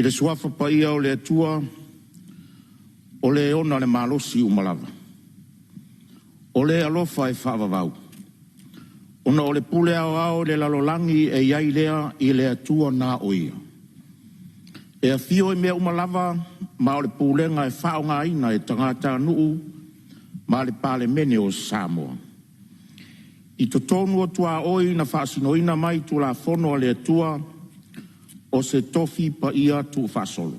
I le Suafa Paia o le Atua, o Le e ona le malosi uma lava, o Le alofa e faavavau, ona o le pule aoao i le lalolagi e i ai lea i le Atua na o Ia, e afio i mea uma lava ma o le pulega e faaaogaina e tagatanuu ma le Palemene o Samoa. I totonu o tuaoi na faasinoina mai Tulafono a le Atua o se tofi paia tuufaasolo.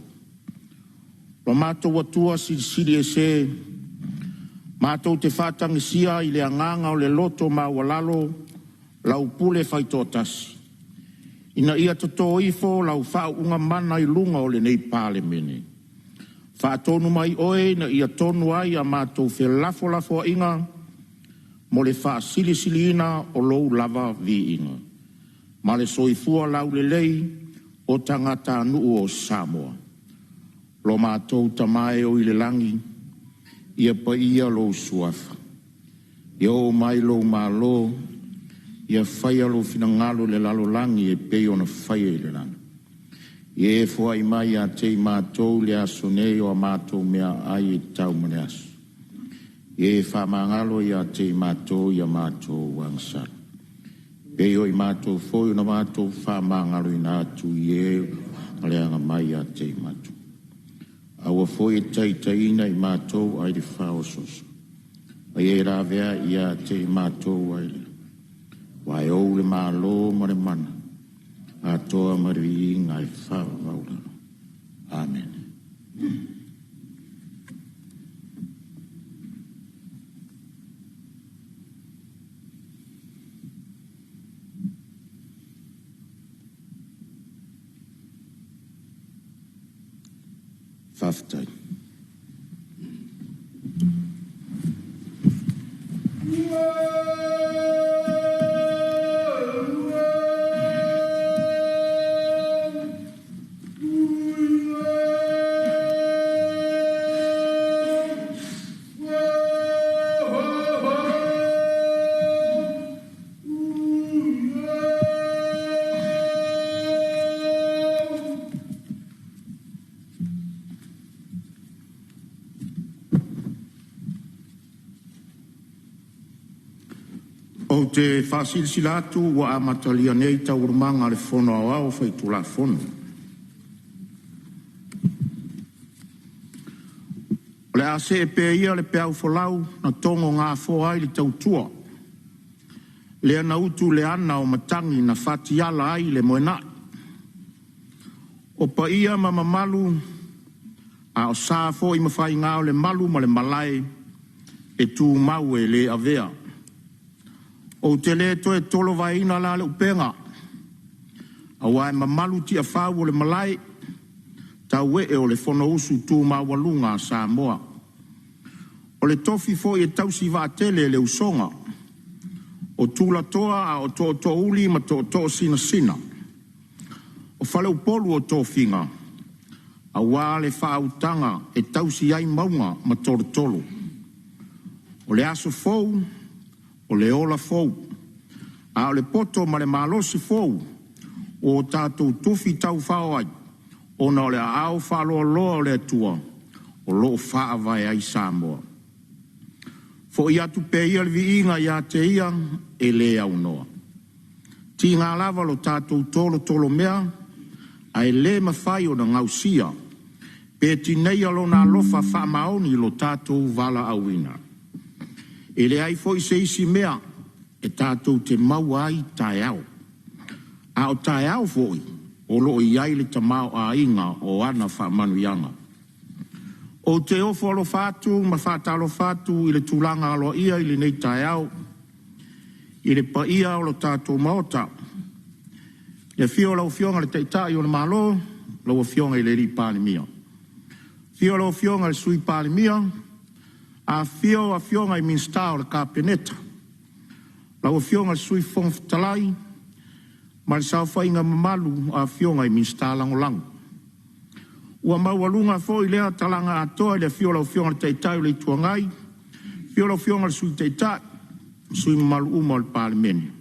Lo matou Atua Silisili Ese, matou te faatagisia i le agaga o le loto maualalo lau pule faitoatasi, ina ia toto ifo lau faauuga mana i luga o lenei Palemene. Faatonu mai Oe ina ia tonu ai a matou felafolafoaiga mo le faasilisiliina o Lou lava viiga ma le soifua laulelei o tagatanuu o Samoa. Lo matou Tama e oi le lagi, ia paia lou Suafa, ia oo mai lou Malo, ia faia lou finagalo i le lalolagi e pei ona faia i le lagi. Ia e foai mai ia te i matou i le aso nei o a matou meaai e tatau mo le aso. Ia e faamagalo ia te i matou i a matou agasala, e pei o i matou foi na matou faamagaloina atu i e ua leaga mai ia te i matou. Aua foi e te taitaiina i matou ai le faaosoosoga, a ia e lavea ia te i matou ai le. Aua e ou le malo ma le mana, atoa ma le viiga e faavavau. Amene. Faafetai. Ou te faasilasila atu ua amatalia nei Taualumaga a le Fono Aoao Faitulafono. O le a see pea ia le peau folau na togo gafoa ai le tautua, lea na utu i le ana o matagi na fatiala ai le moenai. O paia ma mamalu a o sa foi ma faiga o le malu ma le malae e tumau e le avea. Ou te le toe tolovaeina la le upega aua e mamalu tiafau o le malae tauee o le Fonousu tu maualuga a Samoa. O le tofi foi e tausi vaatele e le usoga, o tulatoa a o tootoouli ma tootoosinasina. O faleupolu o tofiga aua le faautaga e tausi ai mauga ma tolotolo. O le aso fou, o le ola fou, a o le poto ma le malosi fou ua tatou tufi taufao ai, ona o le aao faaloaloa o le Atua o lo o faavae ai Samoa. Foi atu pea ia le viiga ia te Ia e le aunoa, e tiga lava lo tatou tolotolomea ae le mafai ona gausia pe tineia Lona alofa faamaoni i lo tatou valaauina. E leai foi se isi mea e tatou te maua ai taeao, a o taeao foi o lo o i ai le tamaoaiga o ana faamanuiaga. Ou te ofo alofa atu ma faatalofa atu i le tulaga aloaia i lenei taeao i le paia o le tatou Maota, i le afio o lau Afioga i le Taitai o le Malo lau Afioga i le Palemia, afio lau Afioga i le Sui Palemia, afifio Afioga i Minisita o le Kapeneta, lau Afioga i le Sui Fofoga Fetalai ma le saofaiga mamalu a Afioga i Minisita Lagolago. Ua maualuga foi lea talaga atoa i le afio o lau Afioga i le Taitai o le Itu Agai, afio lau Afioga i le Sui Taitai ma sui usufono mamalu uma o le Palemene.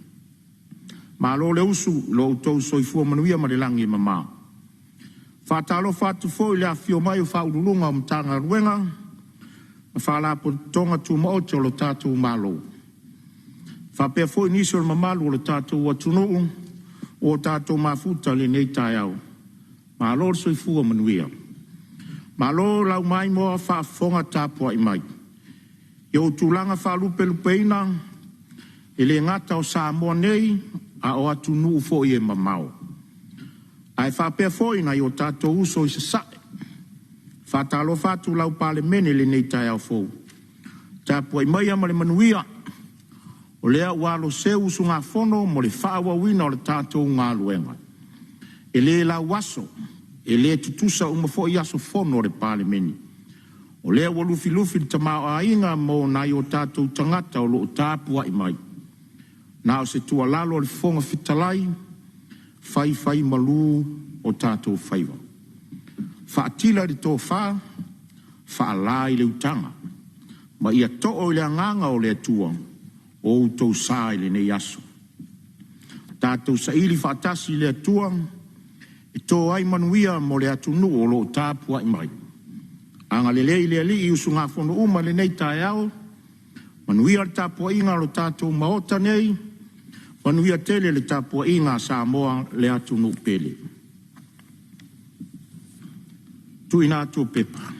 Malo le usu i lo outou soifua manuia i le lagi e mama. Faatalofa atu foi i le afifio mai o Ofisa Sili o Pulega o Matagaluega ma Faalapotopotoga Tumaoti a le tatou Malo, faapea foi nisi o le mamalu o le tatou atunuu ua tatou mafuta i lenei taeao. Malo le soifua manuia, malo lau maimoa faafofoga tapuai mai i ona tulaga faalupelupeina, e le gata o Samoa nei a o atunuu foi e mamao. Ae faapea foi nai o tatou uso i Sasae. Faatalofa atu lau Palemene i lenei taeao fou, tapuai maia ma le manuia, o lea ua aloseu usugafono mo le faaauauina o le tatou galuega. E le lauaso, e le tutusa uma foi aso fono a le Palemene. O lea ua lufilufi le tamaoaiga mo nai o tatou tagata o lo o tapuai mai. Na o se tuualalo a le Fofoga Fetalai, faifaimalu o tatou faiva, faatila i le tofa, faala i le utaga, ma ia too i le agaga o le Atua o outou sa i lenei aso. Tatou saili faatasi i le Atua e to ai manuia mo le atunuu o lo o tapuai mai. Agalelei le Alii i usugafono uma i lenei taeao, manuia le tapuaiga a lo tatou Maota nei, manuia tele le tapuaiga a Samoa le atunuu pele. Tuuina atu o Pepa.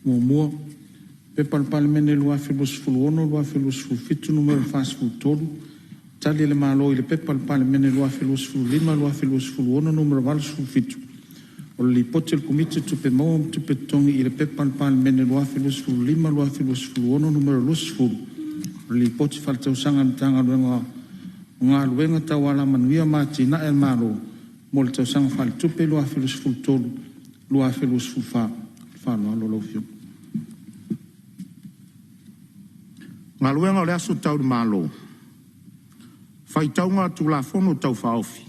1. P.P.2026/2027 Nu.43, Tali a le Malo i le P.P.2025/2026 Nu.87, o le Lipoti a le Komiti o Tupe Maua ma Tupe Totogi i le P.P.2025/2026 Nu.20, o le Lipoti Faaletausaga a le Matagaluega o Galuega Tau Alamanuia ma Atinae a le Malo mo le Tausaga Faaletupe 2023/2024. Ma le faaaloalo lau Afioga. Galuega o le Aso Tau i le Malo, Faitauga Tulafono Tau Faaofi.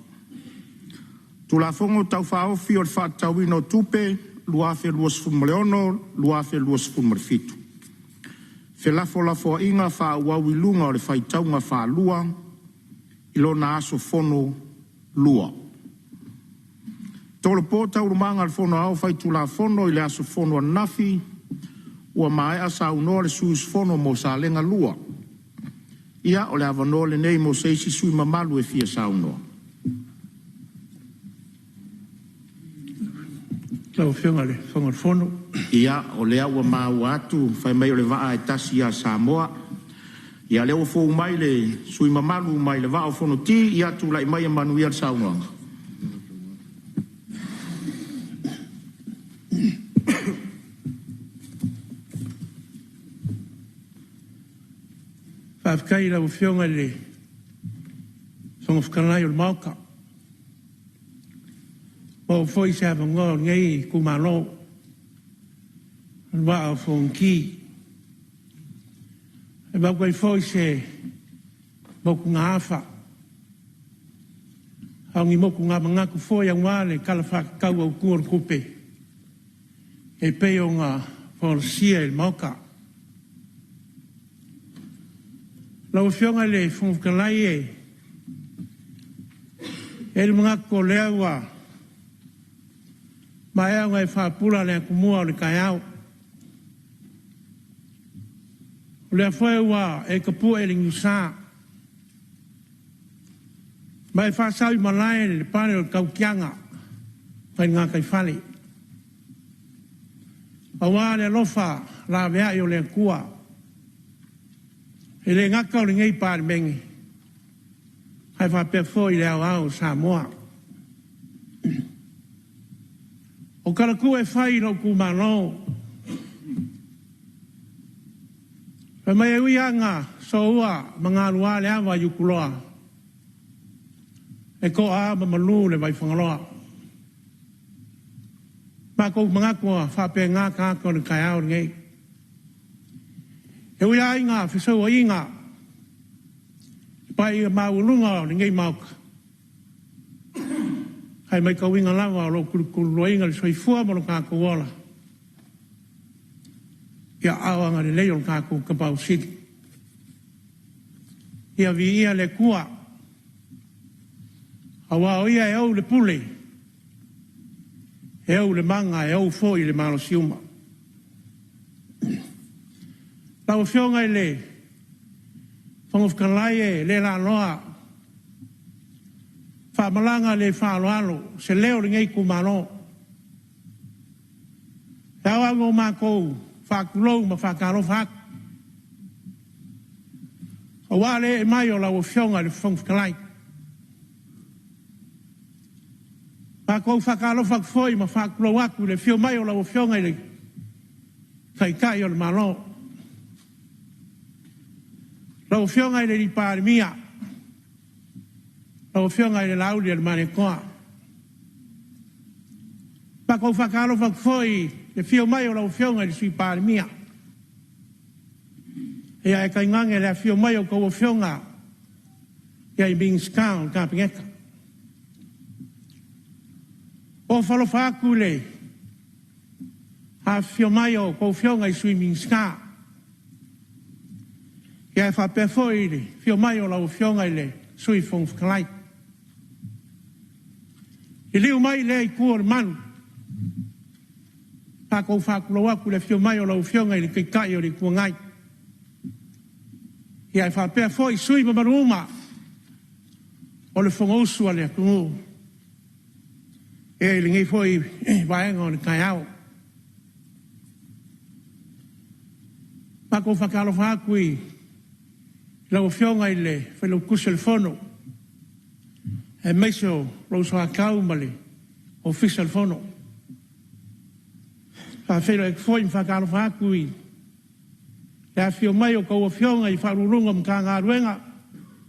Tulafono Tau Faaofi o le Faatatauina o Tupe 2026/2027. Felafolafoaiga faaauau i luga o le faitauga faalua i lona aso fono 2. Tolopo Taualumaga a le Fono Aoao Faitulafono i le aso fono ananafi ua maea saunoa le sui usufono mo Salega 1. Ia, o le avanoa lenei mo se isi sui usufono mamalu e fia saunoa. Lau Afioga i le Fofoga o le Fono. Ia, o lea ua maua atu fai mai o le vaa e tasi ia Samoa. Ia o lea ua fou mai le sui usufono mamalu mai le Vaa o Fonoti. Ia tulai mai ia manuia le saunoaga. Faafetai i lau Afioga i le Fofoga Fetalai o le Maota, ua maua foi se avanoa o lenei itumalo o le Vaa o Fonoti e avatu ai foi se motugaafa, a o ni motuga manatu foi aua le Tala Faatatau Autu o le Tupe e pei ona folasia i le Maota. Lau Afioga i le Fofoga Fetalai, e i ai le manatu o lea ua maea ona e faapula le atumua o le taeao, o lea foi ua e tapue le niusa ma e faasau i malae le pale o le tautiaga mai le gataifale aua le alofa laveai o le Atua. E le gata o lenei Palemene ae faapea foi le aoao o Samoa. O tala tuu e fai i lou itumalo, fai mai e ui lava ina soua ma galua le ava i Utuloa, e toa lava ma malu le Vaifagaloa. Matou te manatu e faapena tagata o le taeao lenei. E ui lava ina fesouaina le paia maualuga o lenei Maota, ae matauina lava o lo o tulutuluaina le soifua ma lo tatou ola i aao agalelei o le tatou Tapaau Sili. Ia viia le Atua aua o Ia e ou le pule. E ou le maga, e ou foi le malosi uma. Lau Afioga i le Fofoga Fetalai e le laloa, faamalaga le faaaloalo se leo o lenei itumalo. E ao lava ona matou faatulou ma faatalofa atu, aua le ee mai o lau Afioga i le Fofoga Fetalai. Matou faatalofa atu foi ma faatulou atu i le afio mai o lau Afioga i le Taitai o le Malo, lau Afioga i le Palemia, lau Afioga i le Laaulialemalietoa. Matou faatalofa atu foi i le afio mai o lau Afioga i le Sui Palemia, ia ae tainane le afio mai o a outou Afioga i Minisita o le Kapeneta. Ofo alofa atu i le afifio mai o a outou Afioga i Sui Minisita, ae faapea foi le afio mai o lau Afioga i le Sui Fofoga Fetalai. Liliu mai i lea Itu o le Malu, matou faatulou atu i le afio mai o lau Afioga i le Taitai o le Itu Agai, ae faapea foi sui usufono mamalu uma o le Fonousu a le atunuu i lenei foi vaega o le taeao. Matou faatalofa atu i lau Afioga i le Failautusi o le Fono, aemaise o lou soatau ma le Ofisa o le Fono. E faafeiloai atu foi ma faatalofa atu i le afifio mai o a outou Afioga i Ofisa Sili o Pulega o Matagaluega a le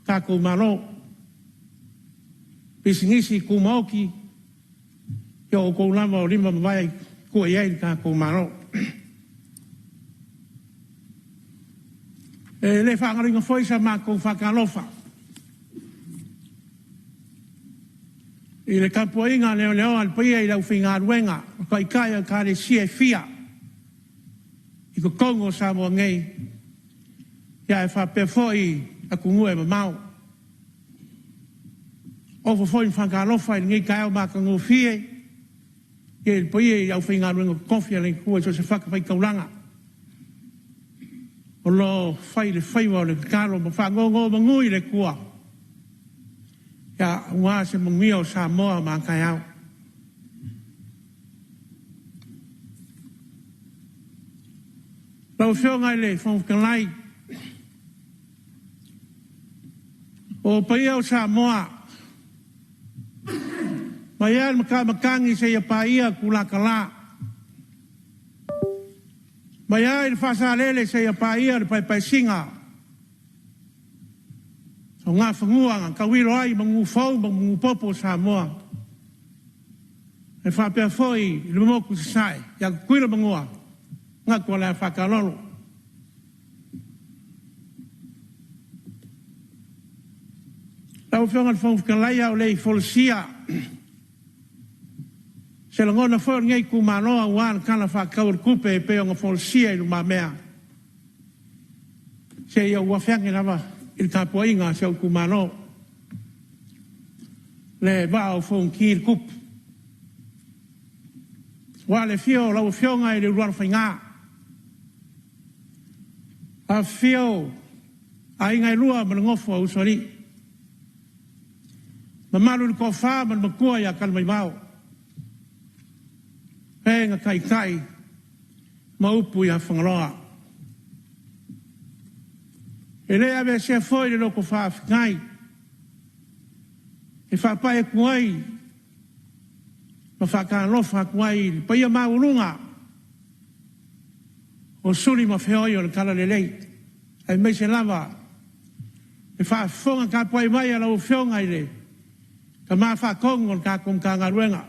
tatou Malo, Pisinisi Tumaoti, ia o outou lava o lima ma vae e tua i ai le tatou Malo. E le faagaloina foi sa matou faatalofa i le tapuaiga leleoa a le paia i le aufaigaluega o Taitai o Ekalesia e fia i totonu o Samoa nei, ae faapea foi atunuu e mamao. Ofo foi ma faatalofa i lenei taeao matagofie i le paia i le aufaigaluega totofi a le Atua i so o se fatafaitaulaga o lo o fai le faiva o le tatalo ma faanonomanu i le Atua aua se manuia o Samoa ma a taeao. Lau Afioga i le Fofoga Fetalai, o paia o Samoa, mai lava i le matamatagi seia paia Tulatala, mai lava i le Faasalele seia paia le Paepaesina, o Nafanua na tauilo ai Manufou ma Manupopo o Samoa, e faapea foi le motu i Sasae ia Tutuila ma Manua, manatu o le a faataalolo. Lau Afioga i le Fofoga Fetalai, a o le i folasia se lagona foi o lenei itumalo aua le Tala Faatatau o le Tupe e pei ona folasia i lumamea, se i ou afe ane lava i le tapuaiga a si ou itumalo, le Vaa o Fonoti le Tupu, aua le afio o lau Afioga i le Ulualofaiga, afifio Aiga e Lua ma le nofo a Usoalii, mamalu i le Toafa ma le Matua ia Talamaivao, e na taitai ma upu ia Fagaloa. E le aveesea foi le loto faafetai e faapai atu ai ma faatalofa atu ai i le paia maualuga o suli ma feoi o le Talalelei, aemaise lava le faafofoga tapuai mai a lau Afioga i le Tama Faatonu o le tatou Matagaluega,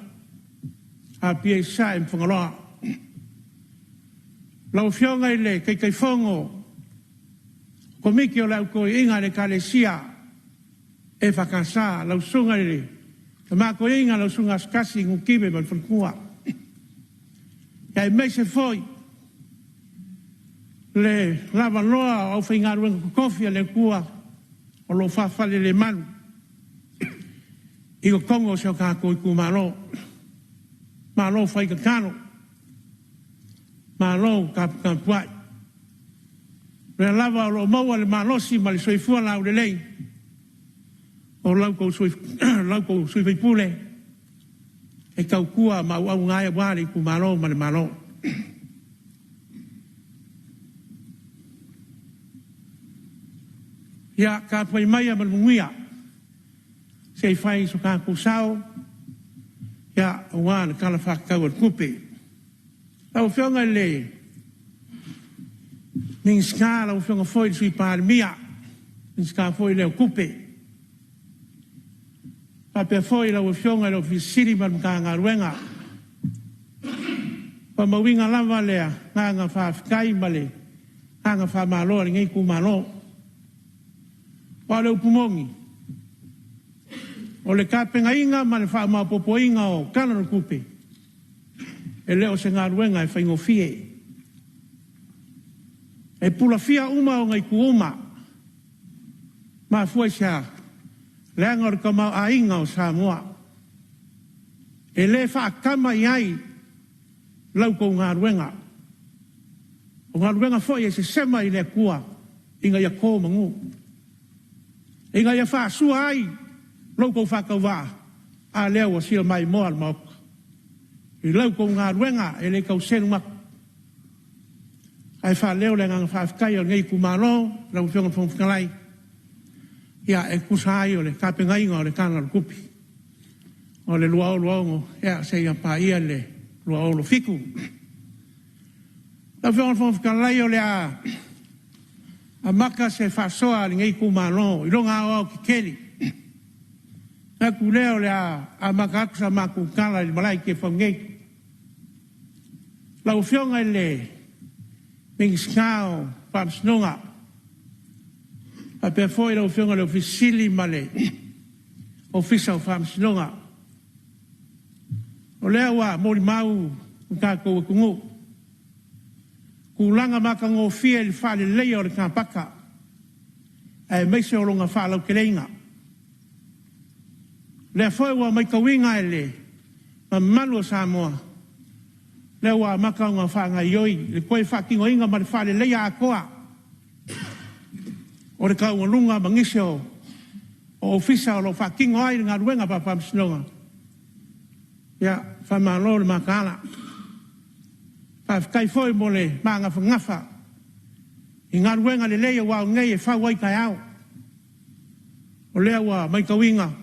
Apia Sasae ma Fagaloa. Lau Afioga i le Taitaifono Komiti o le Au Toeaina a le Ekalesia EFKS, lau Susuga i le Tama Toeaina lau Susuga Asotai Niutive ma le faletua, aemaise foi le lavaloa o aufaigaluega totofi a le Atua o lo o faafalelemalu i totonu o si o tatou itumalo. Malo fai tatalo, malo taputapuai. O lea lava o lo o maua le malosi ma le soifua laulelei o la outou sui usufono e tautua ma auauna ai aua le itumalo ma le Malo. Ia tapuai maia ma le manuia se i fai so tatou sao aua le Tala Faatatau o le Tupe. Lau Afioga i le Minisita lau Afioga foi i le Sui Palemia, Minisita foi lea o Tupe, faapea foi lau Afioga i le Ofisa Sili ma le Matagaluega. E faamauina lava le agaga faafetai ma le agaga faamalo a lenei itumalo. Aua o le upu moni, o le tapenaina ma le faamaopoopoina o Tala o le Tupe, e le o se galuega e faigofie. E pulafia uma ona itu uma. E mafua i se a? Leaga o le tamaoaiga o Samoa. E le faatama i ai la outou galuega. O galuega foi e sesema i le Atua ina ia to manu, ina ia faasua ai lo outou faatauvaa, a lea ua fia maimoa le Maota i la outou galuega e le tau selu atu. Ae faaleo le agaga faafetai o lenei itumalo lau Afioga i le Fofoga Fetalai e tusa ai o le tapenaina o le Tala o le Tupe o le 2026 seia paia le 2027. Lau Afioga i le Fofoga Fetalai, o le a amata se faasoa a lenei itumalo i lona aoaotetele. Ona manatu lea o le a amata atu sa matou tala i le malae i Tiafau nei. Lau Afioga i le Minisita o Faamasinoga, faapea foi lau Afioga i le Ofisa Sili ma le Ofisa o Faamasinoga, o lea ua molimau le tatou atunuu i tulaga matagofie i le faaleleia o le kapaka aemaise o lona faalauteleina. O lea foi ua matauina e le mamalu o Samoa, lea ua amata ona faagaoioi le toe faatinoina ma le faaleleia atoa o le taualuga ma nisi o Ofisa o lo o faatino ai le galuega faa-Faamasinoga. Ia, faamalo le mataala. Faafetai foi mo le magafagafa i galuega lelei aua o nei e fau ai taeao. O lea ua matauina,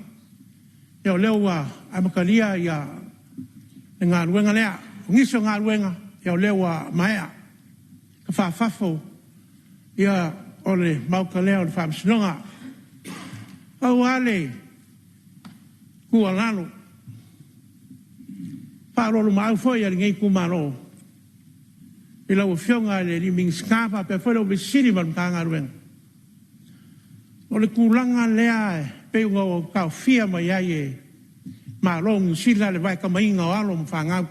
o lea ua amatalia le galuega lea. O nisi o galuega, o lea ua maea tafafafo o le maota lea o le Faamasinoga. Pau lava le tuualalo faaoloolomaau foi a lenei itumalo i lau Afioga i le Minisita faapea foi le Ofisa Sili ma le Matagaluega, o le tulaga lea e pei ona taofia mai ai e le Malo o Niu Sila le vaetamaina o alo ma fanau.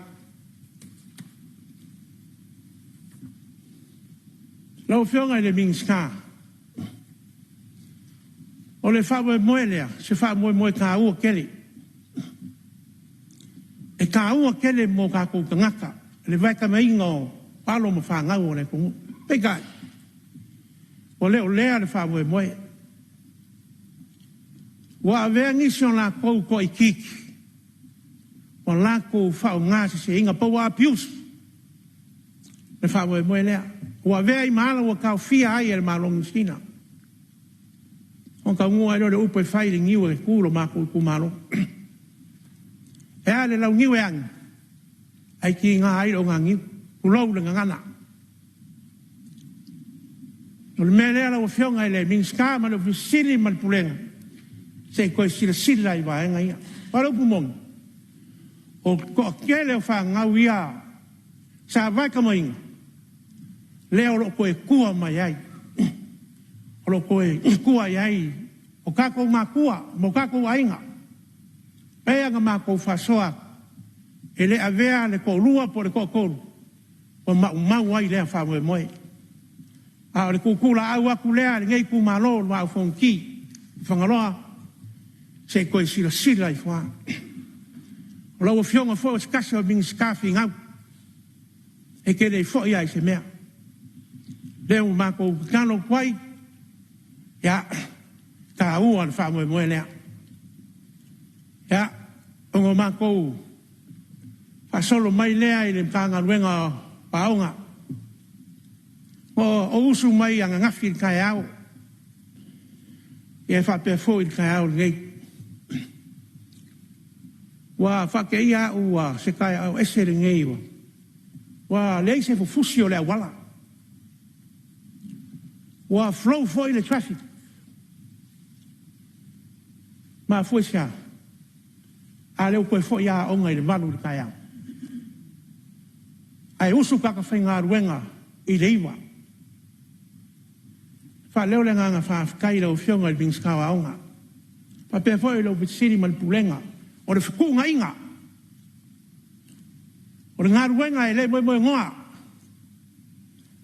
Lau Afioga i le Minisita, o le faamoemoe lea, o se faamoemoe taua tele. E taua tele mo tatou tagata le vaetamaina o alo ma fanau a le atunuu. Peitai, ua le o lea le faamoemoe. Ua avea nisi o latou toaitiiti ua latou faaaogaseseina po ua abuse le faamoemoe lea. Ua avea ai ma ala ua taofia ai e le Malo o Niu Sila. Ona taunuu lava lea o le upu e fai i le niu e tu i lo matou itumalo. E a le launiu e agi, ae tiga ai le oganiu, tulou le gagana. O le mea lea lau Afioga i le Minisita ma le Ofisa Sili ma le Pulega, se i toe silasila i vaega ia. Aua o le upu moni, o le toatele o fanau ia sa vaetamaina, lea o lo o toe tua mai ai, o lo o toe tua i ai o tatou matua ma o tatou aiga. E pei ona matou faasoa atu, e le avea le toalua po o le toatolu ua maumau ai lea faamoemoe. A o le tuutuulaau atu lea a lenei itumalo o le Vaa o Fonoti i Fagaloa, se i toe silasila ifo lava. O lau Afioga foi o se tasi o Minisita finau e te le i foi lava i se mea. O lea ua matou tatalo atu ai, ia, e taua le faamoemoe lea. Ia, ona matou faasolo mai lea i le Matagaluega o Aoga. Na ou usu mai ananafi i le taeao, e faapea foi i le taeao lenei. Ua faateia au ua se taeao ese lenei, ua leai se fufusi o le auala, ua flow foi le traffic. Mafua i se a? A lea ua toe foi lava aoga i le 8:00 i le taeao, ae usu tagata faigaluega i le 9:00. E faaleo le agaga faafetai i lau Afioga i le Minisita o Aoga, faapea foi le Ofisa Sili ma le Pulega. O le fetuunaiga, o le galuega e le moemoenoa,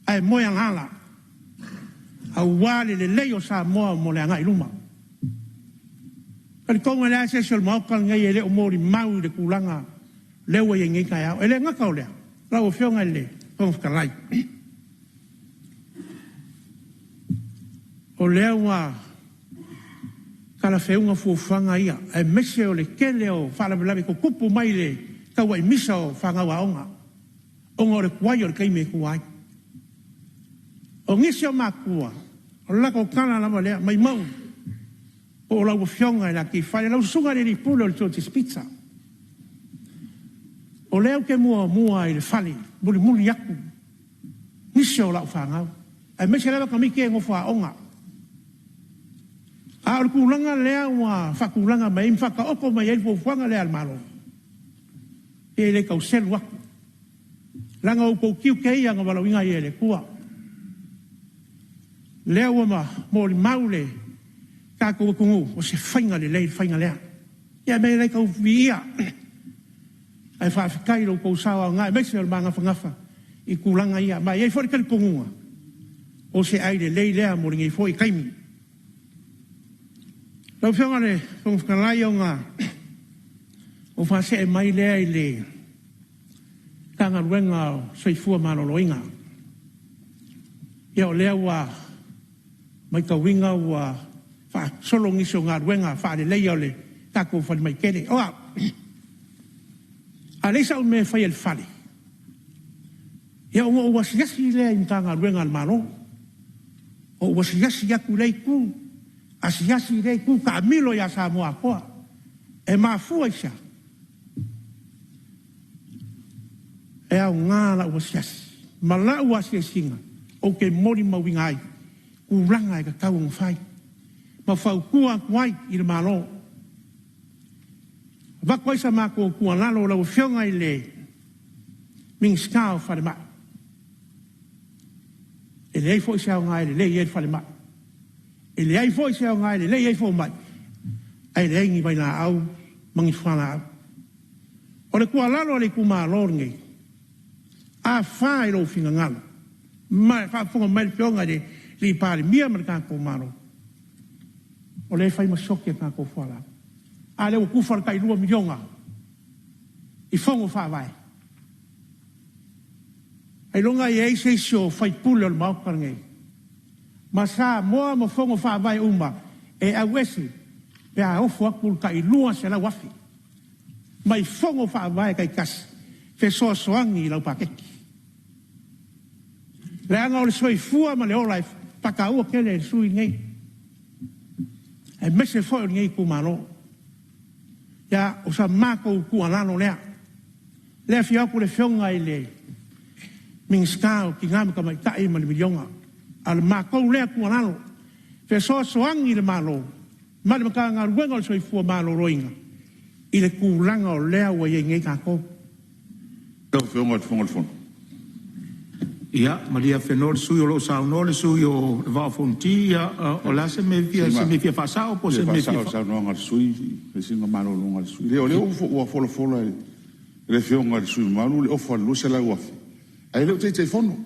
ae moe alaala aua le lelei o Samoa mo le agai i luma. E talitonu e leai se isi o le Maota lenei e le o molimau i le tulaga lea ua i ai nei taeao. E le gata o lea, lau Afioga i le Fofoga Fetalai, o lea ua talafeuga fuafuaga ia, aemaise o le tele o faalavelave tutupu mai le tauai misa o fanau aoga, ona o le tuai o le taimi e tua ai. O nisi o matua, o le latou tala lava lea, maumau po o lau Afioga i le akiifale, lau susuga i le alii pule o le George's Pizza, o lea ou te muamua i le fale mulimuli atu nisi o lau fanau, aemaise lava tamaiti ia e nofo aoga. A o le tulaga lea ua faatulaga mai ai ma faataoto mai ai le fuafuaga lea a le Malo, e le tau selu atu, leaga o outou tiute ia na valaauina ai e le Atua. Lea ua molimau le tatou atunuu, o se faiga lelei le faiga lea. Ia e le tau viia, ae faafetai i lo outou sao aoga aemaise o le magafagafa i tulaga ia. Ma e i ai foi le talitonuga, o se ai lelei lea mo lenei foi taimi. Lau Afioga i le Fofoga Fetalai, ona ou faasee mai lea i le Matagaluega o le Soifua Maloloina. Ia o lea ua matauina ua faasolo nisi o galuega faaleleia o le tatou falemai tele. O au, a leai sau mea e faia i le fale, ia ona ou asiasi lea i Matagaluega a le Malo. Ou asiasi atu i lea itu, asiasi i lea itu, taamilo ia Samoa atoa. E mafua i se a? E aoga lau asiasi ma lau asiasiga ou te molimauina ai tulaga e tatau ona fai ma fautua atu ai i le Malo. Avatu ai sa matou tuualalo lau Afioga i le Minisita o Falemai, e leai foi se aoga e lelei ai le falemai, e leai foi se aoga e lelei ai fomai, ae leai ni vailaau ma ni fualaau. O le tuualalo a le itumalo lenei, a fa i lou finagalo, ma e faafofoga mai le Afioga i le Palemia ma le tatou Malo, o lea e fai ma sioki a tatou fualaau. A lea ua tufa le tai $2 miliona i fono faavae. Ailoga e i ai se isi o faipule o le Maota lenei ma Samoa ma fono faavae uma e auese pe a ofo atu le tai $200,000 mai fono faavae taitasi fesoasoani i lau paketi. Leaga o le soifua ma le ola e faataua tele e le sui usufono lenei, aemaise foi o lenei itumalo. Ia, o sa matou tuualalo lea. O lea e afio atu le Afioga i le Minisita o Tina ma Tamaitai ma le miliona. A o le matou lea tuualalo, fesoasoani i le Malo ma le Matagaluega o le Soifua Maloloina i le tulaga o lea ua i ai nei tatou. Lau Afioga i le Fofoga o le Fono. Ia, malie afenoa le sui usufono o lo o saunoa le sui usufono o le Vaa o Fonoti. Ia, o le a se mea e fia, se mea e fia faasao po o se mea e fia faasao i le saunoaga a le sui usufono, fai sina malologa a le sui usufono. O lea ua folafola e le Afioga i le sui usufono mamalu le ofa i le $200,000, ae le o Taitaifono.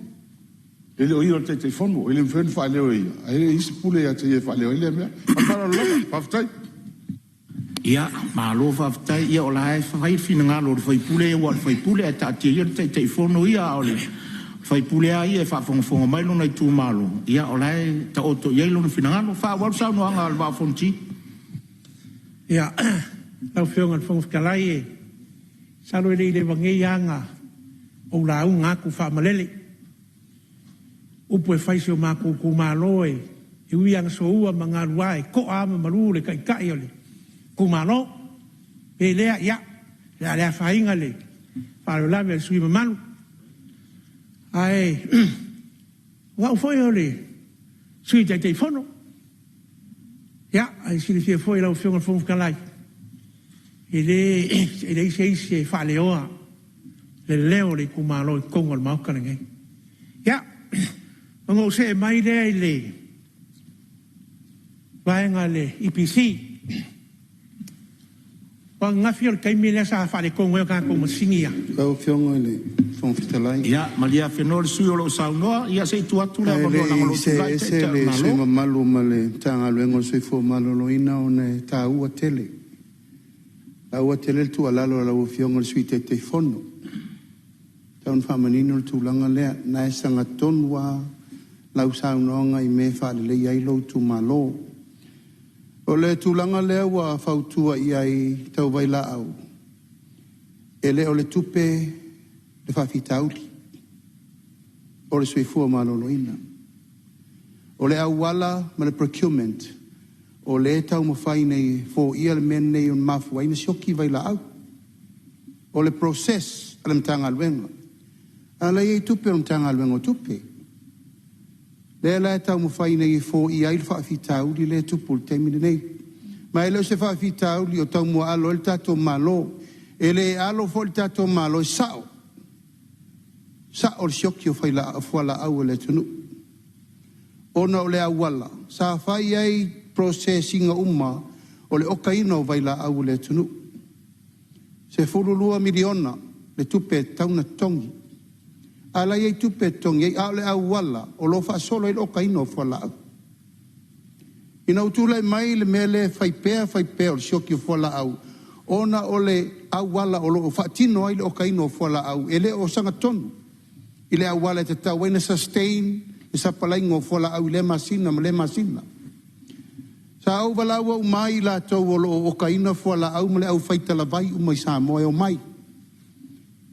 E le o ia o le Taitaifono, e le mafai ona faaleo e ia, ae leai se pule ia te ia e faaleo ai lea mea. Ma le faaaloalo lava, faafetai. Ia, malo faafetai. Ia o la e fai le finagalo o le sui usufono aua o le sui usufono, ae taatia ia le Taitaifono ia, a o le sui usufono lava ia e faafogafoga mai lona itumalo, ia o la e taoto i ai lona finagalo. Faaauau le saunoaga a le Vaa o Fonoti. Ia, lau Afioga i le Fofoga Fetalai, e masalo e le i leva nei lava ona ou lauga atu faamalele. Upu e fai i si o matou itumalo, e ui lava ina soua ma galua, e toa lava ma malu le taitai o le itumalo. E le i lea, ia, o le a le afaina le faalavelave a le sui usufono mamalu. Ae o au foi o le Sui Taitaifono, ia, ae silafia foi e lau Afioga i le Fofoga Fetalai, e leai se isi e faaleoa le leo o le itumalo i totonu o le Maota lenei. Ia, ona ou see mai lea i le vaega a le EPC. O ananafi o le taimi lea sa faaletonu ai a tatou masini ia. Lau Afioga i le Fofoga Fetalai. Ia malie afenoa le sui usufono o lo o saunoa, ia se i tuu atu le Ae avanoa le leaga o lo i o see tulai le ese Taitai o le le sui Malo. usufono mamalu ma le Matagaluega o le Soifua Maloloina ona e taua tele, e taua tele le tuualalo a lau Afioga i le Sui Taitaifono. E tatau ona faamanino le tulaga lea, o lena e sagatonu lava lau saunoaga i mea e faaleleia ai lou itumalo. O le tulaga lea ua fautua i ai tau vailaau, e le o le tupe le faafitauli, o le soifua maloloina. O le auala ma le procurement o lea e taumafai nei e foia le mea lenei e mafua ai ona sioki vailaau. O le process a le Matagaluega, a o la e i ai tupe a le Matagaluega o Tupe, lea la e taumafai nei e foia ai le faafitauli lea e tupu i le taimi lenei. Ma e le o se faafitauli o taumuaalo ai le tatou Malo. E le alo foi le tatou Malo, e sao, sao le sioki o fualaau a le atunuu ona o le auala sa fai ai process ina uma o le okaina o vailaau a le atunuu. $12 miliona le tupe e tatau ona totogi, a o la e i ai tupe e totogi ai, a o le auala o lo o faasolo ai le okaina o fualaau. Ina ua tulai mai le mea lea e fai pea fai pea o le sioki o fualaau, ona o le auala o lo o faatino ai le okaina o fualaau e le o sagatonu i le auala e tatau ai ona sustain le sapalaiga o fualaau i lea masina ma lea masina. Sa ou valaauina uma ai i latou o lo o okaina fualaau ma le aufai talavai uma i Samoa e omai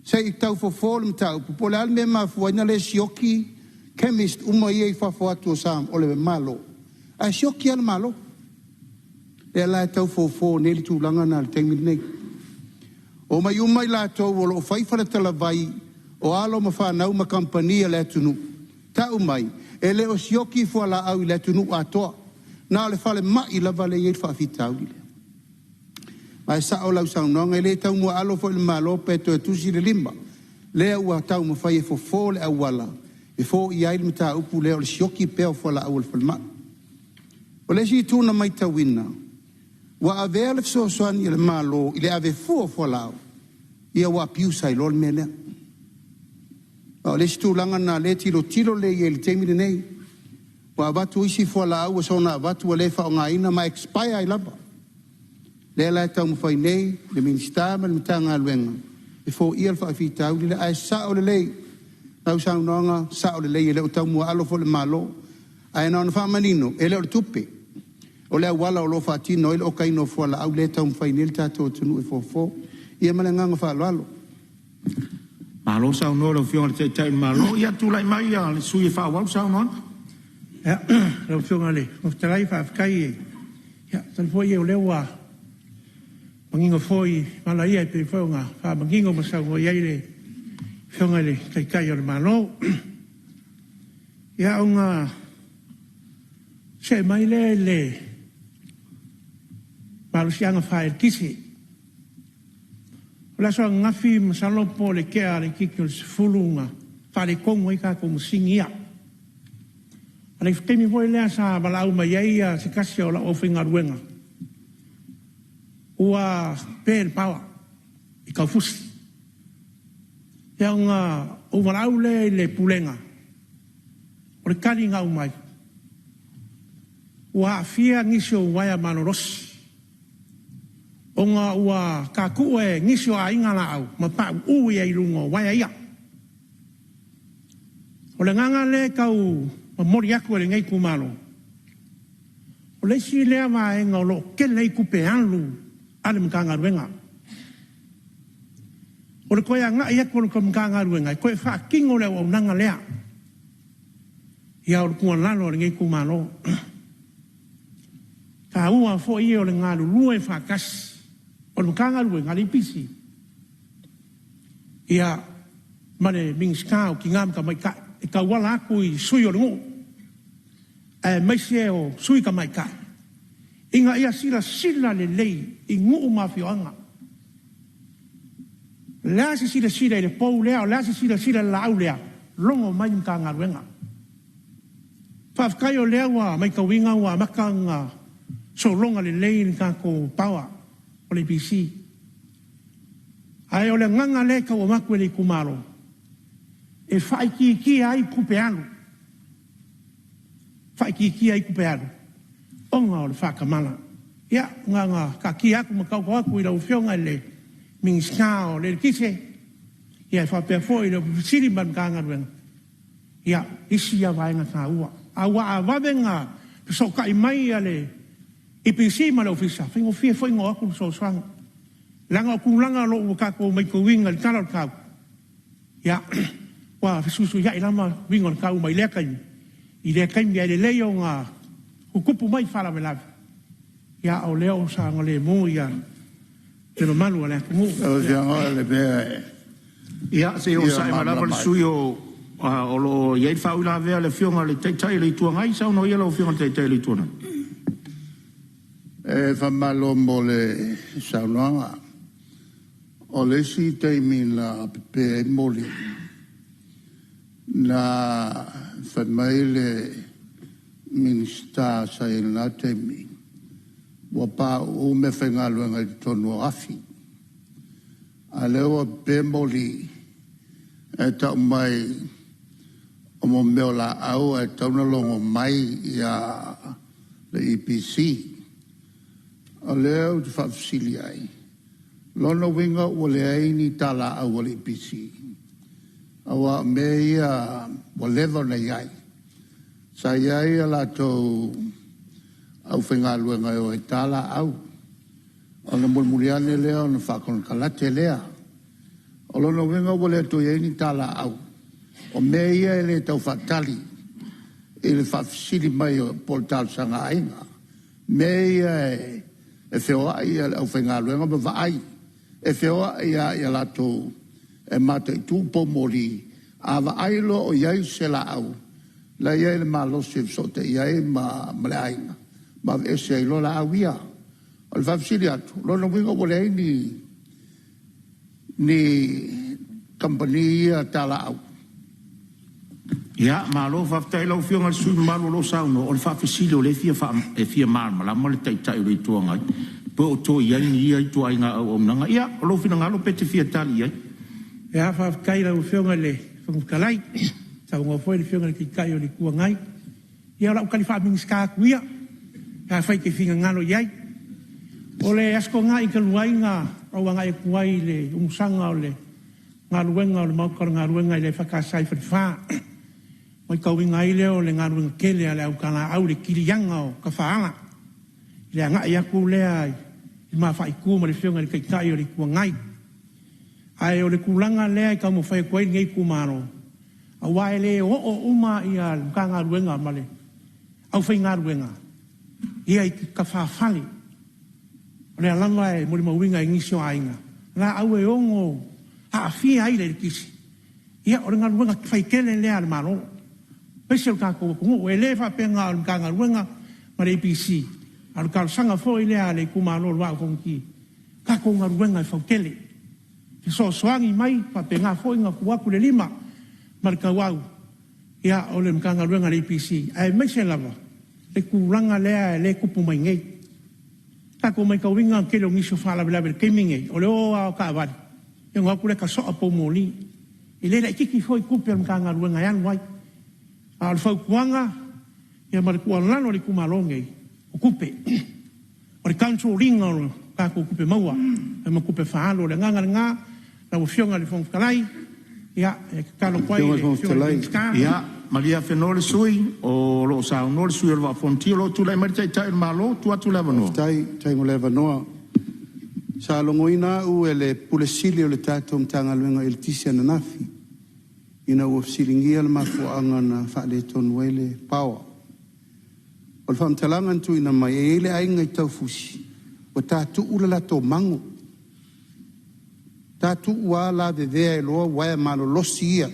se i tau fofo le mataupu po o le a le mea e mafua ai ona le sioki chemist uma ia i fafo atu o le Malo, ae sioki lava le Malo. Lea la e tau fofo nei le tulaga lena i le taimi lenei. Omai uma i latou o lo o fai faletalavai o alo ma fanau ma kamupani a le atunuu, tau mai e le o sioki fualaau i le atunuu atoa, na o le falemai lava lea e i ai le faafitauli lea. Ae sao lau saunoaga, e le taumuaalo foi le Malo pe toe tusi le lima, lea ua taumafai e fofo le auala e foia ai le mataupu lea o le sioki pea o fualaau a le falemai. O le isi itu na matauina, ua avea le fesoasoani a le Malo i le ave fua o fualaau, ia ua abuse ai loa le mea lea. A o le isi tulaga lena o lea e tilotilo lelei i ai i le taimi lenei. Ua avatu isi fualaau ua soona avatu ua le faaaogaina ma expire ai lava. Lea la e taumafai nei le Minisita ma le Matagaluega e foia le faafitauli lea. Ae sao lelei lau saunoaga, sao lelei e le o taumuaalo foi le Malo. Ae na ona faamanino, e le o le tupe, o le auala o lo o faatino ai le okaina o fualaau lea e taumafai nei le tatou atunuu e fofo. Ia ma le agaga faaaloalo. Malo saunoa i lau Afioga i le Taitai o le Malo. Ia tulai mai le sui usufono e faaauau le saunoaga. Ia, lau Afioga i le Fofoga Fetalai, faafetai. Ia, atonu foi o lea ua manino foi vala ia e pei foi ona faamanino ma saunoa i ai le Afioga i le Taitai o le Malo. Ia, ona see mai lea i le malosiaga faa-eletise. O le aso ananafi masalo po o le tea laitiiti o le 10 na faaletonu ai tatou masini ia. O le taimi foi lea sa valaau mai ai se tasi o lau aufaigaluega ua pe le power i Taufusi. Ia ona ou valaau lea i le Pulega, o le tali na aumai, ua aafia nisi o uaea malolosi. Ona ua tatuu e nisi o aiga laau ma pauu ia i luga o uaea ia. O le agaga lea e tau momoli atu e lenei itumalo, o le isi lea vaega o lo o tele ai tupe alu a le Matagaluega. O le toe agai atu o le Matagaluega e toe faatino le auaunaga lea. Ia o le tuualalo a lenei itumalo, taua foi ia o le galulue faatasi o le Matagaluega a le EPC ia ma le Minisita o Tina ma Tamaitai e tauala atu i Sui o le Nuu aemaise o Sui Tamaitai ina ia silasila lelei i nuu ma afioaga. O le a se silasila i le pou lea, o le a se silasila i le laau lea, logo mai le Matagaluega. Faafetai o lea ua matauina ua amata ona sologa lelei le tatou power o le EPC. Ae o le agaga lea e tau avatu e le itumalo, e faaitiitia ai tupe alu, faaitiitia ai tupe alu ona o le faatamala. Ia, na ona taatia atu ma taoto atu i lau Afioga i le Minisita o le Eletise, ia e faapea foi i le Ofisa Sili ma le Matagaluega, ia, isi ia vaega taua. Aua a vave ona fesootai mai le EPC ma le Ofisa, e faigofie foi ona oo atu le fesoasoani. Leaga o tulaga o lo o ua tatou matauina i le tala o le tau, ia, ua fesuisuiai lava uiga o le tau mai lea taimi i lea taimi. Ae lelei ona tutupu mai faalavelave, a o lea ua saogalemu le mamalu o le atunuu. Lau Afioga o le mea e Ia, se i fia onosai mai lava le malamalama ai. sui usufono o lo o i ai le faauilavea a le Afioga i le Taitai o le Itu Agai. Saunoa ia lau Afioga i le Taitai o le Itu Agai. E faamalo mo le saunoaga. O le isi taimi na pepe ai moli, na fai mai le Minisita sa i ai i lena taimi, ua pauu meafaigaluega i totonu o afi. A o lea ua pepe moli ae tau mai o mea o laau ae tatau ona logo mai le EPC. O lea ou te faafesili ai, o lona uiga ua leai ni talaaui a le EPC? Aua o mea ia ua leva ona i ai. Sa i ai a latou aufaigaluega e o e ta laau, ona mulimuli ane lea ona faakonekarate lea. O lona uiga ua le toe i ai ni talaaui. O mea ia e le tau faatali i le faafesili mai po o le talosaga a aiga. O mea ia e feoai le aufaigaluega ma vaai. E feoai lava i latou e mataitu poumoli. A vaai loa o i ai se laau, la e i ai le malosi e fesootai ai ma le aiga ma aveese ai loa laau ia. O le faafesili atu, o lona uiga ua leai ni kamupani ia talaau? Ia, malo faafetai i lau Afioga i le sui usufono mamalu o lo o saunoa. O le faafesili o lea e fia malamalama le Taitai o le Itu Agai, po o toe i ai ni ia ituaiga auaunaga. Ia, o lou finagalo pe e te fia tali i ai. Ia, faafetai i lau Afioga i le Fofoga Fetalai, saunoa foi le Afioga i le Taitai o le Itu Agai. Ia o lau tali faa-Minisita atu ia, pe afai e te finagalo i ai. O le Aso Toonai talu ai na ou agai atu ai i le umusaga o le galuega o le Maota o le Galuega i le EFKS i Falefa, matauina ai lea o le galuega tele a le au talaau i le kiliaga o tafaala, i le agai atu lea i le ma faaitu ma le Afioga i le Taitai o le Itu Agai. Ae o le tulaga lea e taumafai atu ai lenei itumalo, aua e le oo uma le Matagaluega ma le aufaigaluega i tafafale. O lea lava e molimauina i nisi o aiga laau e ono aafia ai le eletise. Ia, o le galuega fai tele lea a le Malo aemaise o le tatou atunuu. E le faapea na o le Matagaluega ma le EPC, a o le talosaga foi lea a le itumalo o le Vaa o Fonoti, tatou galuega e fau tele, fesoasoani mai, faapena foi ona tuu atu le lima ma le tauau o le Matagaluega a le EPC, aemaise lava le tulaga lea e tupu mai nei. Ua tatou matauina le tele o nisi o faalavelave i le taimi lenei, o le o lava o taavale ona o atu lea tasoa poumoli. E le laitiiti foi tupe a le Matagaluega e alu ai. A o le fautuaga ma le tuualalo a le itumalo lenei, o tupe. O le control ina o tatou tupe maua ma tupe faaalu. O le agaga lena lau Afioga i le Fofoga Fetalai, ia, e tatalo atu ai i le Afioga i le Minisita. Ia, malie afenoa le sui usufono o lo o saunoa le sui usufono o le Vaa o Fonoti. O lo o tulai mai le Taitai o le Malo. Tuu atu le avanoa. Faafetai, faafetai mo le avanoa. Sa logoina au e le Pule Sili o le tatou Matagaluega o Eletise ananafi ina ua fesiligia le mafuaaga na faaletonu ai le power. O le faamatalaga na tuuina mai, e i ai le aiga i Taufusi ua tatuu le latou mago, tatuu lava lavevea ai loa uaea malolosi ia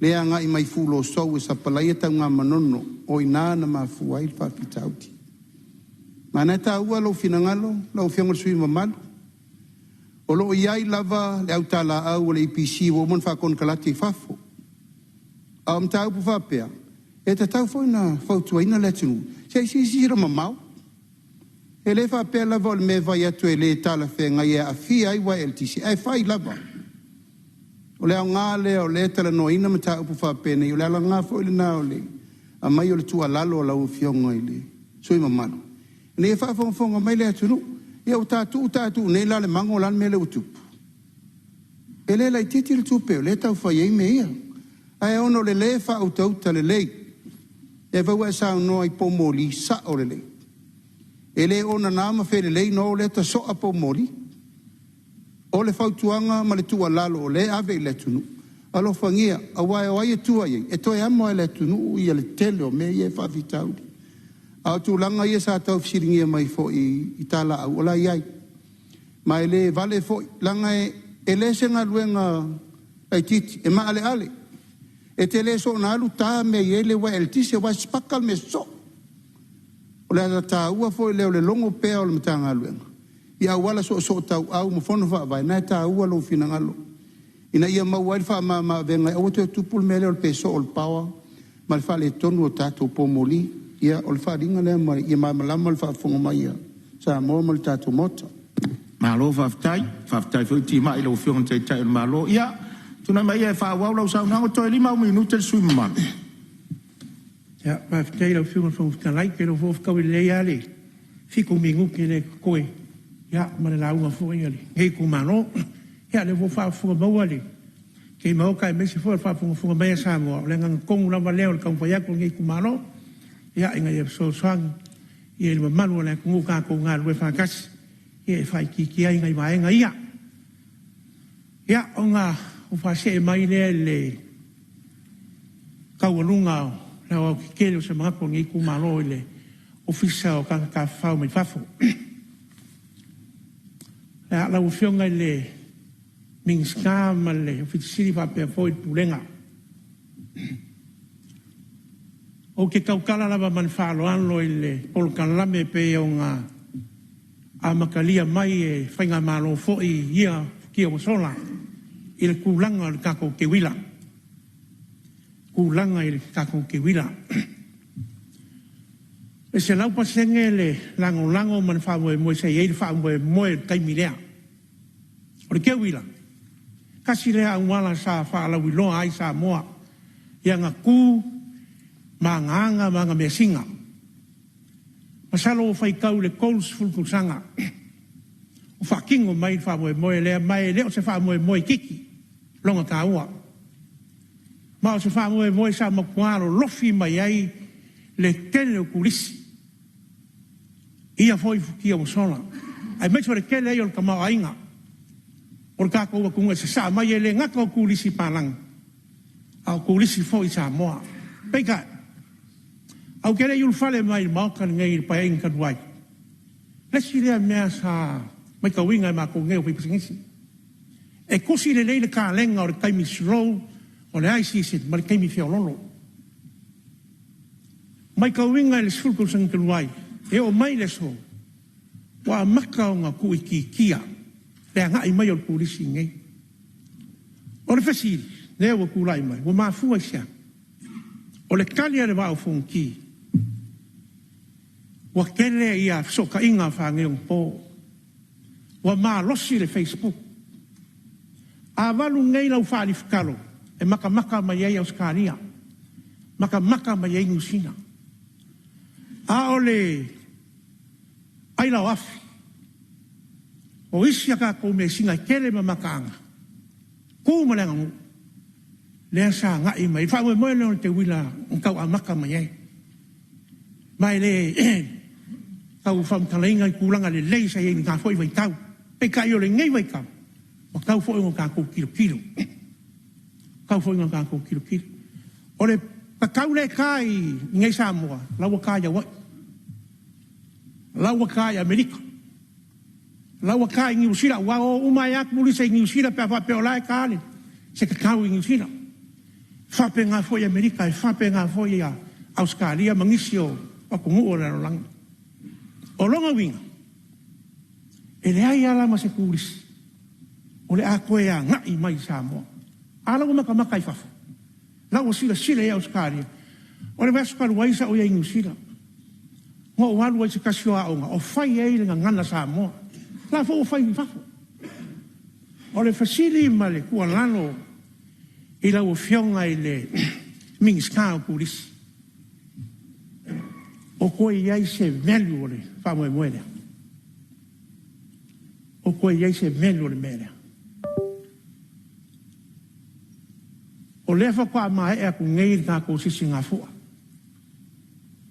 lea e agai mai Fulosou e sapalaia Tanugamanono, o i ina na mafua ai le faafitauli. Ma o lena e taua lou finagalo lau Afioga i le sui usufono mamalu, o lo o i ai lava le au talaaui a le EPC ua uma ona faakonekarate i fafo. A o mataupu faapea, e tatau foi ona fautuaina le atunuu, se i silasila mamao. E le faapea lava o le mea e fai atu e le talafeagai e aafia ai uaea eletise, ae fai lava. O le aoga lea o lea e talanoaina mataupu faapenei, o le ala foi lena o le aumai o le tuualalo a lau Afioga i le sui usufono mamalu, ina ia faafogafoga mai le atunuu. Ia ua tatuu tatuu nei la le mago, o le a le mea lea ua tupu? E le laitiiti le tupe o lea e tau fai ai mea ia, ae ona o le le faautauta lelei, lea foi ua e saunoa i poumoli, e sao lelei. E le o nana ma felelei ona o lea tasoa poumoli. O le fautuaga ma le tuualalo o lea e ave i le atunuu, alofagia, aua o ai e tua i ai? E toe amo lava e le atunuu le tele o mea ia e faafitauli. A o tulaga ia sa tau fesiligia mai foi i talaaui, o la e i ai. Ma e le vale foi, leaga e le o se galuega laitiiti, e maaleale. E te le soona alu ta le mea e i ai le uaea eletise aua e sipaka le mea sosoo. O le ala taua foi lea o le logo pea o le Matagaluega i auala soosootauau ma fono faavae, o lena e taua lou finagalo, ina ia maua ai le faamama avega e aua le toe tupu le mea lea o le pesoo o le power ma le faaletonu o tatou poumoli. Ia, o le faaaliga lea ia malamalama le faafofoga mai a Samoa ma le tatou Maota. Malo faafetai, faafetai foi timai i lau Afioga i le Taitai o le Malo. Ia, tulai mai e faaauau lau saunoaga, toe 5 au minute le sui usufono mamalu. Ia, faafetai i lau Afioga i le Fofoga Fetalai. Ou te iloa foi ua fetaui lelei lava le 7 minute lea e totoe, ia, ma le lauga foi a lenei itumalo. Ia, o lea foi ua faafofoga maua lenei Maota aemaise foi o le faafogafoga mai a Samoa, o le agaga tonu lava lea o le taumafai atu o lenei itumalo, ina ia fesoasoani i le mamalu o le atunuu, tatou galulue faatasi e faaitiitia ai nai vaega ia. Ia, ona ou faasee mai lea i le taualuga o le aoaotetele o se manatu o lenei itumalo i le Ofisa o Tagata Tafafao mai Fafo. Lau Afioga i le Minisita ma le Ofisa Sili faapea foi le Pulega, ou te tautala lava ma le faaaloalo i le polokalame e pei ona amatalia mai e faigamalo foi i ia futia ua sola i le tulaga o le tatou teuila. Tulaga i le tatou teuila. E 100% le lagolago ma le faamoemoe sa i ai le faamoemoe i le taimi lea. O le teuila, tasi lea auala sa faalauiloa ai Samoa i ana tu ma ana aga ma ana measina. Masalo ua faitau i le 30 tausaga o faatino mai le faamoemoe lea, ma e le o se faamoemoe itiiti lona taua. Ma o se faamoemoe sa matua lolofi mai ai le tele o turisi i ia foi futia ua sola, aemaise o le tele ai o le tamaoaiga o le tatou atunuu e sasaa mai, e le gata o turisi palagi, a o turisi foi i Samoa. Peitai, ae ou te le i ulufale mai i le Maota lenei i le Paeaiga talu ai, le isi lea mea sa matauina e matou nei o faipisinisi, e tusi lelei le kalena o le taimi slow o le high season ma le taimi feoloolo. Matauina i le 10 tausaga talu ai, e oo mai i le aso, ua amata ona tuuitiitia le agai mai o le turisi i inei. O le fesili lea ua tulai mai, ua mafua i se a? O le tali a le Vaa o Fonoti, ua tele ia fesootaiga faaneionapo, ua malosi le facebook. A valu nei lau faalifitalo, e matamata mai ai Ausetalia, matamata mai ai Niu Sila. A o le aila o afi, O isi a tatou measina e tele ma mataaga, tu ma le aganuu, lea sa agai mai ai. O le faamoemoe lea o le teuila na tau amata mai ai. Ma e le tau faamatalaina i tulaga lelei sa i ai i lena foi vaitau. Peitai o lenei vaitau, ua tatau foi ona tatou tilotilo, ua tatau foi ona tatou tilotilo. O le tatau lea e ta i inei i Samoa, o la ua ta i Hawaii, o la ua ta i Amerika, o la ua ta i Niu Sila, aua e o uma ai lava turisi i Niu Sila pe a faapea o la e ta se tatau i Niu Sila. E faapena foi Amerika, e faapena foi Ausetalia ma nisi o atunuu o le lalolagi. O lona uiga, e leai lava la ma se turisi o le a toe agai mai i Samoa. A la ua matamata i fafo, o la ua silasila i ai Ausetalia. O le vaiaso talu ai sa ou i ai i Niu Sila, na ou alu ai i se tasi o aoga o fai ai le gagana Samoa. O la foi ua fai i fafo. O le fesili ma le tuualalo i lau Afioga i le Minisita o Turisi, o toe i ai se value o le faamoemoe lea? O toe i ai se value o le mea lea? O lea faatoa maea atu nei le tatou sisigafua,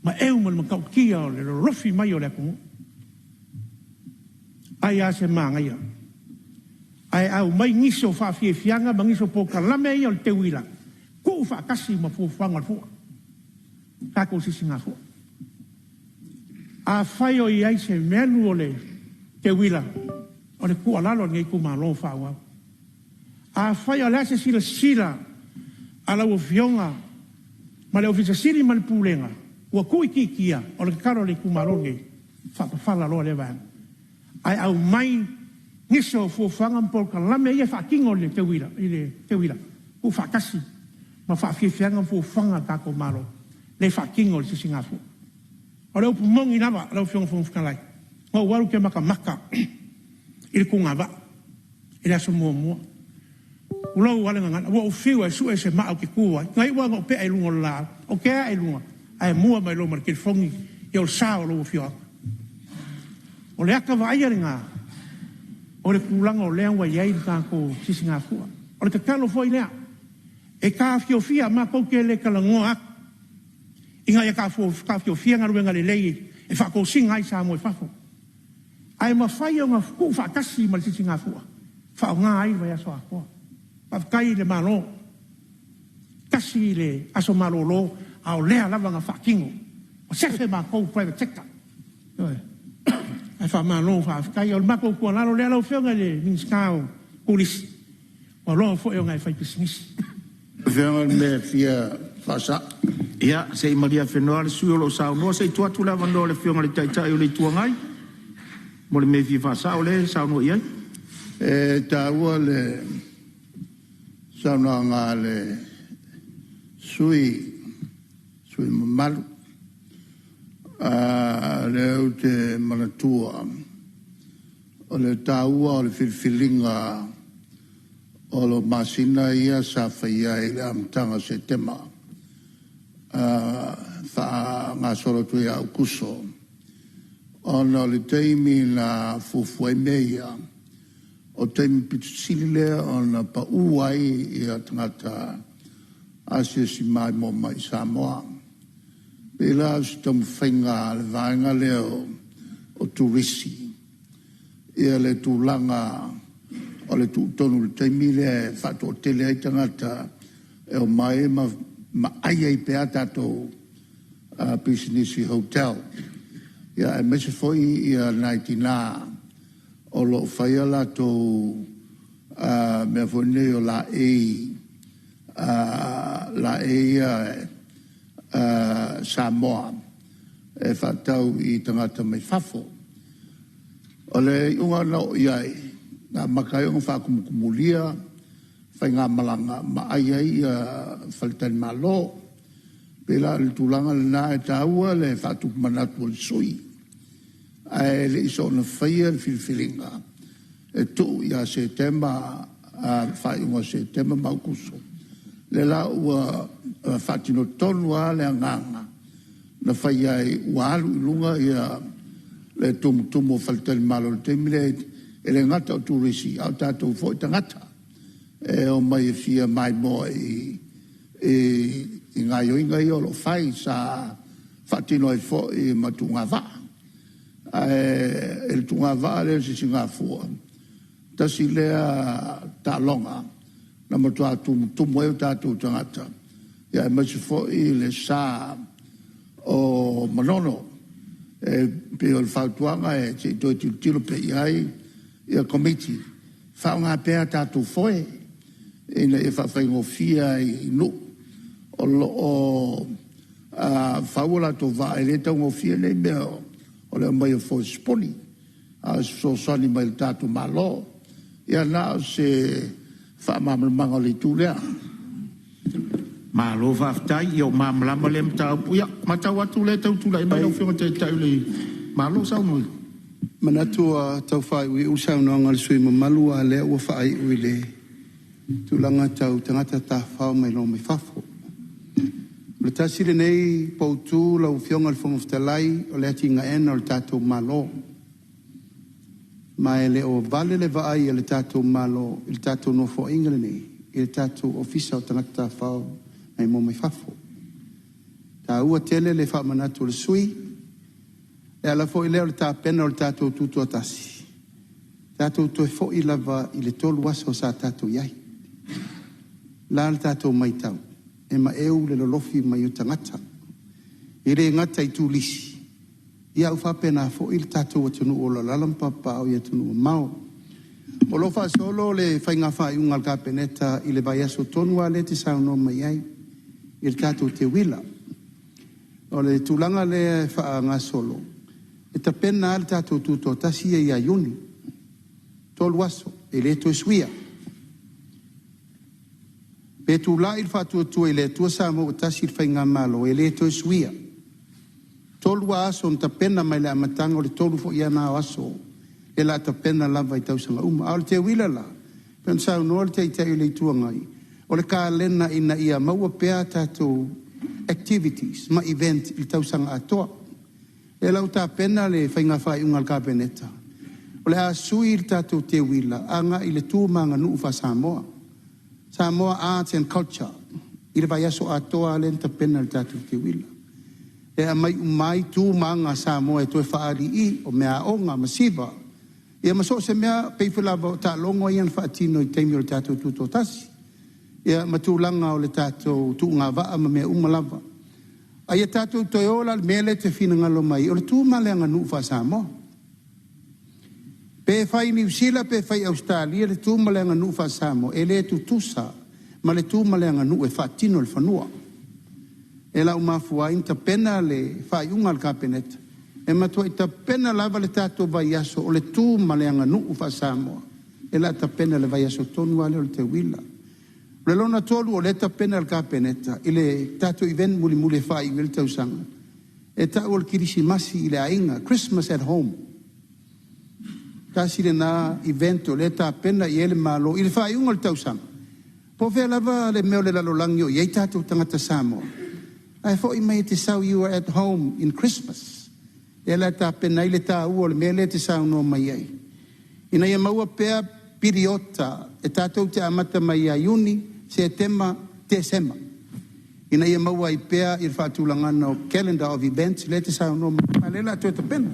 maeu ma le matautia o le lolofi mai o le atunuu. Ai lava se manaia ae aumai nisi o faafiafiaga ma nisi o polokalame ia o le teuila tuufaatasi ma fuafuaga o le fua, tatou sisigafua. Afai o i ai se melu o le teuila, o le tuualalo a lenei itumalo faaauau. Afai o le a se silasila a lau Afioga ma le Ofisa Sili ma le Pulega ua tuuitiitia, o le tatalo a le itumalo lenei, faapafala loa lea vaega, ae aumai nisi o fuafuaga ma polokalame ia e faatino i le teuila, tuufaatasi ma faafiafiaga ma fuafuaga a le tatou Malo lea e faatino le sisigafua. O le upu moni lava lau Afioga i le Fofoga Fetalai, na ou alu ou te matamata i le tuga vaa i le aso muamua, tulou lava le gagana, ua ou fiu e sue se maa ou te tu ai, na iu lava ina ou pea i luga o le laau. Ou te ae i luga, ae mua mai loa ma le telefoni, ia o le sao o lou afioaga. O le ata vaaia lena o le tulaga o lea ua i ai le tatou sisigafua. O le tatalo foi lea, e taofiofia, matou te le talanoa atu ina ia taofiofia galuega lelei e faatosina ai Samoa i fafo, ae mafai ona tuufaatasi ma le sisigafua e faaaoga ai le vaiaso atoa. Faafetai i le Malo, tasi le aso malolo a o lea lava na faatino. Ua sefe matou private sector. Ioe. Ae faamalo faafetai. O le matou tuualalo lea lau Afioga i le Minisita o Turisi, ua loa foi ona e faipisinisi. Afioga i le mea e fia faasao. Ia, se i maliafenoa le sui usufono o lo o saunoa, se i tuu atu le avanoa i le Afioga i le Taitai o le Itu Agai mo le mea e fia faasao lea e saunoa i ai. E taua le saunoaga a le sui usufono mamalu. O lea ou te manatua o le taua o le filifiliga o lo masina ia sa faia i le amataga o Setema faagasolo atu ia Aokuso, ona o le taimi na fuafua ai mea ia, o le taimi pito sili lea ona pau ai tagata asiasi maimoa mai i Samoa. E pei la o se taumafaiga a le vaega lea o turisi le tulaga o le tuu tonu i le taimi lea e faatoatele ai tagata e omai ma aai ai pea tatou pisinisi hotel, aemaise foi nai tina o lo o fai a latou mea foi nei o laei, laei ia Samoa e faatau i tagata mai fafo. O le iuga na oo i ai, na amata ai ona faatumutumulia faigamalaga ma ai ai faletalimalo. E pei la o le tulaga lena, e taua le faatupu manatu o le sui usufono, ae le i soona faia le filifiliga e tuu ia Setema, faaiuga o Setema ma Aokuso. Lea la ua faatino tonu lava le agaga na fai ai, ua alu i luga le tumutumu o faletalimalo i le taimi lea E le gata o turisi, a o tatou foi tagata e omai e fia maimoa i gaoioiga ia o lo o fai sa faatino ai foi ma tuugavaa. Ae i le tuugavaa lea i le Sisigafua, tasi lea taaloga na matua tumutumu ai o tatou tagata, aemaise foi le sa o Manono. E pei o le fautuaga se i toe tilotilo pea i ai le Komiti, faaaoga pea a tatou foe ina ia faafaigofie ai i nuu o lo o fau o latou vaa. E le taugofie nei mea o le aumai o foe sipuni, a o se fesoasoani mai le tatou Malo. Ia na o se faamalamalamaga o le itu lea. Malo faafetai, ia ua malamalama lea mataupu. Ia, matau atu o lea e tau tulai mai lau Afioga i le Taitai o le Malo. Saunoa ia. E manatu ua tau faaiuiu le saunoaga a le sui usufono mamalu, a o lea ua faaiu i le tulaga tau tagata tafafao maimoa mai fafo. O le tasi lenei poutu lau Afioga i le Fofoga Fetalai o le atinaeina o le tatou Malo. Ma e le o vale le vaai a le tatou Malo i le tatou Nofoaiga lenei i le tatou Ofisa o Tagata Tafafao Maimoa mai Fafo. E taua tele le faamanatu a le sui usufono, e ala foi lea o le tapena o le tatou Tutoatasi, tatou toe foi lava i le 3 aso sa tatou i ai. O le a le tatou matau? E maeu le lolofi mai o tagata. E le gata i turisi, ae ua faapena foi le tatou atunuu o lo o alaala ma papaaao i atunuu mamao. O lo o faasolo le faiga faaiuga a le Kapeneta i le vaiaso tonu lava lea e te saunoa mai ai i le tatou teuila. O le tulaga lea e faagasolo, e tapena lava le tatou Tutoatasi ia ia Iuni, 3 aso, e le toe suia. Pe tulai le Faatuatua i le Atua Samoa ua Tasi i le faigamalo, e le toe suia. 3 lava aso na tapena mai le amataga, o le 3 foi lava na o aso o le a tapena lava i tausaga uma. A o le teuila la, pei ona saunoa le Taitai o le Itu Agai, o le kalena ina ia maua pea a tatou activities ma event i le tausaga atoa. O lea la ua tapena le faiga faaiuga a le Kapeneta, o le a sui le tatou teuila agai i le tu ma le aganuu faa-Samoa, Samoa Arts and Culture i le vaiaso atoa lava lea na tapena e le tatou teuila. E aumai uma ai tu ma aga a Samoa e toe faaali'i, o meaaoga, masiva, ia ma so o se mea, pei foi lava o taalogo ia na faatino i taimi o le tatou Tutoatasi, ia ma tulaga o le tatou tuugavaa ma mea uma lava. A ia tatou toe o la i le mea lea e te finagalo mai ai, o le tu ma le aganuu faa-Samoa. Pe fai i Niu Sila pe fai i Ausetalia le tu ma le aganuu faa-Samoa, e le tutusa ma le tu ma le aganuu e faatino i le fanua. E la ua mafua ai ona tapena le faaiuga a le Kapeneta, e matuai tapena lava le tatou vaiaso o le tu ma le aganuu faa-Samoa, o le a tapena i le vaiaso tonu lava lea o le teuila. O le lona 3 o lea e tapena e le Kapeneta i le tatou event mulimuli e faaiu ai le tausaga, e tau o le Kerisimasi i le Aiga, Christmas at Home. Tasi lena event o lea e tapena i ai le Malo i le faaiuga o le tausaga. Po o fea lava le mea o le lalolagi o i ai tatou tagata Samoa, ae foi mai e te sau, you are at home in Christmas. Lea la e tapena ai le taua o le mea lea e te saunoa mai ai, ina ia maua pea piriota e tatou te amata mai ia Iuni, Setema, Tesema, ina ia maua ai pea le faatulagaga o calendar of events lea e te saunoa mai ai, ma o lea o le a toe tapena.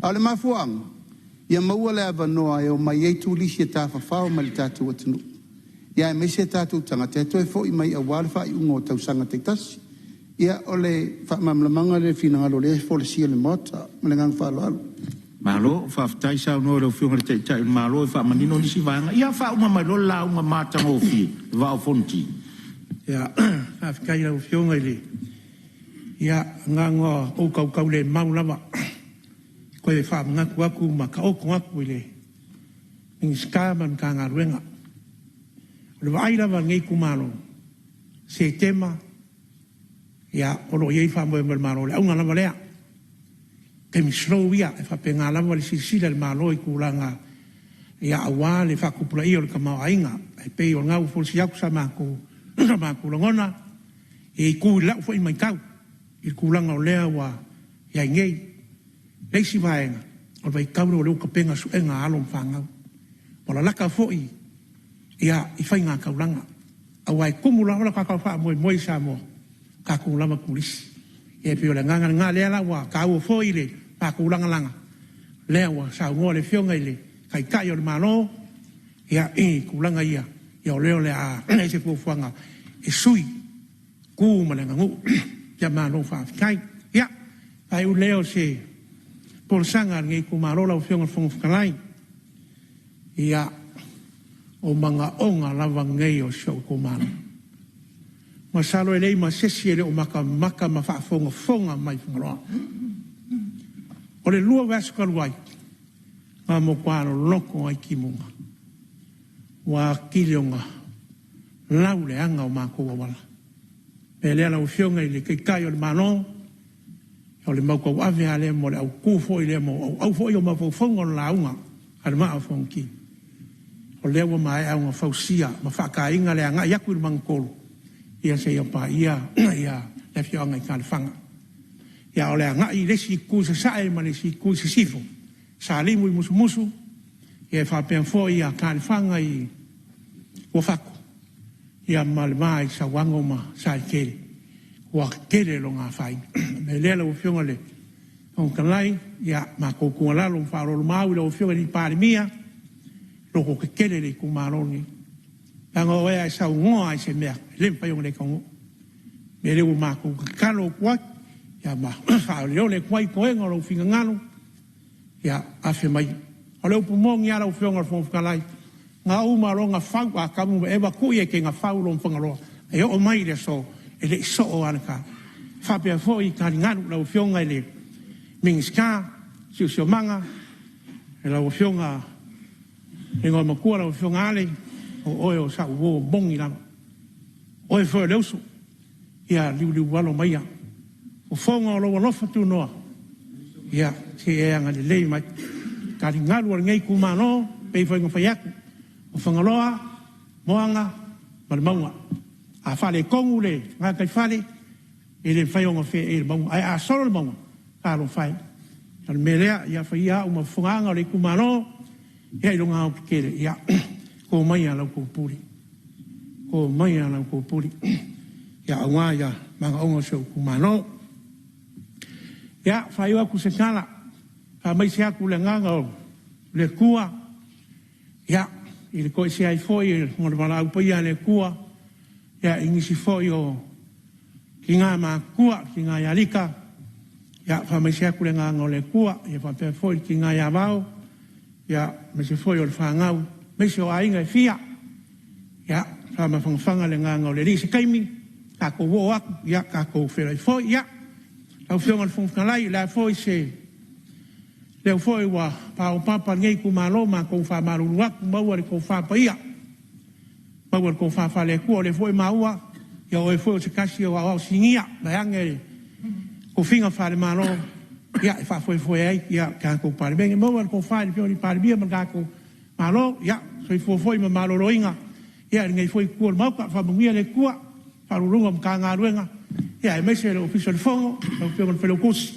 A o le mafuaaga, ia maua le avanoa e omai ai turisi e tafafao mai i le tatou atunuu, ia aemaise tatou tagata e toe foi mai aua le faaiuga o tausaga taitasi. Ia, o le faamalamalamaga lea i le finagalo o lea e folasia i le Maota. Ma le agaga faaaloalo. Malo faafetai saunoa i lau Afioga i le Taitai o le Malo e faamanino nisi vaega. Ia faauma mai loa le lauga matagofie le Vaa o Fonoti. Ia, faafetai i lau Afioga i le agaga o ou tautaulemau lava e toe faamanatu atu ma taoto atu i le Minisita ma le Matagaluega. O le vaai lava a lenei itumalo, Setema o lo o i ai le faamoemoe o le Malo, o le auga lava lea. O taimi slow ia, e faapena lava le silasila a le Malo i tulaga aua le faatupulaia o le tamaoaiga. Ae pei o lena ua folasia atu sa matou lagona e itu i lau foi matau i le tulaga o lea ua i ai nei. O le isi vaega, O le vaitau lea o lea ua tapena suega a alo ma fanau. Ua lalata foi ia i faigataulaga aua e tumu lava lo tatou faamoemoe i Samoa, o tatou lava turisi. Ia e pei o le agaga lena lea la ua taua foi le matou lagalaga, lea ua saunoa le Afioga i le Taitai o le Malo ia i tulaga ia, ia o lea o le a i ai se fuafuaga e sui tu ma le aganuu. Ia malo faafetai. Ia, faaiu lea o se folasaga a lenei itumalo lau Afioga i le Fofoga Fetalai. Ia, o manaoga lava nei o si ou itumalo. Masalo e leai ma se isi e le o matamata ma faafogafoga mai i Fagaloa. O le 2 vaiaso talu ai, na matua loloto ai timuga, ua atili ona lauleaga o matou auala. O le mea lea lau Afioga i le Taitai o le Malo, o le mau tauave lava lea mo le autu foi lea mo auau foi o mafaufauga o le lauga a le Vaa o Fonoti, o lea ua maea ona fausia ma faataina le agai atu i le magatolu seia paia le afioaga i Taelefaga. A o le agai i le isi itu i sasae ma le isi itu i sisifo, Salimu i Musumusu e faapea foi Taelefaga i Uafato ma le va i Sauano ma Saletele, ua tele lona afaina. O le mea lea lau Afioga i le Fofoga Fetalai, ia matou tuualalo ma faaoloolomaau i lau Afioga i le Palemia, lototetele le itumalo lenei, leaga o oe a e saunoa lava i se mea, e le mafai ona le taunuu. O le mea lea ua matou tatalo atu ai ma faaoleole atu ai toega o lou finagalo, ia afe maia. O le upu moni lava lau Afioga i le Fofoga Fetalai, na uma loa ona fau Atamu ma Eva tuu i Etena fau loa ma Fagaloa, e oo mai i le aso, e le i soo lava le ta. E faapea foi i taligalu, lau Afioga i le Minisita o le Siosiomaga, lau Afioga i le Igoamatua lau Afioga Ale, o oe o sau uo moni lava. O oe foi o le uso, ia liuliualo maia, fofoga o lou alofa tunoa, ia se i e agalelei mai. Taligalu a lenei itumalo, e pei foi ona fai atu, o Fagaloa, Moaga ma le Mauga. A faaletonu le gataifale, e le mafai ona feei e le mauga, ae a solo le mauga, talofa e. O le mea lea, ia fai ia au ma fofogaaga a le itumalo i lona aoaotetele, ia to maia la outou pule, to maia la outou pule aua manaoga o si ou itumalo. Ia, faaiu atu se tala, faamaise atu le agaga o le Atua i le toesea ai foi o le valaau paia a le Atua i nisi foi o tina matutua, le tina ia Lita, ia faamaise atu le agaga o le Atua faapea foi le tina ia Vao, aemaise foi o le fanau, aemaise o aiga e fia. Ia faamafanafanaga le agaga o le Alii. I se taimi tatou oo atu tatou feiloai foi. Ia, lau Afioga i le Fofoga Fetalai, o le a foi se leo foi ua paopapa i lenei itumalo, matou faamalulu atu, maua le tofa paia, maua le tofa faale-Atua. O lea foi ua maua o oe foi o se tasi o aoao sinia vaeane le tofiga faale-Malo e faafoefoe ai le tatou Palemene. Maua le tofa i le Afioga i le Palemia ma le tatou Malo, ia soifua foi ma maloloina i lenei foi Itu o le Maota. Faamanuia le Atua i Ofisa Sili o Pulega o Matagaluega aemaise le Ofisa o le Fono, lau Afioga i le Failautusi,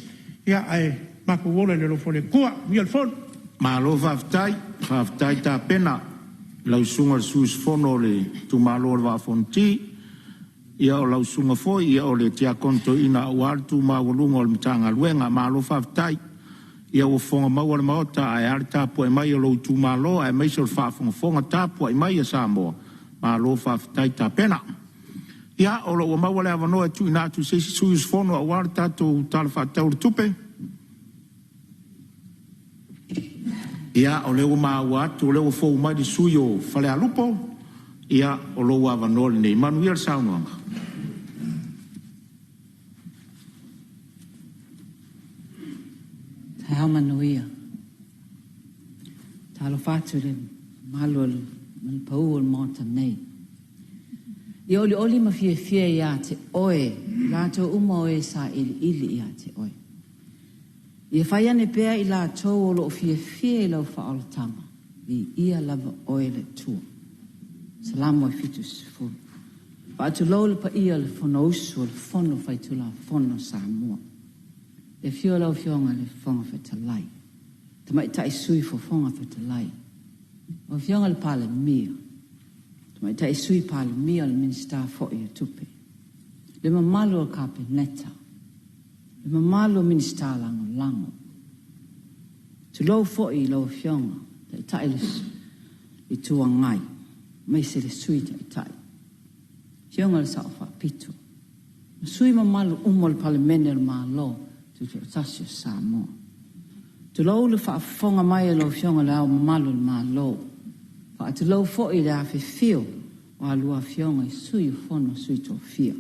ae matou ola i le alofa o le Atua. Manuia le fono. Malo faafetai, faafetai tapena i lau susuga i le sui usufono o le itumalo o le Vaa o Fonoti. Ia o lau susuga foi o le Tiakono Toeaina aua le tu maualuga o le Matagaluega. Malo faafetai. Ia ua fofoga maua le Maota ae a le tapuai mai a lou itumalo aemaise o le faafogafoga tapuai mai a Samoa. Malo faafetai tapena. Ia o lo o ua maua le avanoa e tuuina atu i se isi sui usufono aua le tatou Tala Faatatau o le Tupe. Ia, o lea ua maua atu o lea ua fou mai le sui usufono mo Falealupo. Ia, o lou avanoa lenei. Manuia le saunoaga. Taeao manuia. Talofa atu i le mamalu ma le pau o le Maota nei. Ia olioli ma fiafia ia te oe i latou uma o e sailiili ia te oe. Ia fai ane pea i latou o lo o fiafia i lau faaolataga, viia lava oe le Atua. Salamo e 70. Faatulou le paia o le Fonousu o le Fono Faitulafono a Samoa. I le afio o lau Afioga i le Fofoga Fetalai. Tamaitai Sui Fofoga Fetalai, lau Afioga i le Palemia, Tamaitai Sui Palemia o le Minisita foi o Tupe, le mamalu o le Kapeneta, le mamalu o Minisita Lagolago. Tulou foi i lau Afioga Taitai o le Itu Agai, aemaise le Sui Taitai, Afioga i le Sao Faapito, ma sui usufono mamalu uma o le Palemene o le Malo Tutoatasi o Samoa. Tulou le faafofoga mai a lau Afioga i Le Ao Mamalu o le Malo, faatulou foi i le afifio o a lua Afioga i Sui o le Fono a Sui Tofia.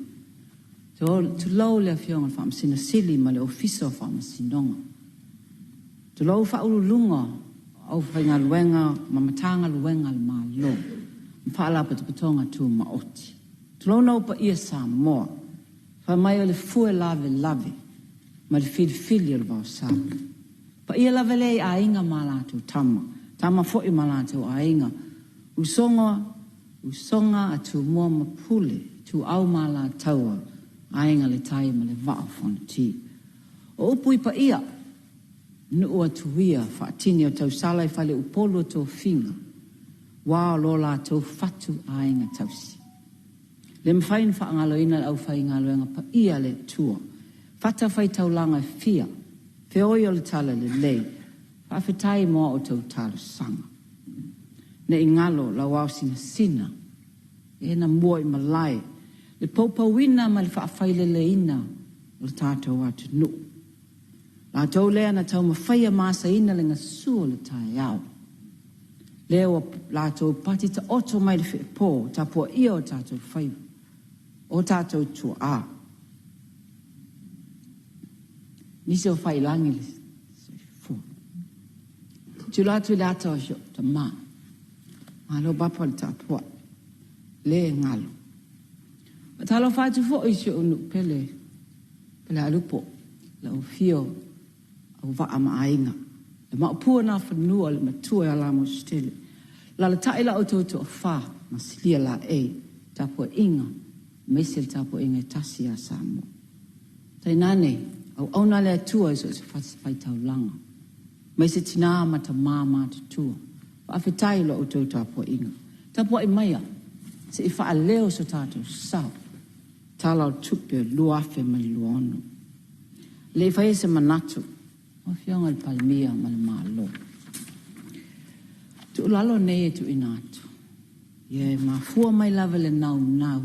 Tulou le Afioga i le Faamasino Sili ma le Ofisa o Faamasinoga. Tulou Faauluuluga o aufaigaluega ma Matagaluega a le Malo ma Faalapotopotoga Tumaoti. Tulouna ou paia Samoa, fai mai o le fue lavelave ma le filifili o le vaosa. Paia lava lea i Aiga ma latou Tama, Tama foi ma latou Aiga, Usoga, Usoga a Tumua ma Pule, Ituau ma Alataua, Aiga i le Tai ma le Vaa o Fonoti. O upu i paia, nuu atu ia faatini o tausala i faleupolu o tofiga, ua o lo latou fatu aiga tausi. Le mafai ona faagaloina le aufaigaluega paia a le Atua, fatafaitaulaga e fia, feoi o le talalelei, faafetai mo a outou talosaga. Ne i galo lau ao sinasina, e na mua i malae, le poupouina ma le faafaileleina o le tatou atunuu. Latou lea na taumafaia ma asaina le gasu o le taeao. Lea ua latou pati taoto mai le feepo, tapuaia o tatou faiva, o tatou tuaa. Nisi o failangi le soifua. Tula atu i le ata o si ou tama. Malo papa le tapuai. Le galo. Faatalofa atu foi i si ou nuu pele, Falealupo, lau afio Auvaa ma Aiga, le Maopu o Nafanua, le Matua ia Lamositele. Alaalatai la outou toafa ma Silia Laei, tapuaiga aemaise le tapuaiga e tasi ia Samoa. Tainane, auauna a le Atua i so o se fatafaitaulaga, aemaise tina ma tama matutua. Faafetai i la outou tapuaiga. Tapuai maia se i faaleo so tatou sao. Tala o le Tupe 2026. Le i faia se manatu, lau Afioga i le Palemia ma le Malo, tuualalo nei e tuuina atu, ia e mafua mai lava i le naunau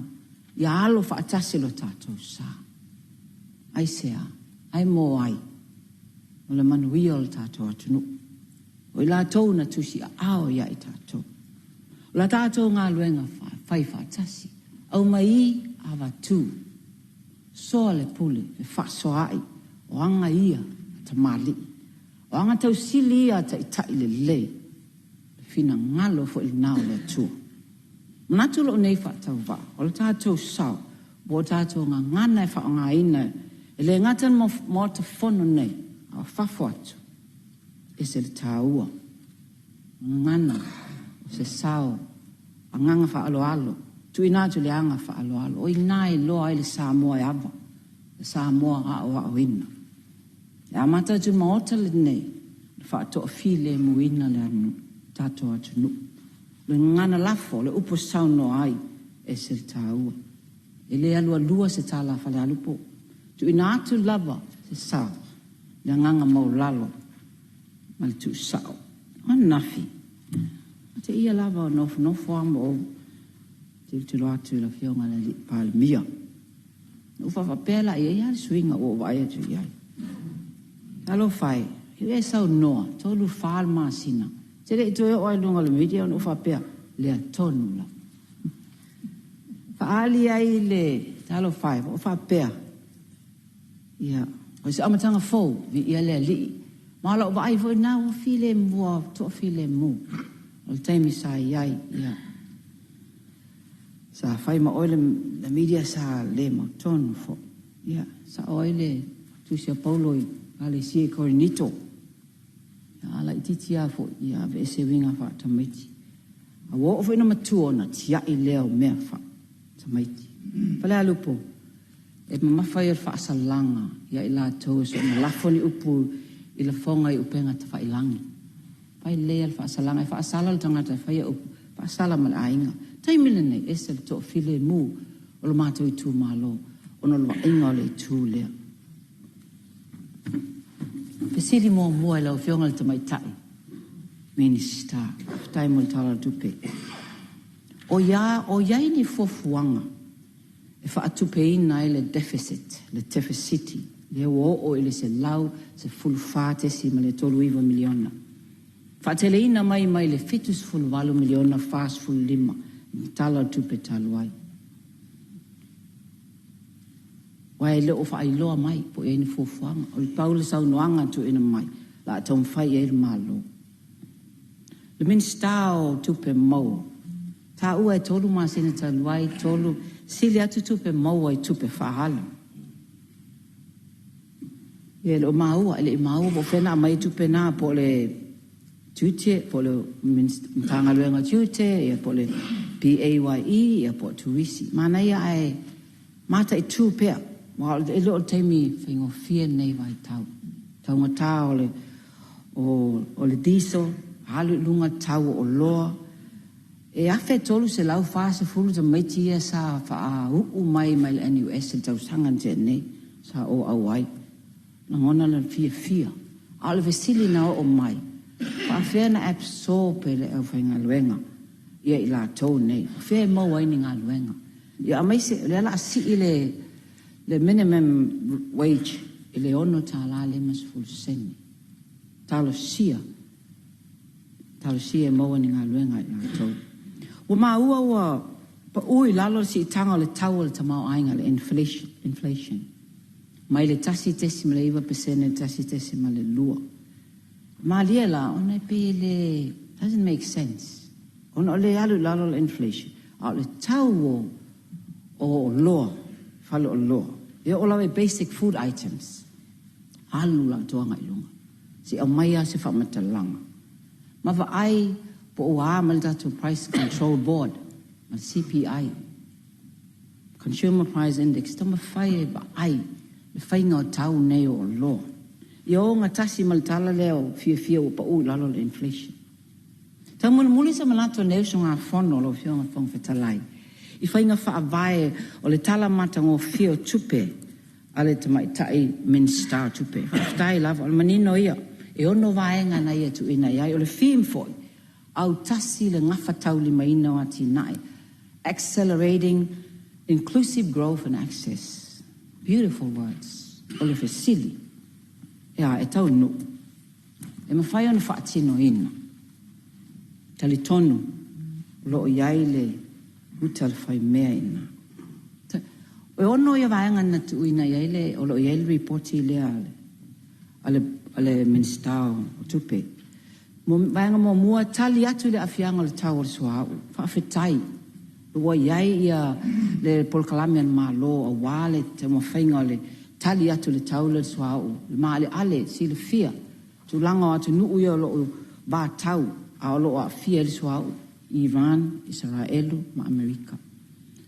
ia alo faatasi lo tatou sa. Aisea? Ai mo ai? O le manuia o le tatou atunuu. O i latou na tusiaao ia i tatou. O la tatou galuega fai faatasi, aumaī avatu, soa le pule, fefaasoaai, o aga ia a tamalii, o aga tausili ia a taitai lelei, o le finagalo foi lena o le Atua. Manatu lou nei faatauvaa, o le tatou sao, po o tatou gagana e faaaogaina e le gata i le Maota Fono nei, a o fafo atu, e ese le taua. Gagana, o se sao, agaga faaaloalo, tuuina atu le aga faaaloalo. O i ina e iloa ai le Samoa e ava, le Samoa aoaoina. E amata atu i le Maota lenei ona faatoafilemuina le tatou atunuu. O le gagana lafo, o le upu e saunoa ai, e ese le taua. E le alualua se tala a Falealupo. Tuuina atu lava se sao i le agaga maualalo ma le tuusao. O ananafi, teia lava o nofonofo lava ma ou tilotilo atu i le Afioga i le Palemia. Na ou faapea la i ai, e i ai lava le suiga ua ou vaai atu i ai. Talofa e, e saunoa, 3, 4 le masina, e te le i toe oo lava i luga o le media ona ou faapea, lea tonu lava. Faaali ai le talofa e, ua ou faapea, ia, o se amataga fou, viia le Alii. Ma o lau vaai foi lena ua filemu, ua toafilemu. O le taimi sa i ai, ia, sa fai ma oe le media sa le mautonu foi. Ia, sao ai le tusi a Paulo i Ekalesia i Korinito. Ia, a laitiiti lava foi, ia aveese uiga faatamaiti. A ua oo foi ina matua ona tiai lea o mea faatamaiti. Falealupo, e mamafa ia o le faasalaga ia i latou e soona lafo ni upu i lafoga i upega tafailagi. Fai lelei lava le faasalaga, e faasala le tagata e faia upu, faasala ma le aiga. Taimi lenei, ese le toafilemu o lo matou itumalo ona o le vaaiga o le itu lea. Fesili muamua i lau Afioga i le Tamaitai Minisita, faafetai mo le Tala o le Tupe. O i ai ni fuafuaga e faatupeina ai le deficit, le tefesiti lea ua oo i le $114.39 miliona, faateleina mai mai le $78 miliona 45 i le Tala o le Tupe talu ai. Aua e le o faailoa mai po o i ai ni fuafuaga. O le pau le saunoaga na tuuina mai, o le a taumafai i ai le Malo. Le Minisita o Tupe Maua, taua e 3 masina talu ai, 3, sili atu tupe maua i tupe faaalu. E le o maua, e le i maua po o fea na aumai ai tupe na, po o le tiute, po o le Matagaluega o Tiute, po o le PAYE, po o Turisi. Manaia ae mataitu pea, aua e le o le taimi faigofie lenei vaitau. Taugata o le diesel, alu i luga le tau o oloa. E 1,340 tamaiti ia sa faauu mai mai le NUS i le tausaga na tea nei, sa ou auai. Lagona le fiafia. A o le fesili na oo mai, e faapefea ona absorb e le aufaigaluega ia i latou nei? O fea e maua ai ni galuega? Ia aemaise o lea o le a sii le minimum wage i le $6.50. Talosia, talosia e maua ni galuega i latou. Ua maua ua pau i lalo le siitaga o le tau o le tamaoaiga, le inflation, mai le 1.9% i le 1.2. Malie la, ona e pei e le, doesn't make sense, ona o lea e alu i lalo le inflation, a o le tau o oloa, faleoloa, e oo lava i basic food items, alu le atoaga i luga. Se i aumai lava se faamatalaga ma vaai po o ua a mai le tatou Price Control Board ma le CPI, Consumer Price Index, taumafai e vaai le faiga o tau nei o oloa. Ia ogatasi ma le tala lea o fiafia ua pau i lalo le inflation. Taumolimoli se manatu o lenei usugafono lau Afioga i le Fofoga Fetalai i faiga faavae o le tala matagofie o tupe a le tamaitai Minisita o Tupe. Faafetai lava, o le manino ia, e 6 vaega na ia tuuina i ai. O le theme foi, autasi le gafataulimaina o atinae, accelerating inclusive growth and access. Beautiful words. O le fesili, e a, e taunuu, e mafai ona faatinoina. Talitonu o lo o i ai le uta a le faimea i ina. E 6 ia vaega na tuuina i ai le, o lo o i ai le lipoti lea a le, a le Minisita o Tupe. Vaega muamua, tali atu i le aafiaga o le tau o le suauu. Faafetai ua i ai ia le polokalame a le Malo aua le taumafaiga o le tali atu i le tau lea o le suauu, le maaleale, silafia tulaga o atunuu ia o lo o vatau a o lo o aafia ai le suauu, Iran, Isaraelu ma Amerika.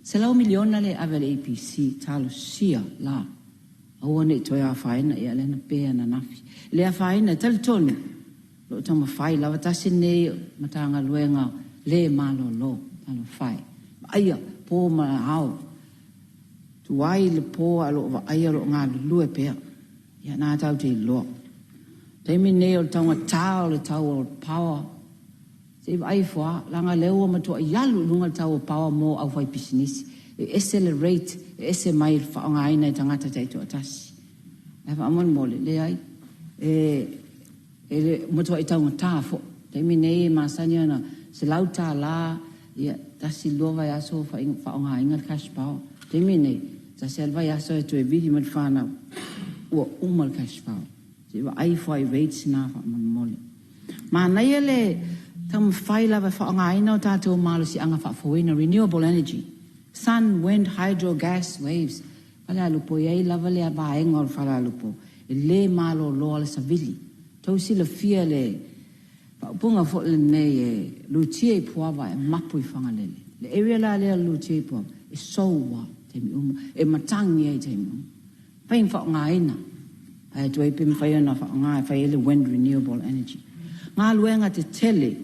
$100 miliona lea e ave a le APC, talosia la, aua ne i toe afaina, ia lea na pe ananafi. E le afaina, e talitonu, o lo o taumafai lava, tasi lenei Matagaluega le malolo, talofa e, vaaia po ma ao, tuai le po ae o lo o vaaia o lo o galulue pea. Ia na tatou te iloa. O le taimi lenei o le taugata o le tau o le power, se i vaai ifo lava, leaga o lea ua matuai alu i luga le tau o power mo aufaipisinisi. E ese le rate, e ese mai le faaaogaina e tagata taitoatasi. Ae faamolemole, leai, e, e matuai taugata foi. O le taimi nei e masani ona $100, ia, tasi lua vaiaso o faaaogaina le cash power. O le taimi nei, tasi lava le vaiaso e toe vili mai le fanau, ua uma le cash power. Se i vaai ifo lava i rates na faamolemole. Manaia le taumafai lava e faaaogaina o tatou malosiaga faafouina, renewable energy, sun, wind, hydro, gas, waves. Falealupo, e i ai lava le vaega o le Falealupo e le malolo le savili. Tou silafia le faaupuga foi lenei e lutia i Puava e mapu i Fagalele. Le area la lea o le lutia i Puava, e sou lava i taimi uma, e matagi ai i taimi uma. Mafai ona faaaogaina, ae tuai pe mafai ona faaaoga e fai ai le wind renewable energy. Galuega tetele,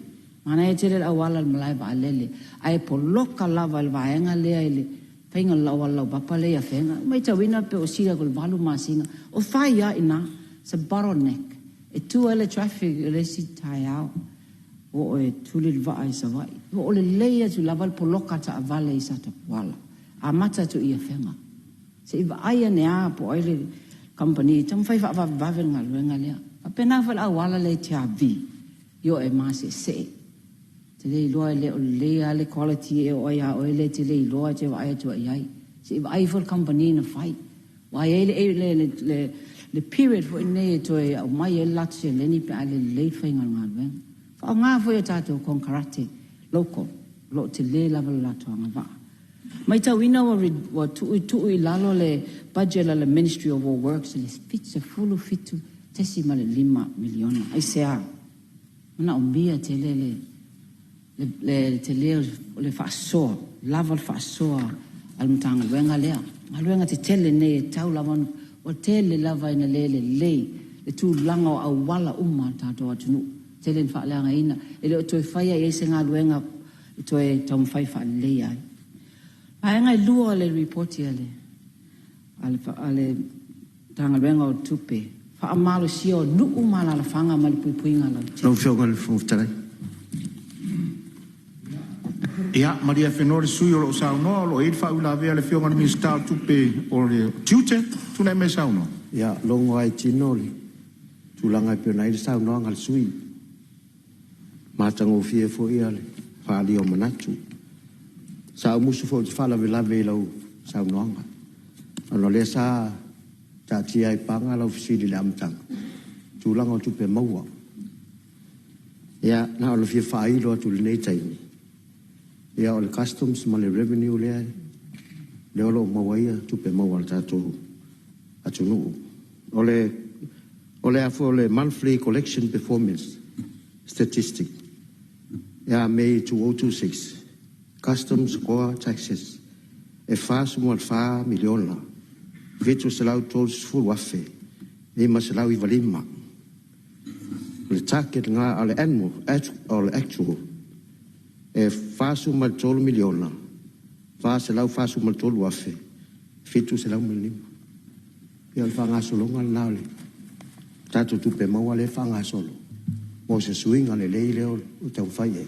manaia tele le auala i le malae vaalele, ae poloka lava i le vaega lea i le faiga o le auala laupapa lea i Afega. E matauina pe ua sili atu i le 8 masina o fai lava i ina. It's a bottleneck. E tu ai le traffic i le isi taeao, ua oo e tuli le vaa i Savaii. Ua oo lelei atu lava le poloka a taavale i Satapuala, amata atu i Afega. Se i vaai ane lava po o ai le kamupani e taumafai e faavavevave le galuega lea. E faapena foi i le auala lea i Tiavi i o e maseesee. E te le iloa e le o lelei lava le quality ea o ai lava oe lea e te le iloa e te vaai atu i ai. Se i vaai ifo le kamupani na fai. Aua e i ai le period foi lenei e toe aumai ai le latou seleni pe a le lelei le faiga o le galuega. Faaaoga foi a tatou konekarate local o lo o tele lava le latou agavaa. Matauina ua tuutuu i lalo le budget a le Ministry of All Works i le $77.5 miliona. Aisea? Manaomia tele le tele o le faasoa, lava le faasoa a le Matagaluega lea. O galuega tetele nei e tatau lava ona… Ua tele lava ina le lelei le tulaga o auala uma a le tatou atunuu, tele ina faaleagaina, e le o toe faia i ai se galuega e toe taumafai e faaleleia ai. Vaega e 2 o le Lipoti a le Matagaluega o Tupe, faamalosia o nuu ma alaalafaga ma le puipuiga lautele. Lau Afioga i le Fofoga Fetalai. Ia malie afenoa le sui usufono o lo o saunoa o lo o i ai le faauilavea a le Afioga i le Minisita o Tupe o Tiute. Tulai mai e saunoa. Ia, logo lava i tino le tulaga e pei ona i ai le saunoaga a le sui usufono. Matagofie foi le faaalia o manatu. Sa ou musu foi ou te faalavelave i lau saunoaga, ona o lea sa taatia ai i paga lau fesili i le amataga i tulaga o tupe maua. Ia na ona fia faailo atu i lenei taimi, ia o le Customs ma le Revenue lea o lo o maua ai tupe maua a le tatou atunuu. O le monthly collection performance statistic ia Mei 2026, Customs core taxes e $44 miliona 730 afe 595. O le target lena, a o le annual, o le actual e $43 miliona 443 afe 705. Ia o le faagasologa lena o le tatou tupe maua lea e faagasolo mo se suiga lelei lea ua taumafai i ai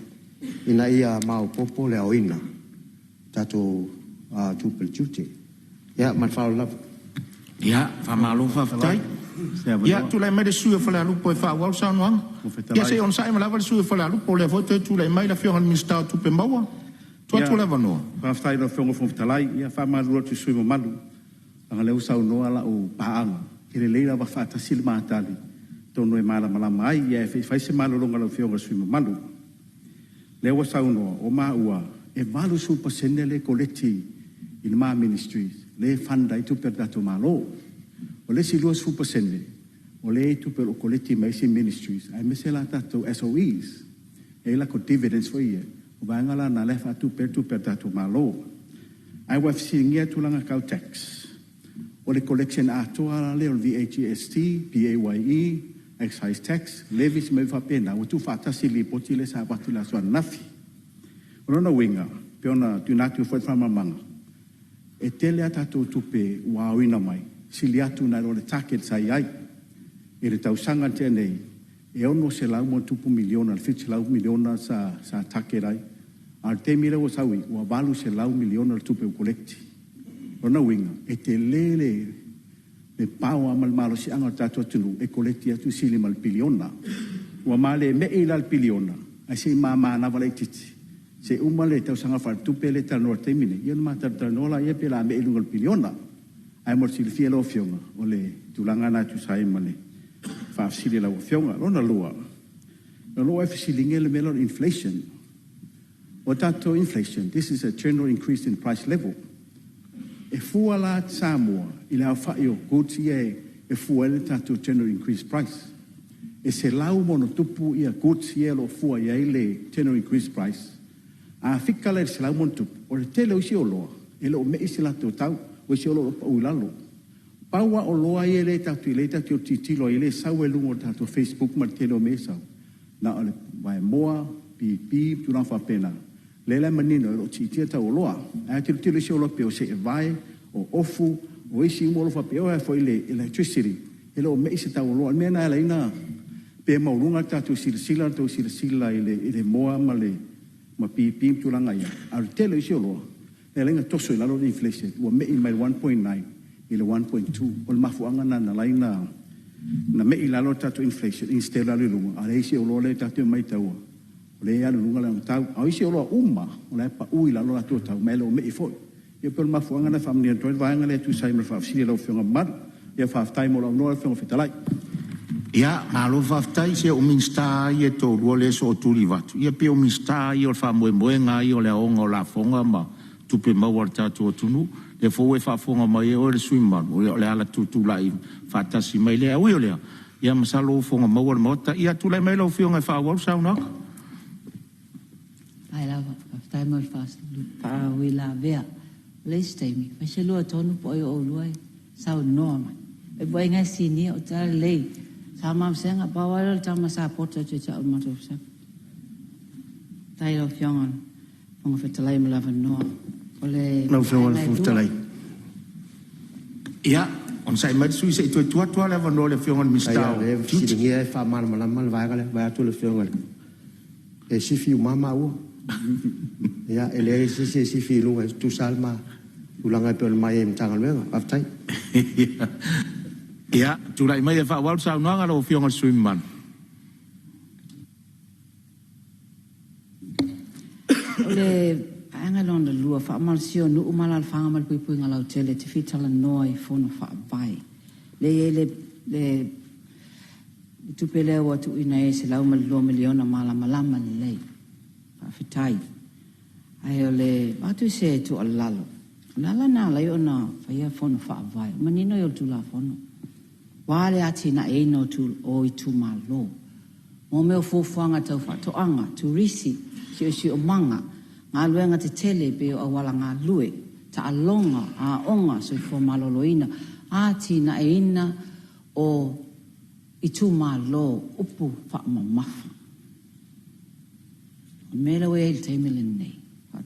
ina ia maopoopo le aoina o tatou tupe i le tiute. Ia ma le faaaloalo lava. Ia, faamalo faafetai. Ia, tulai mai le sui usufono mo Falealupo e faaauau le saunoaga. Ia se i onosai mai lava le sui usufono mo Falealupo o lea foi e toe tulai mai le Afioga i le Minisita o Tupe Maua. Tuu atu le avanoa. Faafetai i lau Afioga i le Fofoga Fetalai. Ia faamalulu atu i le sui usufono mamalu, leaga o lea ua saunoa lau paaga, e lelei le ava faatasi le ma tali, atonu e malamalama ai. Ae se i fai se malologa a lau Afioga i le sui usufono mamalu. O lea ua saunoa, o maua e 80% lea e koleti i le ma Ministry lea e fund ai tupe a le tatou Malo. O le isi 20% o lea e i ai tupe o lo o koleti mai isi Ministries aemaise la tatou SOEs, e i ai latou dividends foi ia, o vaega la na o lea e faatupe ai tupe a le tatou Malo. Ae ua e fesiligia tulaga tau tax, o le collection atoa la lea o le VAGST, PAYE, Excise Tax, Levies ma mea faapena ua tuufaatasi i le lipoti lea sa avatu i le aso ananafi. O lona uiga, pei ona tuuina atu foi le faamalamalamaga, e tele a tatou tupe ua aoina mai, sili atu nai lo le target sa i ai. I le tausaga na tea nei, e $600+ miliona i le $700 miliona sa target ai, a o le taimi lea ua sau ai, ua $800 miliona le tupe ua koleti. O lona uiga, e tele le power ma le malosiaga o le tatou atunuu e koleti atu e sili ma le piliona. Ua ma le mei la i le piliona, ae se i manava laitiiti se i uma le tausaga faaletupe lea e talanoa i le taimi lenei, ia ona ma talatalanoa lea pe o le a mei i luga o le piliona. Ae mo le silafia e lau Afioga, o le tulaga lena e tusa ai ma le faafesili a lau Afioga. Lona lua, o lea ua e fesiligia le mea lea o le inflation. O tatou inflation, this is a general increase in price level. E fua la Samoa i le aofai o goods ia e fua ai le tatou general increase price. E 100+ goods ia o lo o fua i ai le general increase price. A fika la i le 100+, o le tele o isi oloa, e le o mei se latou tau, o isi o lo o pau i lalo. Pau lava oloa ia lea tatou te tilotilo ai lea e sau ai i luga o le tatou facebook ma le tele o mea e sau, Na o le vaemoa, pipi ma tulaga faapena, lea la e manino e le o siitia tau o oloa. Ae a tilotilo i isi oloa pei o seevae, o ofu, o isi uma oloa faapea, e oo lava foi i le electricity, e le o mei se tau o oloa. O le mea lena e ala ai ona pei e maualuga le tatou silasila le tou silasila i le moa ma pipi ma tulaga ia, a o le tele o isi oloa lea e ala ai ona toso i lalo le inflation ua mei mai le 1.9 i le 1.2. O le mafuaaga lena na ala ai ona mei i lalo le tatou inflation instead o le alu i luga, a o isi oloa lea tatou te maitaua o lea e alu i luga lana tau. A o isi oloa uma lava, o la e pau i lalo latou tau ma e le o mei foi. Ia pei o le mafuaaga lena e faamanino atu ai le vaega lea e tusa ai ma le faafesili a lau Afioga mamalu. Ia faafetai mo lou avanoa lau Afioga i le Fofoga Fetalai. Ia, malo faafetai. Se o Minisita lava ia e toalua lea e sootuli o itu, e pei o Minisita lava ia o le faamoemoega lava ia o le aoga o lafoga ma tupe maua a le tatou atunuu. O lea foi ua e faafofoga mai oe le sui usufono mamalu, o le ala tutulai faatasi mai lea. Ae ui o lea, ia masalo ua fofoga maua le Maota. Ia tulai mai lau Afioga e faaauau le saunoaga. Faafetai lava. Faafetai mo le faauilavea. O le isi taimi, fai se lua tonu po o ai o oulua e saunoa mai. O le ituaiga e sinia, ou te iloa lelei. Sa ma Vasega, pau lava lea o le tama sa poto e toe ta'u i le matou Vasega. Faafetai i lau Afioga i le Fofoga Fetalai mo le avanoa. O le Lau Afioga i le vaega e Fofoga lua, Fetalai. Ia, onosai mai le sui usufono se i toe tuu atu lava le avanoa i le Afioga i le Leai Minisita lava o o lea e Tiute. fesiligia e faamalamalama le vaega lea vaeatu le Afioga i le… E sifi uma lava maua. Ia, e leai se isi e sifi i luga, e tutusa lava le ma tulaga e pei ona ma i ai i le Matagaluega. Faafetai. Ia, tulai maia e faaauau le saunoaga a lau Afioga i le sui usufono mamalu. O le vaega lona lua, faamalosia o nuu ma alaalafaga ma le puipuiga lautele e te fia talanoa i fono faavae. Lea e i ai le tupe lea ua tuuina i ai e $102 miliona malamalama lelei. Faafetai. Ae o le avatu se tuualalo, o le ala lena na ala ai ona faia fono faavae, o le manino ia o le Tulafono, aua le atinaeina o itumalo. Mo mea o fuafuaga tau faatoaga, turisi, siosiomaga, galuega tetele pei o auala galue, taaloga, aoga, soifua maloloina, atinaeina o itumalo, upu faamamafa. O le mea lea ua i ai i le taimi lenei, o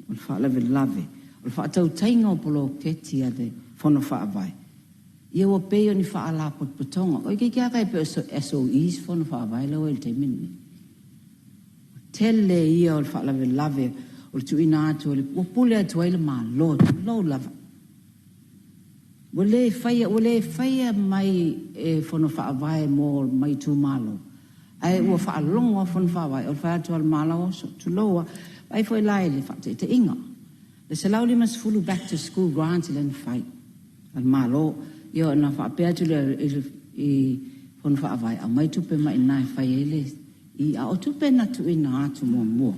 le faalavelave, o le faatautaiga o poloketi a le Fono Faavae, ia ua pei o ni faalapotopotoga. Toeitiiti lava tai pei o SOEs Fono Faavae la ua i ai i le taimi lenei. O le tele ia o le faalavelave o le tuuina atu ua pule atu ai le Malo, tulou lava. Ua le faia, ua le faia mai e Fono Faavae mo mai itumalo, ae ua faalogo lava Fono Faavae o le fai atu lava o le Malo, oso, tulou lava. Vaai foi la i le faataitaiga, le $150 back to school grant lea na fai a le Malo, ia ona faapea atu lea i Fono Faavae, aumai tupe mai i ina e fai ai le… a o tupe na tuuina atu muamua,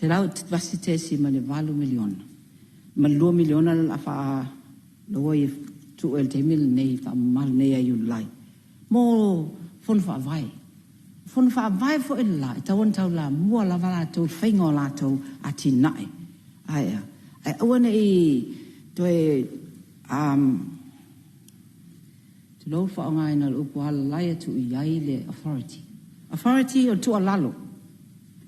$101.8 miliona, ma le $2 miliona lea o le a faa… lea ua tuu i le taimi lenei faamamalu nei ia Iulai mo Fono Faavae. O Fono Faavae foi la, e tatau ona taulamua lava latou i le faiga o latou atinae. Ae a? Ae aua ne i toe, tulou le faaaogaina o le upu, alalai atu i ai le authority. Authority o le tuualalo,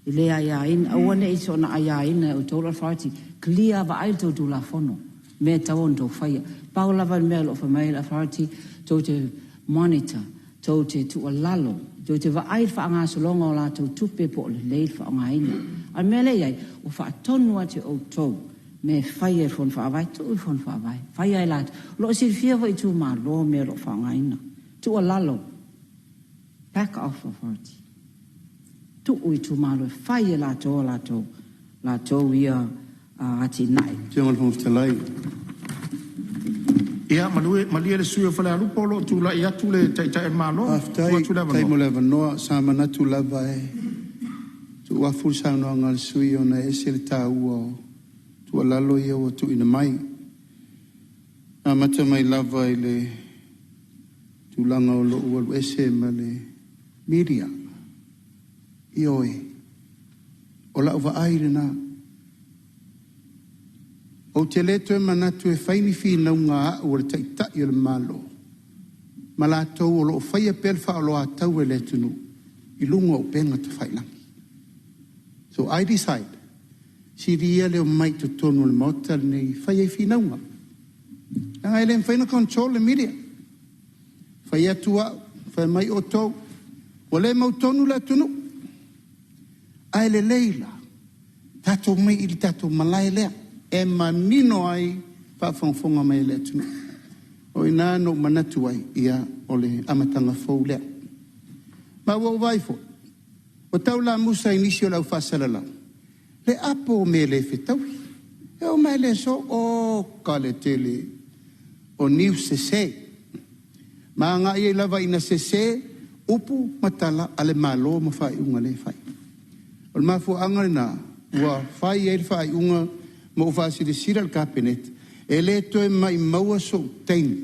e le aiaina, aua ne i soona aiaina e outou le authority, clear, vaai le tou Tulafono, mea e tatau ona outou faia. Pau lava le mea o lo o fai mai ai le authority, tou te monitor, tou te tuualalo, tou te vaai i le faagasologa o latou tupe po o lelei le faaaogaina. A o le mea lea e i ai, ua faatonu atu e outou mea e fai e le Fono Faavae, tuu le Fono Faavae, fai e latou. O lo o silafia foi e itumalo mea o lo o faaaogaina. Tuualalo, back off authority, tuu itumalo e fai e latou a latou ia atinae. Afioga i le Fofoga Fetalai. Ia malie le sui usufono mo Falealupo o lo o tulai atu le Taitai o le Malo. Faafetai, Tuu atu le faafetai mo avanoa. le avanoa. Sa manatu lava e tuuafu le saunoaga a le sui usufono ona e ese le taua o tuualalo ia ua tuuina mai. E amata mai lava i le tulaga o lou alu ese ma le media. Ioe, o lau vaai lena. Ou te le toe manatu e fai ni finauga a au o le Taitai o le Malo ma latou o lo o faia pea le faaoloataua i le atunuu i luga o upega tafailagi. So I decide, sili ia le omai i totonu o le Maota lenei e fai ai finauga, leaga e le mafai ona control le media. Fai atu au, fai mai outou, ua le mautonu le atunuu. Ae lelei la tatou omai i le tatou malae lea e manino ai faafogafoga mai a le atunuu. O i ina na ou manatu ai, ia, o le amataga fou lea. Ma ua ou vaai foi, ua tau lamusa i nisi o le au faasalalau le apo o mea le fetaui. E oo mai lava i le aso, oka le tele o news sese, ma agai ai lava ina sese upu ma tala a le Malo ma faaiuga lea e fai. O le mafuaaga lena ua fai ai le faaiuga ma ua faasilasila i le Kapeneta, e le toe maimaua sou taimi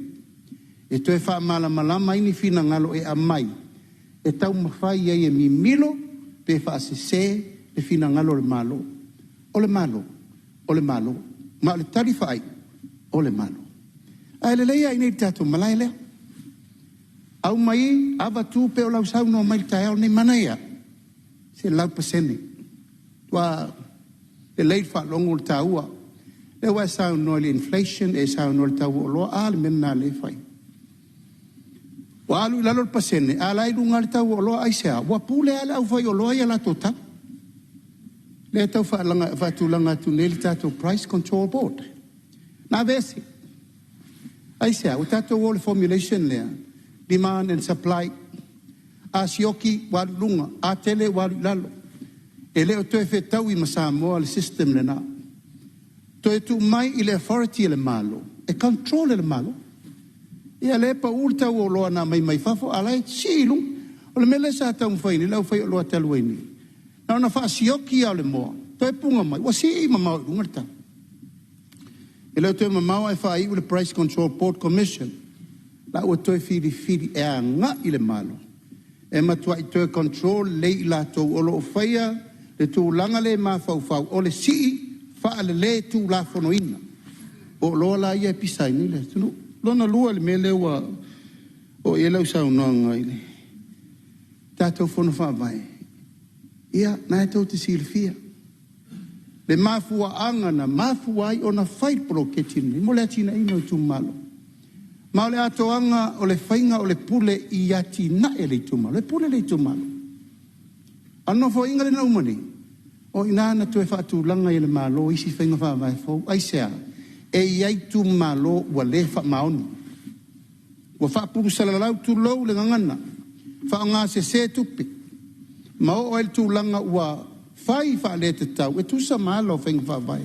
e toe faamalamalama ai ni finagalo e aumai e taumafai ai e mimilo pe faasese le finagalo o le Malo. O le Malo, o le Malo. Ma o le tali faaiu, o le Malo. Ae lelei lava i inei i le tatou malae lea. Aumai avatu pei o lau saunoa mai i le taeao lenei, manaia lava, 100%. Ua lelei le faalogo i le taua. O lea ua e saunoa i le inflation, e saunoa i le tau o oloa. A le mea lena o lea e fai? Ua alu i lalo le pasene, a o la e i luga lava le tau o oloa. Aisea? Ua pule lava le aufaioloa ia i latou tau. Lea e tau faatulaga atu nei le tatou Price Control Board na aveese. Aisea? Ua tatou o i le formulation lea, demand and supply. A sioki ua alu i luga, a tele ua alu i lalo. E le o toe fetaui ma Samoa le system lena. Toe tuu mai i le authority a le Malo e control e le Malo. Ia lea e pau le tau o oloa na aumai mai fafo a o la e sii i luga. O le mea lea sa taumafai nei le aufaioloa talu ai nei, na ona faasioki lava o le moa, toe puna mai ua sii mamao i luga le tau. E le o toe mamao ae faaiu le Price Control Board Commission, la ua toe filifili e agai i le Malo e matuai toe control lelei i latou o lo o faia le tulaga lea e mafaufau o le sii faaleletulafonoina o oloa la ia e pisa ai nei le atunuu. Lona lua i le mea lea ua oo i ai lau saunoaga i le tatou Fono Faavae, ia, lena tou te silafia le mafuaaga na mafua ai ona fai le poloketi lenei mo le atinaeina o itumalo. Ma o le atoaga o le faiga o le pule i atinae a le itumalo, e pule le itumalo. A o le Nofoaiga lea na uma nei, o i ina na toe faatulaga ai e le Malo isi faiga faavae fou. Aisea? E i ai itumalo ua le faamaoni, ua faapulusalalau, tulou le gagana, faaaogasese tupe, ma oo ai i le tulaga ua fai faaletatau e tusa ma ala o faiga faavae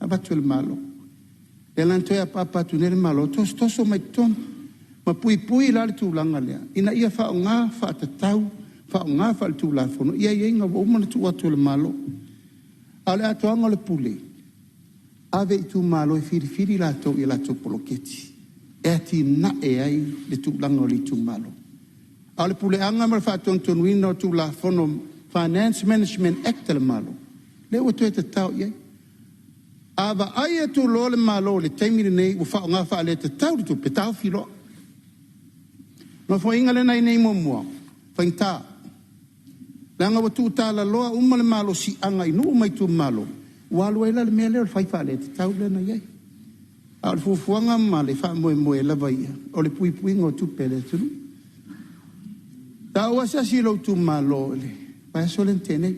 na avatu e le Malo. Lea la na toe apaapa atu nei le Malo, tosotoso mai totonu ma puipui la le tulaga lea ina ia faaaoga faatatau, faaaoga faaletulafono ia aiaiga ua uma ona tuu atu e le Malo. A o le atoaga o le pule, ave i itumalo e filifili latou i a latou poloketi e atinae ai le tulaga o le itumalo. A o le puleaga ma le faatonutonuina o Tulafono Finance Management Act a le Malo, lea ua toe tatao i ai. A vaai atu loa le Malo i le taimi lenei ua faaaoga faaletatau le tupe, taofi loa. Nofoaiga lea na i ai nei muamua, faigata, leaga ua tuutalaloa uma le malosiaga i nuu ma itumalo, ua alu ai la le mea lea o le fai faaletatau lea na i ai. A o le fuafuaga ma le faamoemoe lava ia, o le puipuiga o tupe a le atunuu. Sa ou asiasi i lou itumalo i le vaiaso lea na tea nei.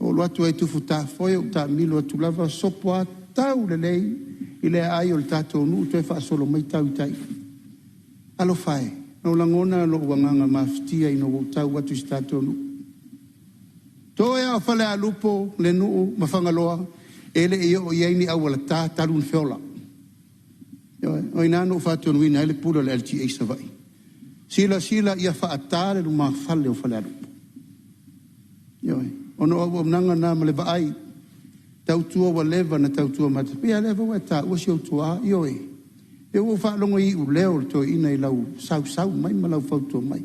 Ou alu atu ai i Tufutafoe ou taamilo atu lava sopo lava tau lelei i le aai o le tatou nuu toe faasolo mai tau i tai. Alofa e, na ou lagona lou agaga mafatia ina ua ou tau atu i si tatou nuu. Toe lava o Falealupo le nuu ma Fagaloa e le i oo i ai ni auala ta talu ona feola. Ioe, o i ina na ou faatonuina ai le pule o le LTA i Savaii. Silasila ia faata le lumafale o Falealupo. Ioe, ona o auaunaga na ma le vaai tautua ua leva ona tautua matapia, lea foi ua e taua si ou tuaa, ioe, lea ua ou faalogo i iuleo o le toeaina i lau sausau mai ma lau fautua mai.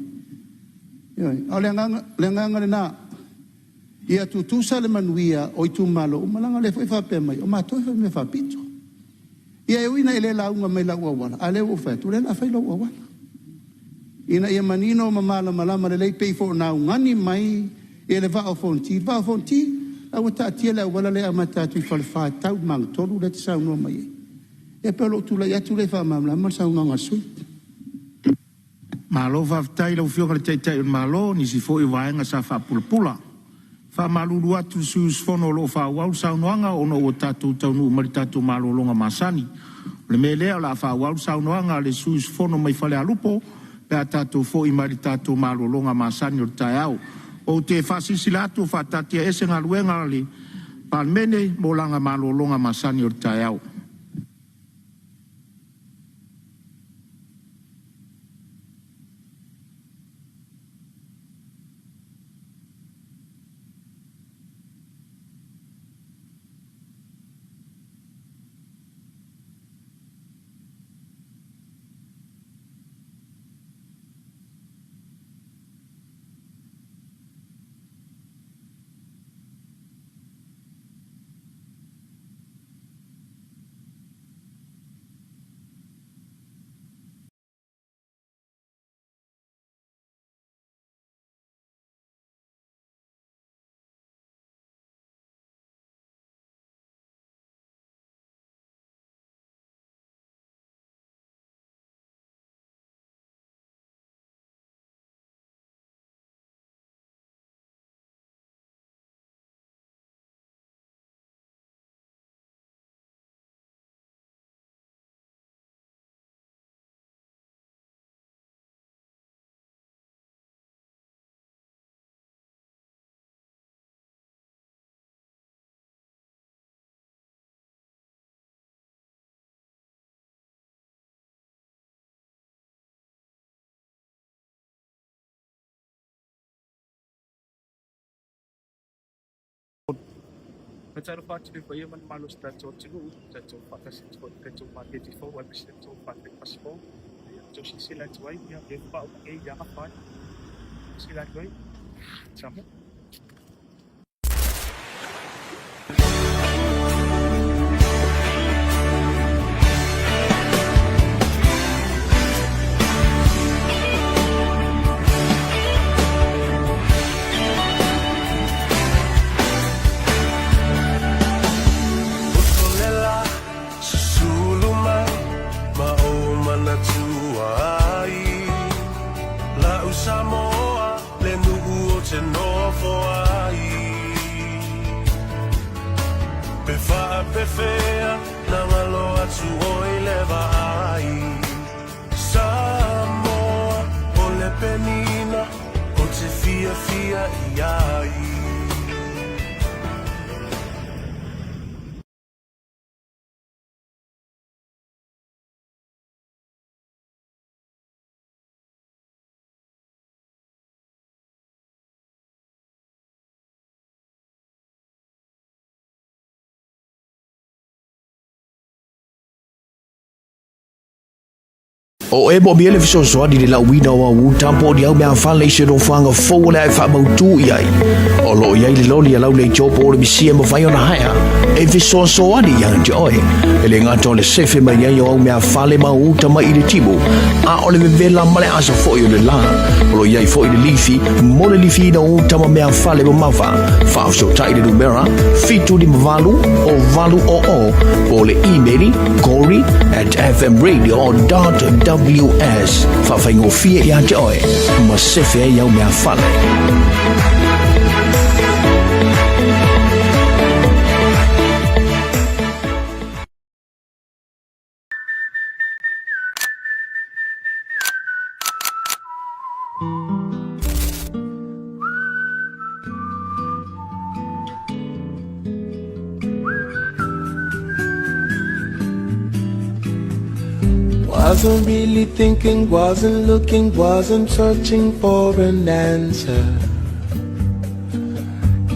Ioe, a o le agaga, le agaga lena, ia tutusa le manuia o itumalo uma, leaga o lea foi e faapea mai, o matou e faimea faapito. Ia e ui ina e le lauga mai i lau auala, a o lea ua ou fai atu, o lea o le a fai lou auala. ina ia manino ma malamalama lelei pei foi ona augani mai le Vaa o Fonoti. Le Vaa o Fonoti, la ua taatia le auala lea e amata atu i Falefa e tau i le Magatolu lea e te saunoa mai ai. Ia pei o lou tulai atu lea e faamalamalama le saunoaga a le sui usufono. Malo faafetai i lau Afioga i le Taitai o le Malo i nisi foi o vaega sa faapulapula. E faamalulu atu i sui usufono o lo o faaauau le saunoaga ona ua tatou taunuu mai i le tatou malologa masani. O le mea lea o le a faaauau le saunoaga a le sui usufono mai Falealupo pe a tatou foi mai le tatou malologa masani o le taeao. Ou te faasilasila atu ua faataatiaese Galuega a le Palemene mo lana malologa masani o le taeao. Faatalofa atu i le paia ma le mamalu o si tatou atunuu, ua tatou faatasi atu foi i le tatou maketi fou aemaise le tatou maketi pasi fou. Ia outou silasila atu ai, ia lea faatoa uma nei ia afa ai. Silasila atu ai, Samoa. Uso le la, susulu mai ma ou manatua ai La'u Samoa le nuu ou te nofo ai Pe faapefea na galo atu oi le vaai Samoa o le penina ou te fiafia i ai. O e moomia le fesoasoani i le lauina o au uta po o ni au meafale i se nofoaga fou o le a e faamautu i ai. O lo o i ai le loli a Lauleitio po o le misia e mafai ona haea e fesoasoani ia te oe. E le gata o le sefe mai ai o au meafale ma au uta mai i le timu, a o le vevela ma le asa foi o le la. O lo o i ai foi le lifi mo le lifiina o uta ma meafale mamafa. Faafesootai i le numera 758 o 800 po o le imeli corey at fmradio.ws. Faafaigofie ia te oe ma sefe ai au meafale. Wasn't really thinking, wasn't looking, wasn't searching for an answer.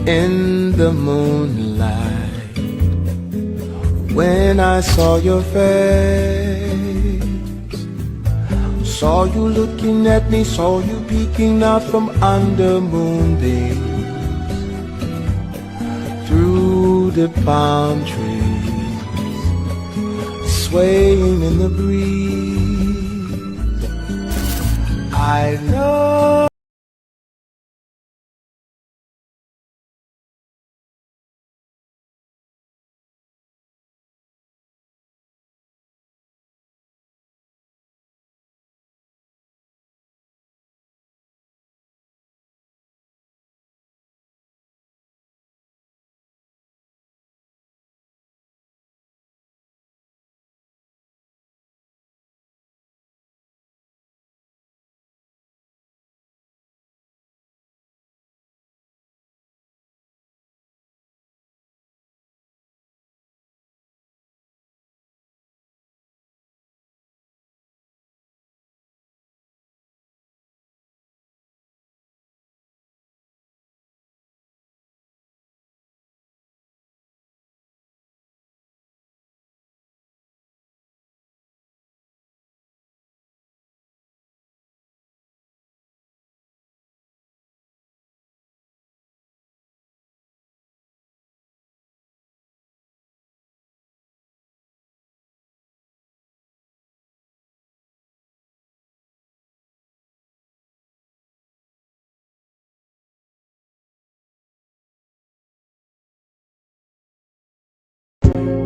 In the moonlight, when I saw your face, saw you looking at me, saw you peeking out from under moonbeams, through the palm trees, swaying in the breeze. I know.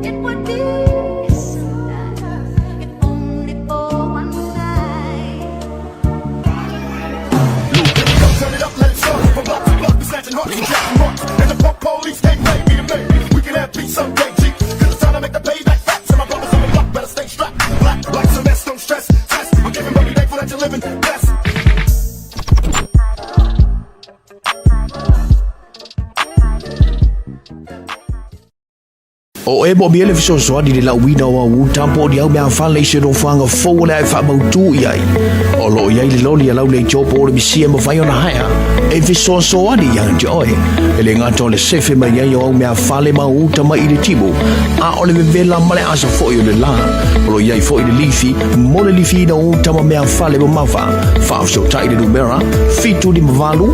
It would be so nice if only for one night. Turn it up, let it start. From block to block, we snatching hearts and jacking hearts. And the punk police can't play me to me. We can have peace someday, G. Cause it's time to make the payback facts. And my brothers on the block better stay strapped. Black, like some mess, don't stress. Test. I'm giving money, thankful that you're living best. O e moomia le fesoasoani i le lauina o au uta po o ni au meafale i se nofoaga fou o le a e faamautū i ai. O lo o i ai le loli a Lauleitio po o le misi e mafai ona haea e fesoasoani ia te oe. E le gata o le sefe mai ai o au meafale ma au uta mai i le timu, a o le vevela ma le asa foi o le la. O lo o i ai foi le lifi mo le lifiina o uta ma meafale mamafa. Faafesootai i le numera 758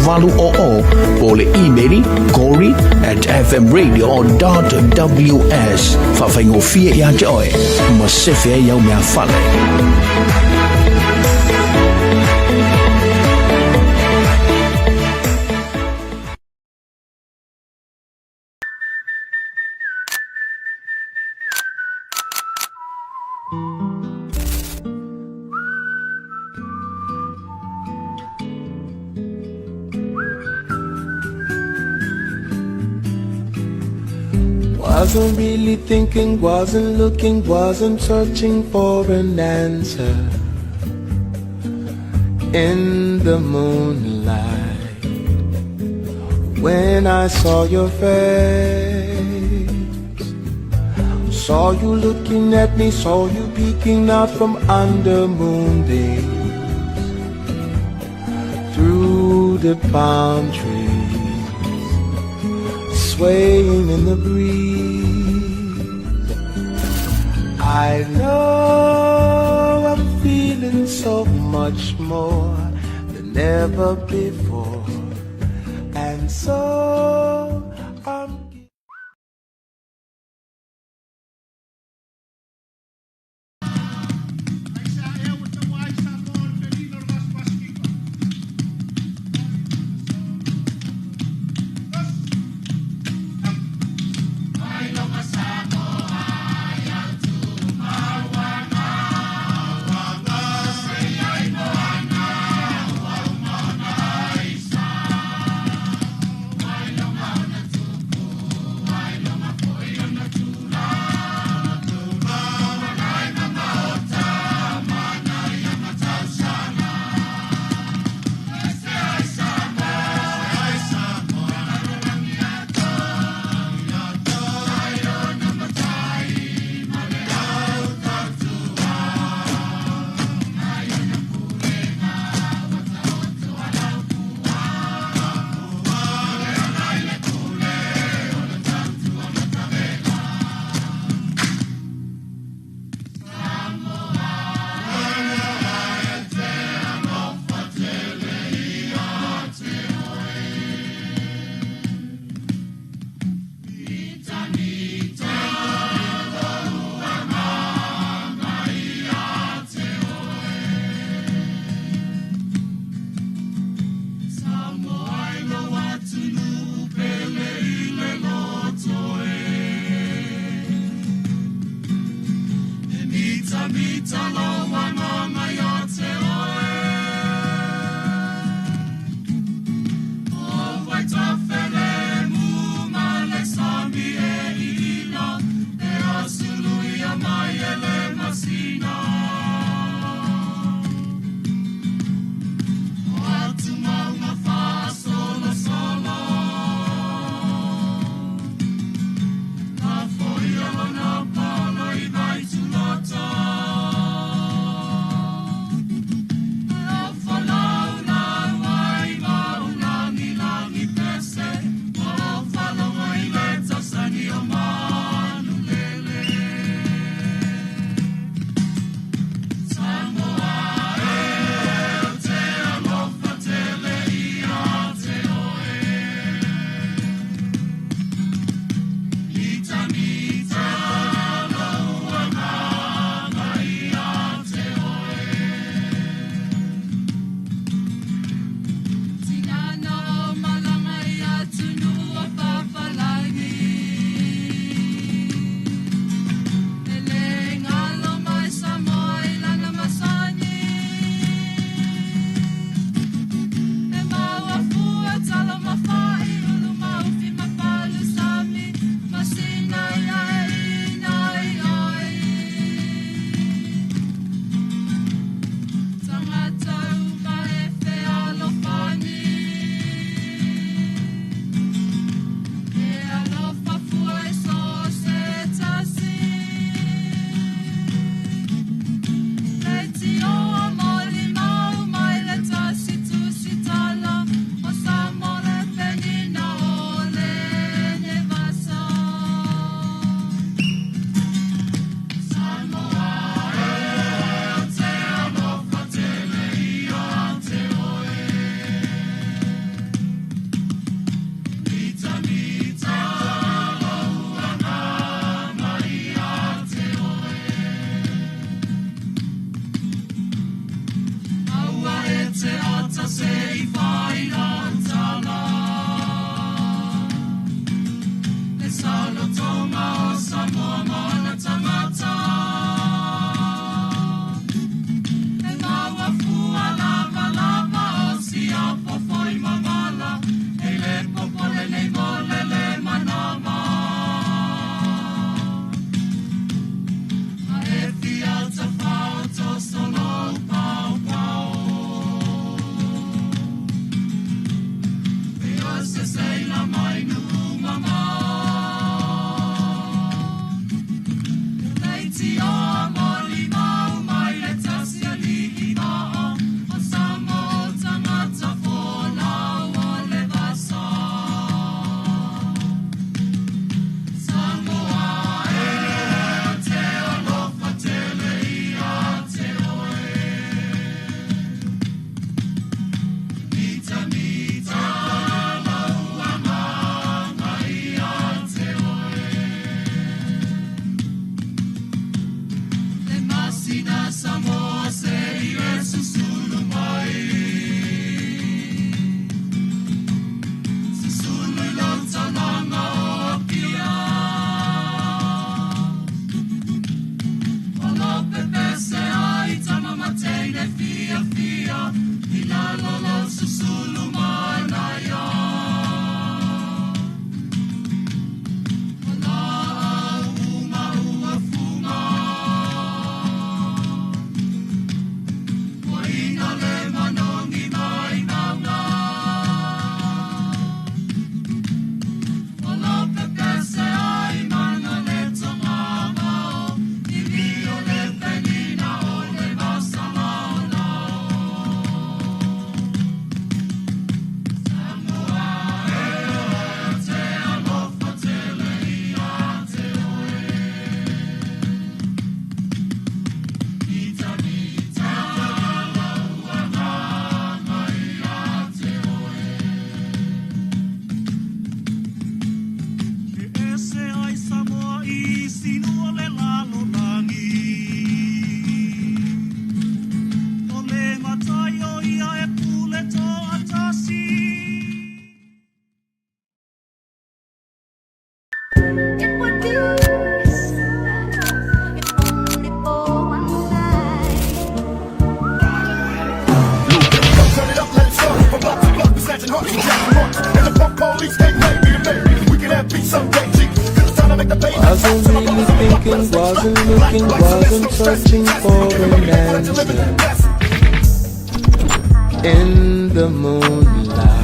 0 800 po o le imeli corey@fmradio.ws. Faafaigofie ia te oe ma sefe ai au meafale. Wasn't really thinking, wasn't looking, wasn't searching for an answer. In the moonlight, when I saw your face, saw you looking at me, saw you peeking out from under moonbeams, through the palm trees, swaying in the breeze. I know I'm feeling so much more than ever before, and so I'm. Mita lou agaga ia te oe. O vaitafelemu ma le sami e iila, e asuluia mai e le masina. O atu maunga faasolosolo, na foia lona polo i Vaituloto. thinking, wasn't looking, wasn't searching for an answer. In the moonlight.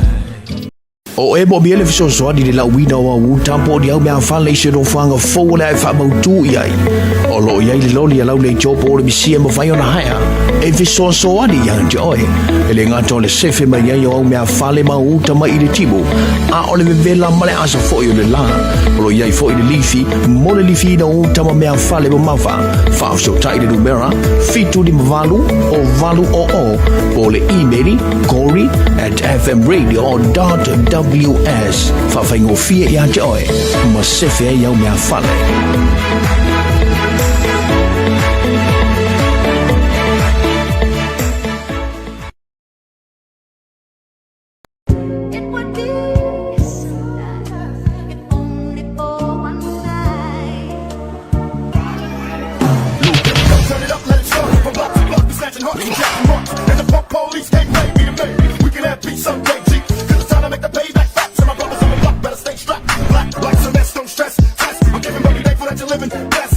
O e mo mea le fesoasoani le lauina o au uta po o ni au meafale i se nofoaga fou o le a e faamautu i ai. O lo o i ai le loli a lau leitio po o le misi e mafai ona haea e fesoasoani ia te oe. E le gata o le sefe mai ai o au meafale ma au uta mai i le timu, a o le vevela ma le asa foi o le la. O lo o i ai foi le lifi mo le lifiina o uta ma meafale mamafa. Faafesootai i le numera 758 o 800 po o le imeli corey@fmradio.ws. Faafaigofie ia te oe ma sefe ai au meafale. It would be so nice if only for one night. Turn it up, let it start. From block to block, we snatching hearts and jacking hearts. And the punk police can't play me to me. We can have peace someday, G. Cause it's time to make the payback fat. So my brothers on the block better stay strapped. Black like Celeste, don't stress. Test. I'm giving money thankful that you're living best.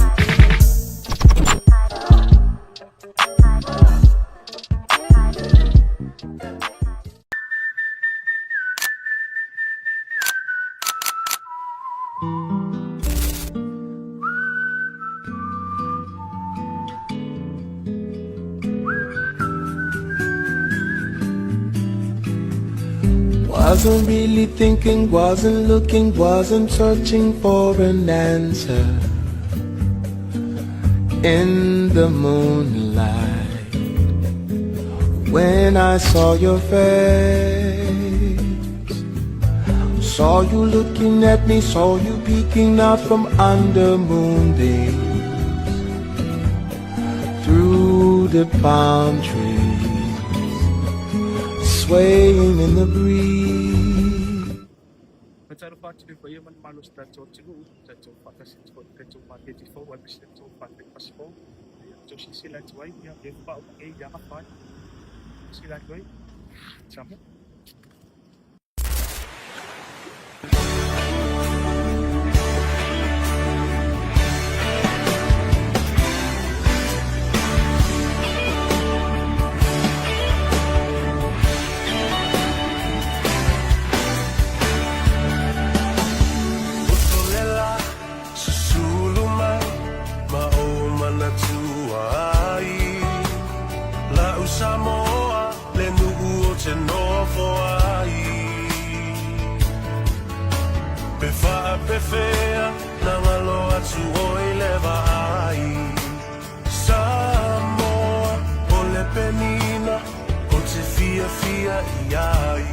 Wasn't really thinking, wasn't looking, wasn't searching for an answer. In the moonlight, when I saw your face, saw you looking at me, saw you peeking out from under moonbeams, through the palm trees, swaying in the breeze. Faatalofa atu i le paia ma le mamalu o si tatou atunuu, tatou faatasi atu foi i le tatou maketi fou aemaise le tatou faafai fou. Ia outou silasila atu ai, ia, e faauma nei ia gafa ai. Silasila atu ai, Samoa. Utulela susulu mai ma ou manatua ai La'u Samoa le nuu o te nofo ai Pe faapefea na galo atu oi le vaai Samoa o le penina o te fiafia i ai.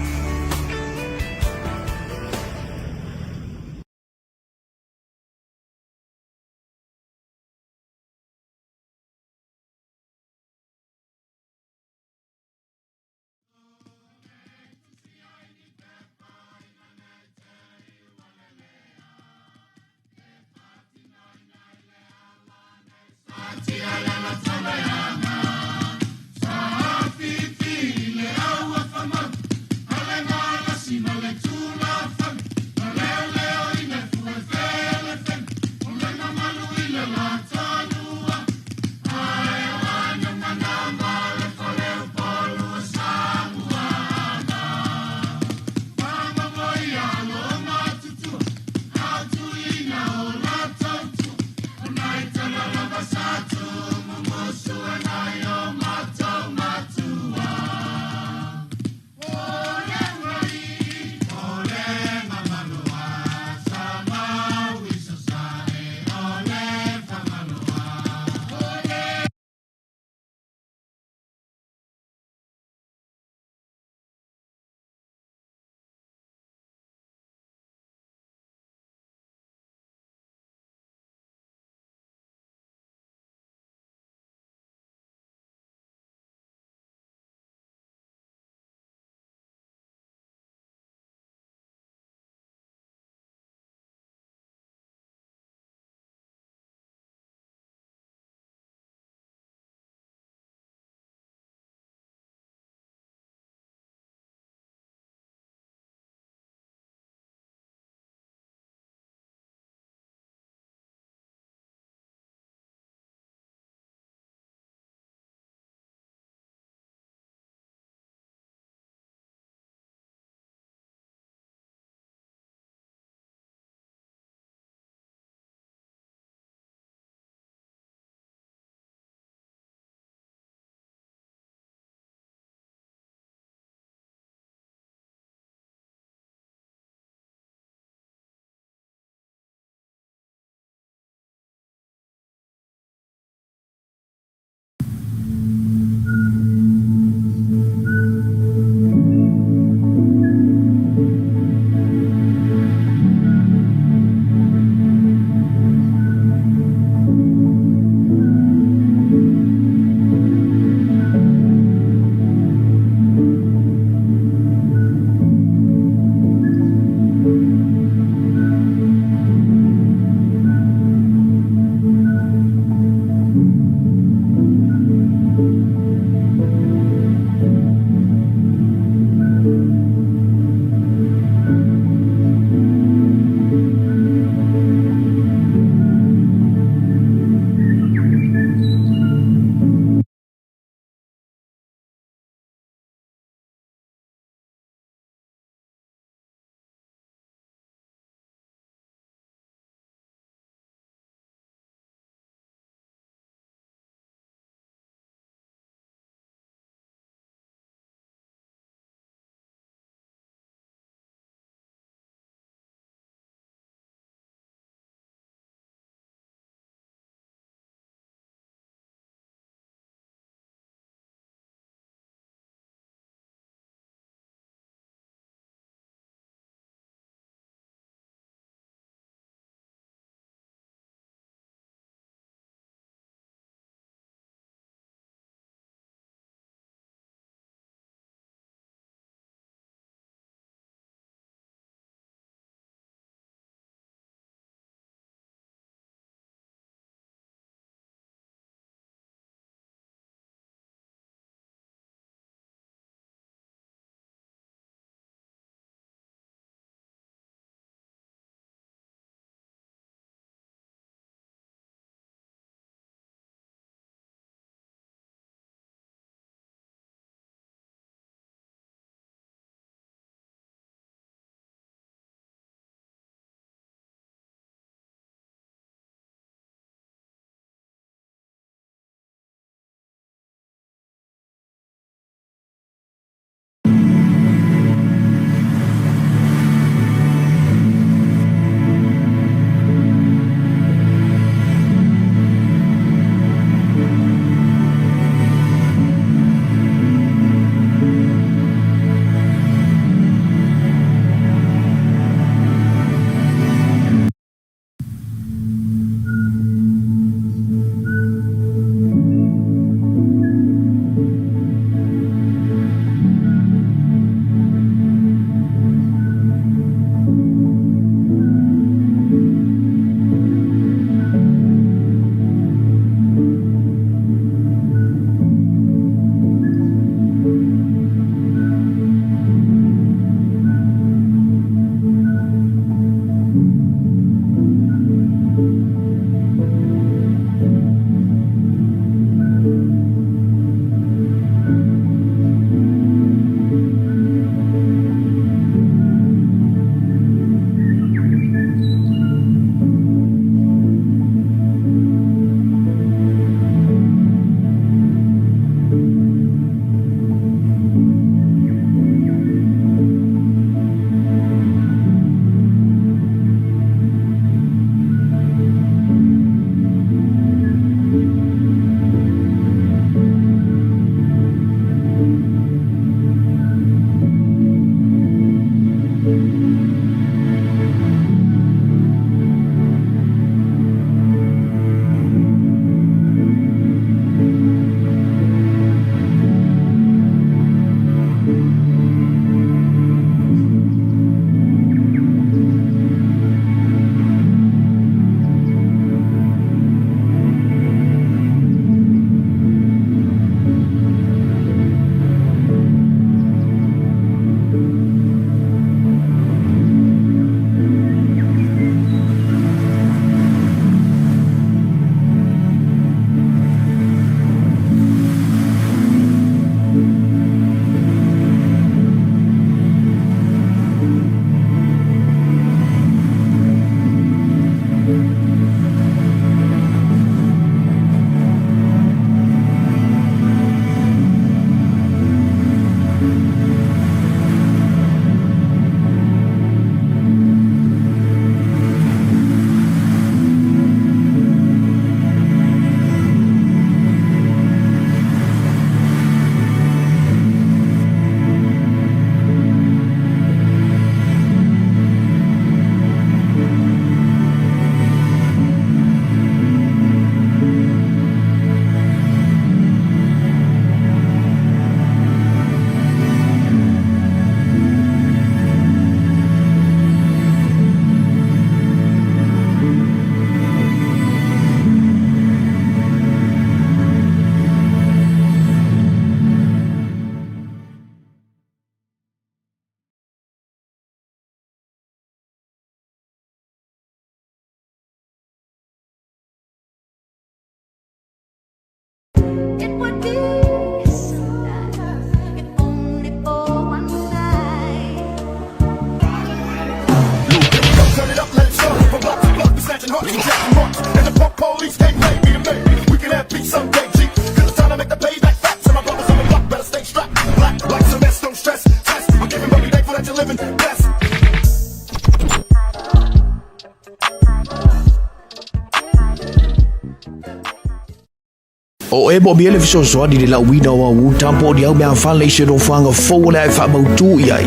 O e moomia le fesoasoani i le lauina o au uta po o ni au meafale i se nofoaga fou o le a e faamautu i ai.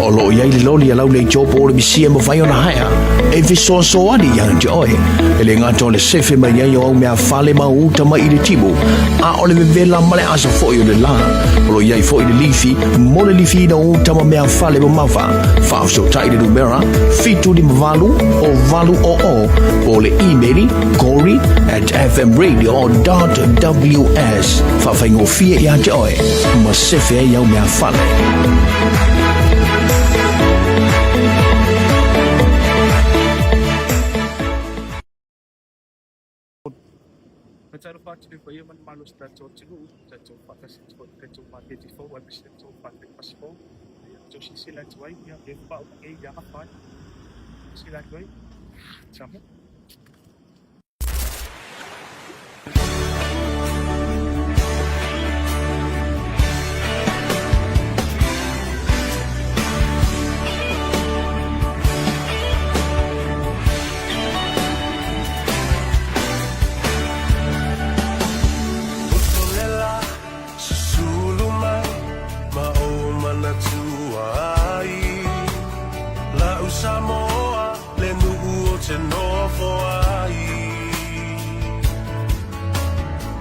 O lo o i ai le loli a Lauleitio po o le misi e mafai ona haea e fesoasoani ia te oe. E le gata o le sefe mai ai o au meafale ma au uta mai i le timu, a o le vevela ma le asa foi o le la. O lo o i ai foi le lifi mo le lifiina o uta ma meafale mamafa. Faafesootai i le numera 758 o 800 po o le imeli corey at fmradio.ws. Faafaigofie ia te oe ma sefe ai au meafale. Faatalofa atu i le paia ma le mamalu o si tatou atunuu, tatou faatasi atu foi i le tatou maketi fou aemaise le tatou maketi pasi fou. Ia outou silasila atu ai, ia e faauma nei ia afa ai. Silasila atu ai, Samoa. Susulu mai ma ou manatua ai La'u Samoa le nuu ou te nofo ai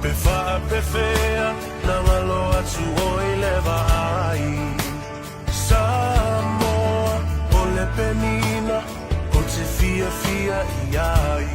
Pe faapefea na galo atu oi le vaai Samoa o le penina ou te fiafia i ai.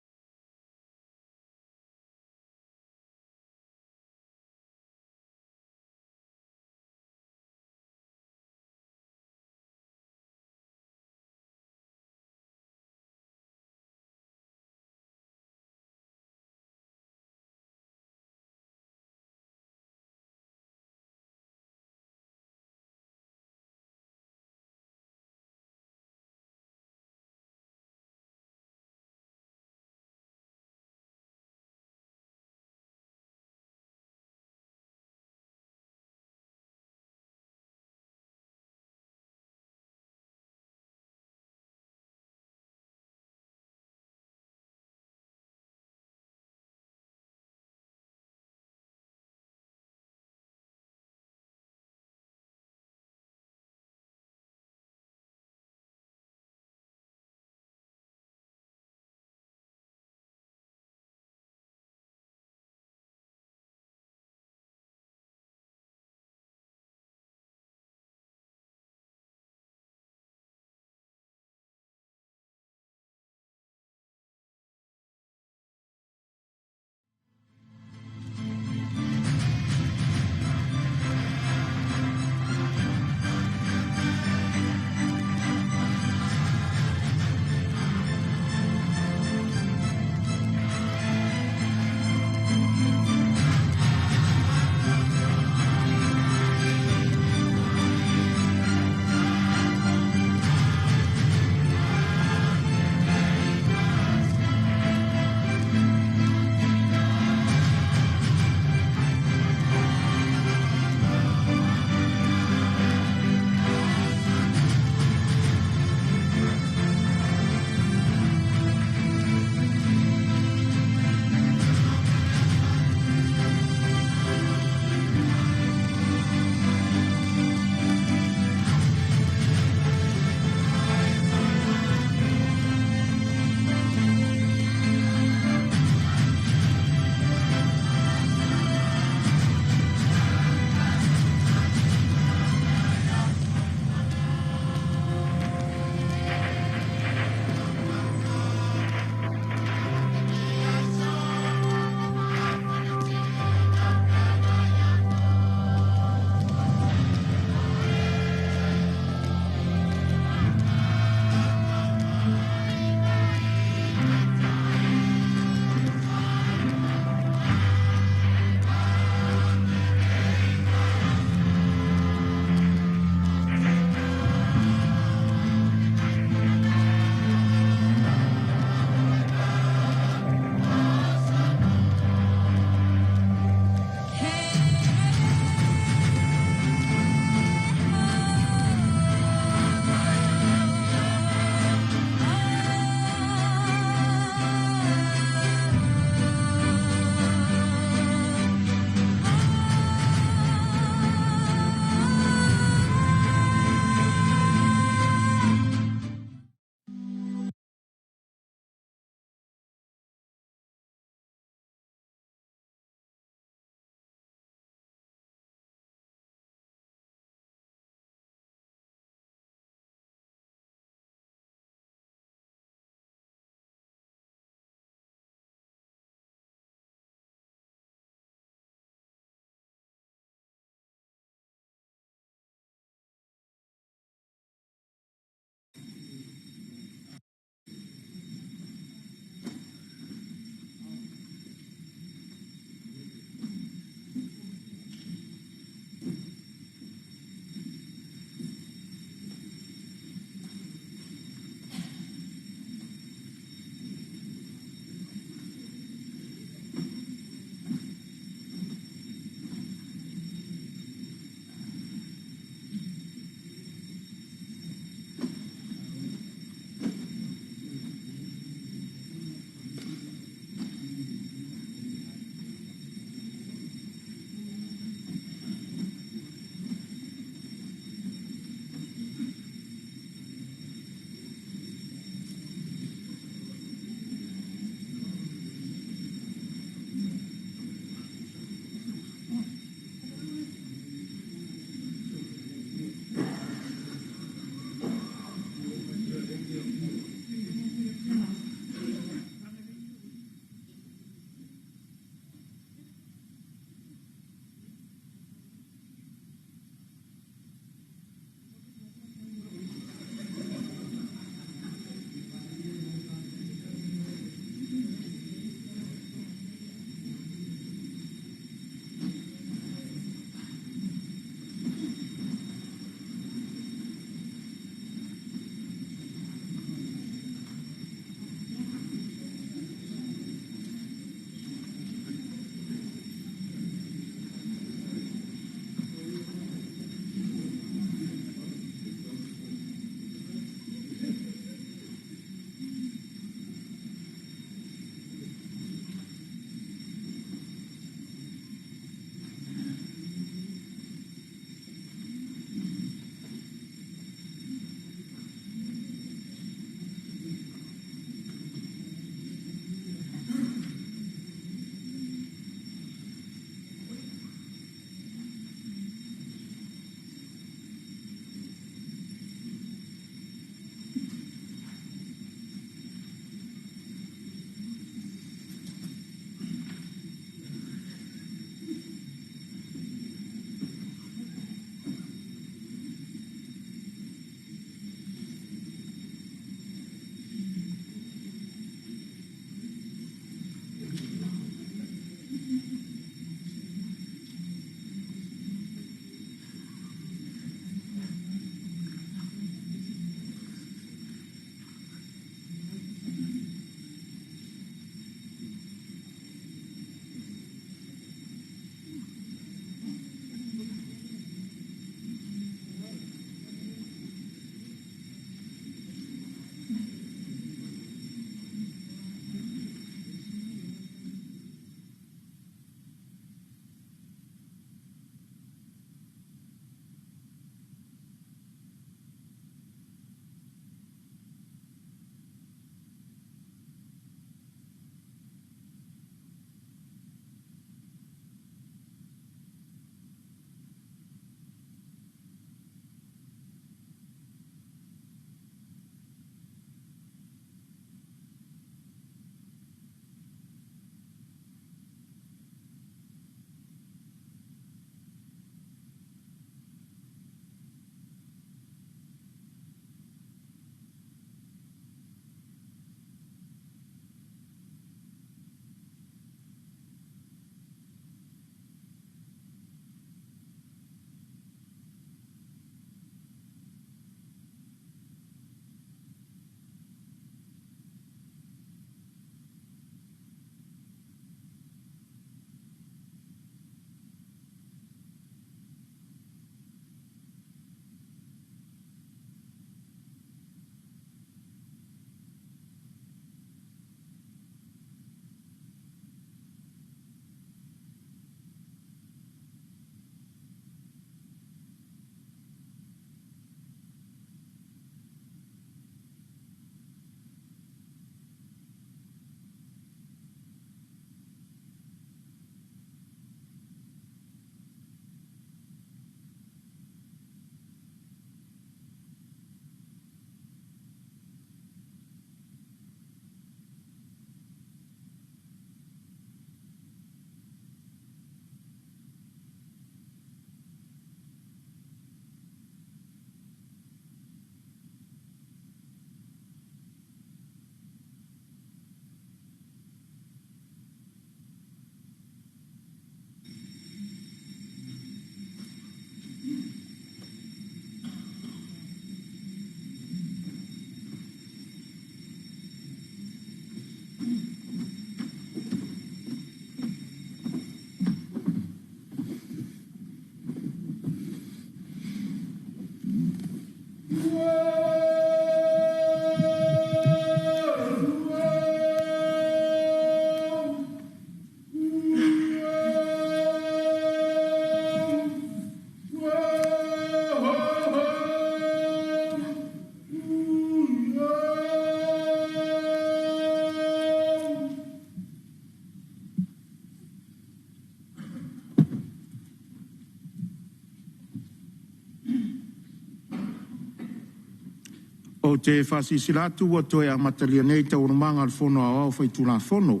Ou te faasilasila atu ua toe amatalia nei Taualumaga a le Fono Aoao Faitulafono. E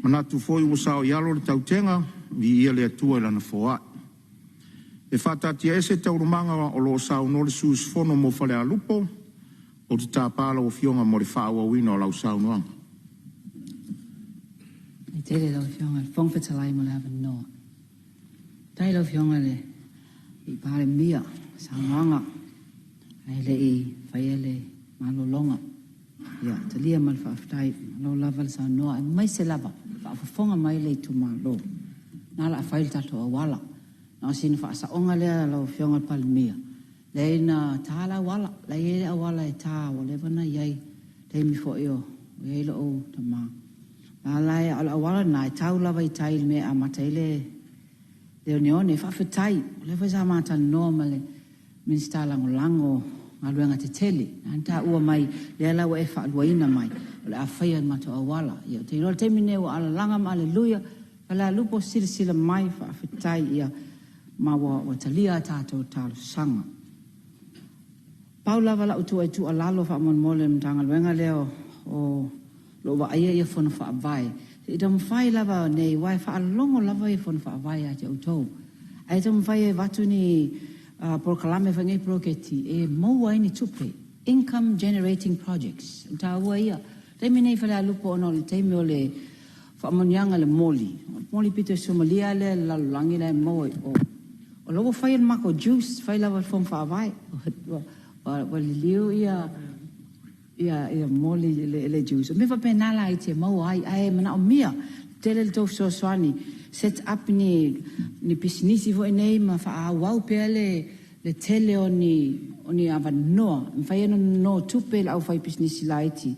manatu foi ua saoialo le tautega, viia le Atua i Lana foai. E faataatiaese Taualumaga o lo o saunoa le sui usufono mo Falealupo. Ou te tapa lau Afioga mo le faaauauina o lau saunoaga. Faafetai tele i lau Afioga i le Fofoga Fetalai mo le avanoa. Faafetai i lau Afioga i le Palemia mo le saunoaga ae le i faia le malologa. Ia, talia ma le faafetai, malo lava le saunoa aemaise lava o faafofoga mai le itumalo. Na o le a fai le tatou auala. Na o sina faasaoga lea lau Afioga i le Palemia, leai na ta le auala, la e i ai le auala e ta ua leva ona i ai i taimi foi o i ai lou tama. A la e, o le auala lena e tau lava i tai i le mea e amata ai le oneone. Faafetai, o lea foi sa ma talanoa ma le Minisita Lagolago o Galuega Tetele, lena na taua mai, lea la ua e faaluaina mai, o le a faia le matou auala. Ia ou te iloa o le taimi lenei ua alalaga ma aleluia, Falealupo silasila mai, faafetai ia ma ua talia a tatou talosaga. Pau lava lau tuualalo faamolemole i le Matagaluega lea o lo o vaaia fono faavae, se i taumafai lava nei, aua e faalologo lava fono faavae ia te outou, ae taumafai e avatu ni polokalame foi nei poloketi e maua ai ni tupe, income generating projects. O le taua ia. O le taimi lenei i Falealupo ona o le taimi o le faamanuiaga i le moli, o le moli pito i suamalie lava lea i le lalolagi la e maua i o. O la ua fai e le matou juice, fai lava e le Fono Faavae. Ua liliu ia moli i le juice. O mea faapena laiti e maua ai, ae manaomia tele le tou fesoasoani, set up ni pisinisi foi nei ma faaauau pea le tele o ni avanoa e mafai ai ona nonotupe le aufaipisinisi laiti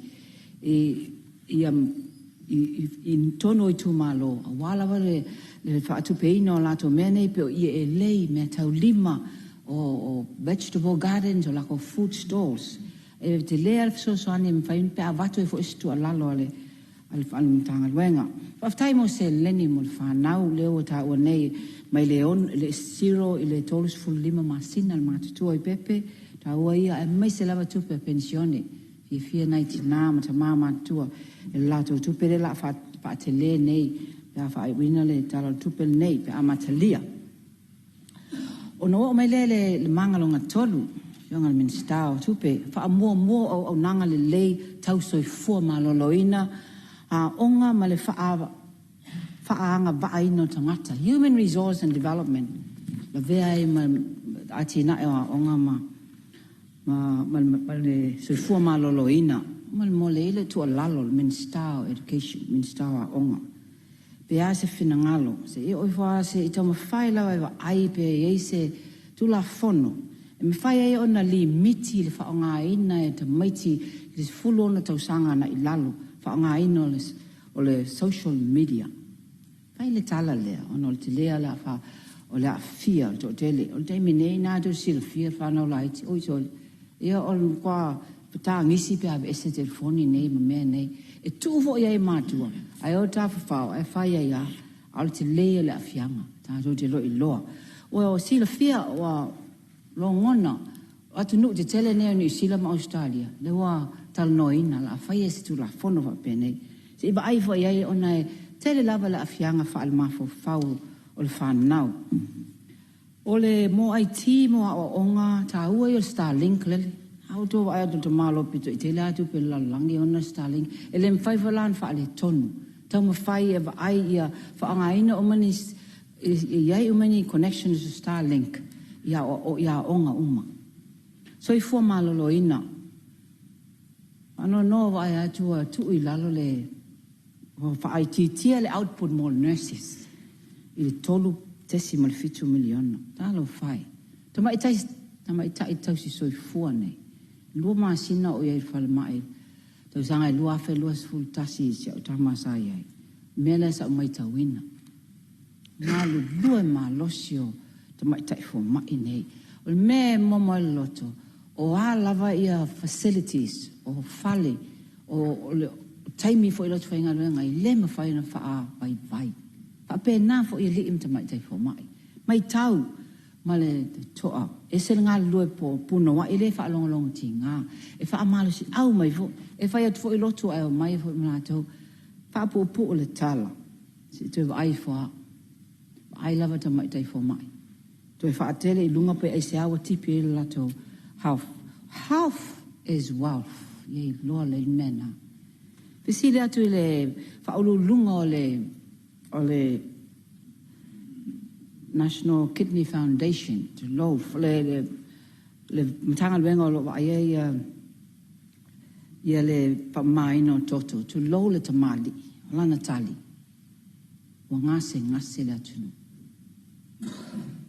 i totonu o itumalo, aua lava le faatupeina o latou mea nei pei o ie elei, meataulima, o vegetable gardens, o latou food stalls. E tele lava le fesoasoani e mafai pe a avatu ai foi se tuualalo a le Matagaluega. Faafetai mo seleni mo le fanau lea ua taua nei mai le 0 i le 35 masina le matutua i pepe, taua ia, aemaise lava tupe a penisione. Fiafia nai tina ma tama matutua i le latou tupe lea o le a faatele nei pe a faaiuina le Tala o le Tupe lenei pe a amatalia. Ona oo mai lea i le maga lona tolu, Afioga i le Minisita o Tupe, faamuamua o auaunaga lelei tau soifua maloloina, aoga ma le faaagavaaina o tagata, human resource and development, lavea ai ma atinae o aoga ma le soifua maloloina. Faamolemole, e i ai le tuualalo i le Minisita o Education, Minisita o Aoga, pe a se finagalo, se i oo ifo lava se i taumafai lava e vaai pe i ai se Tulafono e mafai ai ona limiti le faaaogaina e tamaiti i le 16 tausaga agai i lalo, faaaogaina o le social media. Fai le tala lea ona o le tele lava o le aafia o le toatele. O le taimi nei, na tou silafia le fanau laiti, oi sole, ia o le matua petagisi pe a aveese telefoni nei ma mea nei. E tuu foi i ai e matua, ae o e tafafao ae fai ai lava. A o le tele o le aafiaga, tatou te iloa. Ua silafia, ua logona, o atunuu tetele nei o Niu Sila ma Ausetalia, lea ua talanoaina, o le a faia se Tulafono faapenei. Se i vaai foi i ai ona e tele lava le aafiaga faalemafaufau o le fanau. O le mo IT mo aoaoga, taua ia o le Starlink lele. A outou vaai atu i le tamaloa pito i tele lava tupe a le lalolagi e ona le Starlink. E le mafai foi la ona faaletonu. Taumafai e vaai ia faaaogaina uma ni, e i ai uma ni connections o Starlink i aoga uma. Soifua maloloina. Faanoanoa vaai atu ua tuu i lalo le, ua faaitiitia le output mo nurses i le 3.7 miliona. Talofa e. Tamaitai, tamaitai tausi soifua nei. 2 masina o i ai i le falemai, tausaga e 2021 i si au tama sa i ai. O le mea lea sa ou matauina. Galulue malosi o tamaitai fomai nei. O le mea e momo ai le loto, o a lava ia facilities, o fale, o le taimi foi o le faigaluega e le mafai ona faavaivai. Faapena foi alii ma tamaitai fomai. Matau, ma le totoa. Ese le galulue po punouai le faalogologo tiga. E faamalosiau mai foi. E fai atu foi lotu ae omai foi ma latou. Faapuupuu le tala. Se i toe vaai ifo lava. Vaai lava tamaitai fomai. Toe faatele i luga pe aisea ua tipi ai le latou health. Health is wealth. Ia iloa lelei le mea lena. Fesili atu i le faauluuluga o le o le National Kidney Foundation, tulou, le, le, le Matagaluega o lo o vaaia ia, ia le faamamaina o toto, tulou le tamalii, o lana tali, ua gasegase le atunuu.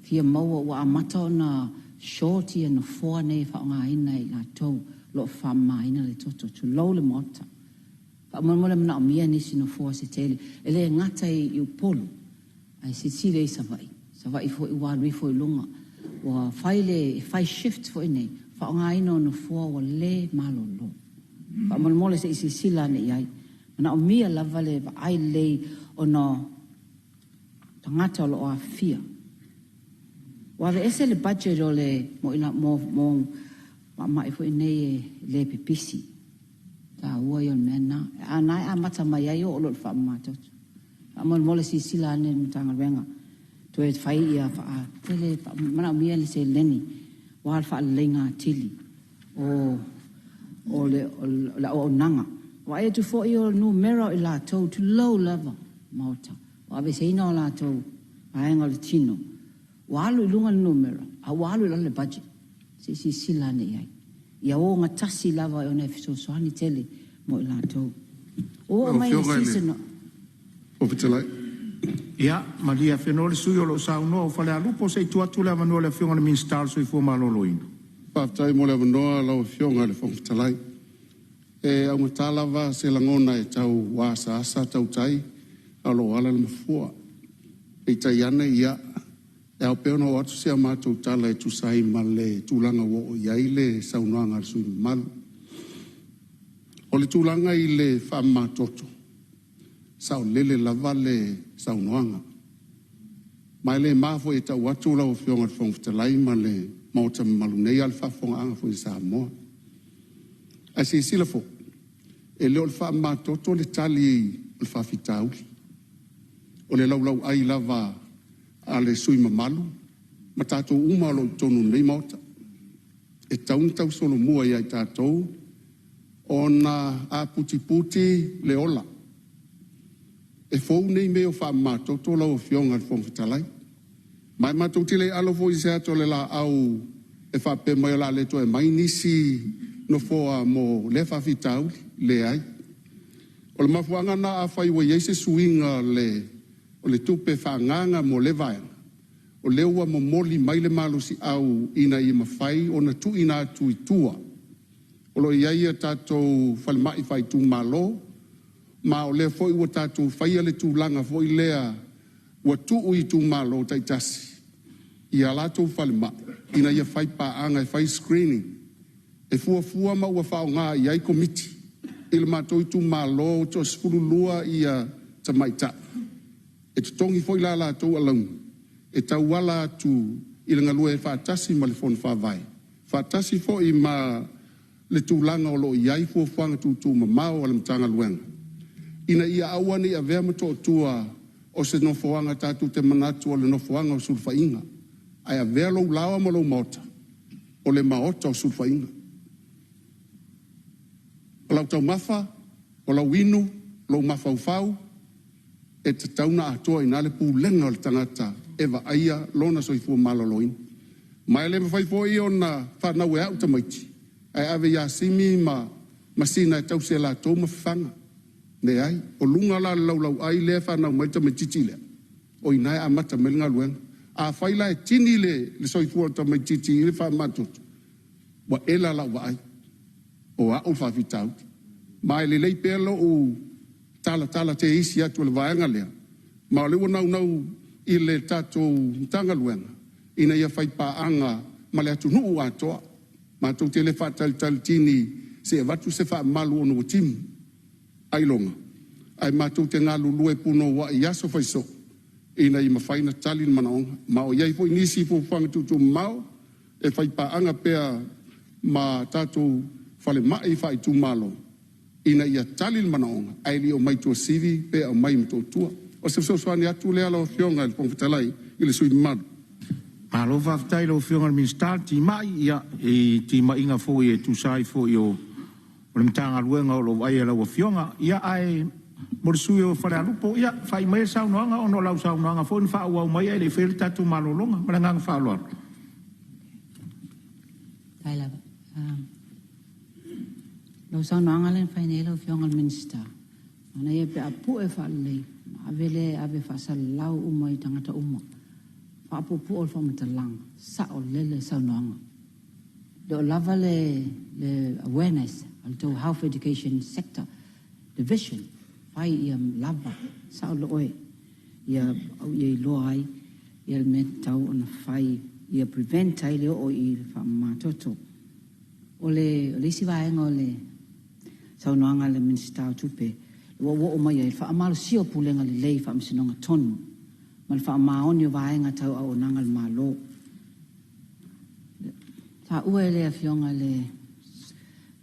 Fia maua ua amata ona short ia nofoa nei e faaaogaina e i latou o lo o faamamaina le toto, tulou le Maota. Faamolemole manaomia nisi nofoa se tele, e le gata i Upolu, ae silasila i Savaii. Savaii foi ua alu ifo i luga, ua fai le, fai shift foi nei, faaaogaina o nofoa ua le malolo. Faamolemole se i silasila ane i ai. Manaomia lava le vaai lelei ona o tagata o lo o aafia. Ua aveese le budget o le mo mo mo faamai foi nei e le pipisi. Taua ia o le mea lena. A na e amata mai ai oo loa i le faamamatoto. Faamolemole silasila ane le Matagaluega toe fai ia faatele manaomia le seleni aua le faaleleiga atili o o le o le auaunaga. Vaai atu foi o numera o i latou, tulou lava Maota, o aveeseina o latou vaega o le tino, ua alu i luga le numera a ua alu i lalo le budget. Se i silasila ane i ai. Ia ogatasi lava ona e fesoasoani tele mo i latou. Ua oo Lau mai i le Afioga i le season o. Fofoga Fetalai. Ia, malie afenoa le sui usufono o lo o saunoa o Falealupo se i tuu atu le avanoa i le Afioga i le Minisita o le Soifua Maloloina. Faafetai mo le avanoa lau Afioga i le Fofoga Fetalai. E augata lava se lagona e tau asaasa tautai a o lo o ala le mafua. Peitai ane, ia, e ao pea ona oo atu si a matou tala e tusa ai ma le tulaga ua oo i ai le saunoaga a le sui usufono mamalu. O le tulaga i le faamamatoto, saolele lava le saunoaga. Ma e le ma foi e tau atu lau Afioga i le Fofoga Fetalai ma le Maota mamalu nei, a o le faafofogaaga foi a Samoa. Ae silasila foi, e le o le faamamatoto le tali o le faafitauli. O le laulauai lava a le sui usufono mamalu ma tatou uma o lo o i totonu o lenei Maota, e tatau ona tausolomua ia i tatou ona aputiputi le ola. E fou nei mea o faamamatoto lau Afioga i le Fofoga Fetalai. Ma e matou te le alo foi i se ata o le laau e faapea mai o le a le toe aumai nisi nofoa mo lea faafitauli. Leai. O le mafuaaga lena afai ua i ai se suiga o le tupe faaagaaga mo lea vaega, o lea ua momoli mai le malosi'au ina ia mafai ona tuuina atu i tua. O lo o i ai a tatou falemai faaitumalo, ma o lea foi ua tatou faia le tulaga foi lea ua tuu i itumalo taitasi i a latou falemai ina ia fai paaga e fai screening e fuafua ma ua faaaoga i ai komiti. I le matou itumalo, e toa-12 tamaitai e totogi foi la latou alauni e tauala atu i le galue faatasi ma le Fono Faavae, faatasi foi ma le tulaga o lo o i ai fuafuaga tuutuumamao a le Matagaluega ina ia aua ne i avea Motootua o se nofoaga tatou te manatu o le nofoaga o sulufaiga, ae avea lou laoa ma lou maota o le maota o sulufaiga. O lau taumafa, o lau inu, lou mafaufau, e tatau ona atoa i ina le pulega o le tagata e vaaia lona soifua maloloina. Ma e le mafai foi ona fanau e a'u tamaiti ae ave ia Simi ma Sina e tausi e latou ma fafaga. Leai. O luga la o le laulauai lea e fanau mai ai le tamaitiiti lea, o i ina e amata mai ai le galuega. Afai la e tini le soifua o le tamaitiiti i le faamamatoto, ua ela lau vaai, o au le faafitauli. Ma e lelei pea lou talatala teisi atu o le vaega lea, ma o lea ua naunau i le tatou Matagaluega ina ia fai paaga ma le atunuu atoa. Matou te le faatalitali tini se i avatu se faamalu ona ua timu ailoga, ae matou te galulue punouai i aso fai soo. ina ia mafai ona tali manaoga. Ma o i ai foi nisi fuafuaga tuutuumamao e faipaaga pea ma tatou falemai faaitumalo ina ia tali le manaoga ae le i omai i Tuasivi pe aumai i Motootua. O se fesoasoani atu lea lau Afioga i le Fofoga Fetalai i le sui usufono mamalu. Malo faafetai i lau Afioga i le Minisita o Timai i timaiga foi e tusa ai foi o le Matagaluega o lo o vaaia e lau Afioga. Ia ae mo le sui usufono o Falealupo, ia faai maia le saunoaga ona o lau saunoaga foi na faaauau mai ae le i faia le tatou malologa. Ma le agaga faaaloalo. Faafetai lava. Lau saunoaga lea na fai nei lau Afioga i le Minisita, manaia pe a pue faalelei ona ave lea e ave faasalalau uma i tagata uma. Faapuupuu le faamatalaga, saolele le saunoaga. E le o lava le awareness a le tou Health Education Sector Division, fai ia lava, sao oe, ia iloa ai le mea e tatau ona fai ia prevent ai le oo i le faamama toto. O le isi vaega o le saunoaga a le Minisita o Tupe ua ou oo mai ai, le faamalosia o pulega lelei i faamasinoga tonu ma le faamaoni o vaega tau auaunaga a le Malo. Taua e le Afioga le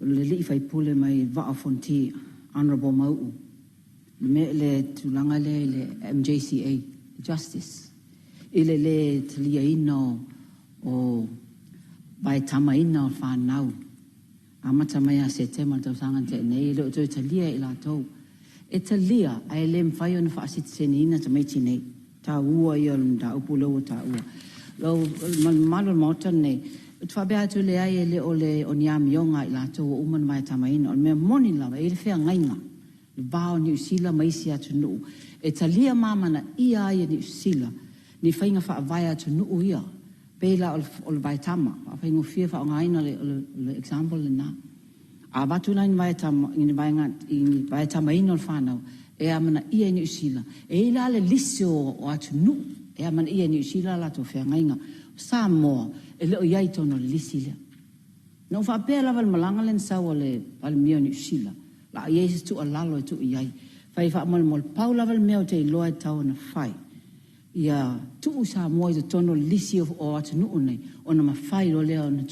alii faipule mai Vaa o Fonoti, Honourable Mauu, le tulaga lea i le MJCA, Justice, i le le taliaina o vaetamaina o fanau. Amata mai ia Setema i le tausaga na tea nei, e le o toe talia e i latou. E talia, ae le mafai ona faasitiseniina tamaiti nei. Taua ia o le mataupu lea ua taua. Lau mamalu o le Maota lenei, ou te faapea atu leai e le o le o ni amioga a i latou ua uma ona vaetamaina. O le mea moni lava, e i ai le feagaiga, le va o Niu Sila ma isi atunuu, e talia ma amanaia ai e Niu Sila ni faiga faavae a atunuu ia, pei la o le vaetama, faafaigofie faaaogaina le example lena. A avatu la ni vaetamaina o le fanau e amanaia e Niu Sila, e i ai la le lisi o atunuu e amanaia e Niu Sila a latou feagaiga. O Samoa, e le o i ai i totonu o le lisi lea. Na ou faapea lava i le malaga lea na sau a le Palemia o Niu Sila, o le a i ai se tuualalo e tuu i ai. Fai faamolemole, pau lava le mea ou te iloa e tatau ona fai, ia tuu Samoa i totonu o le lisi o atunuu nei, ona mafai loa lea ona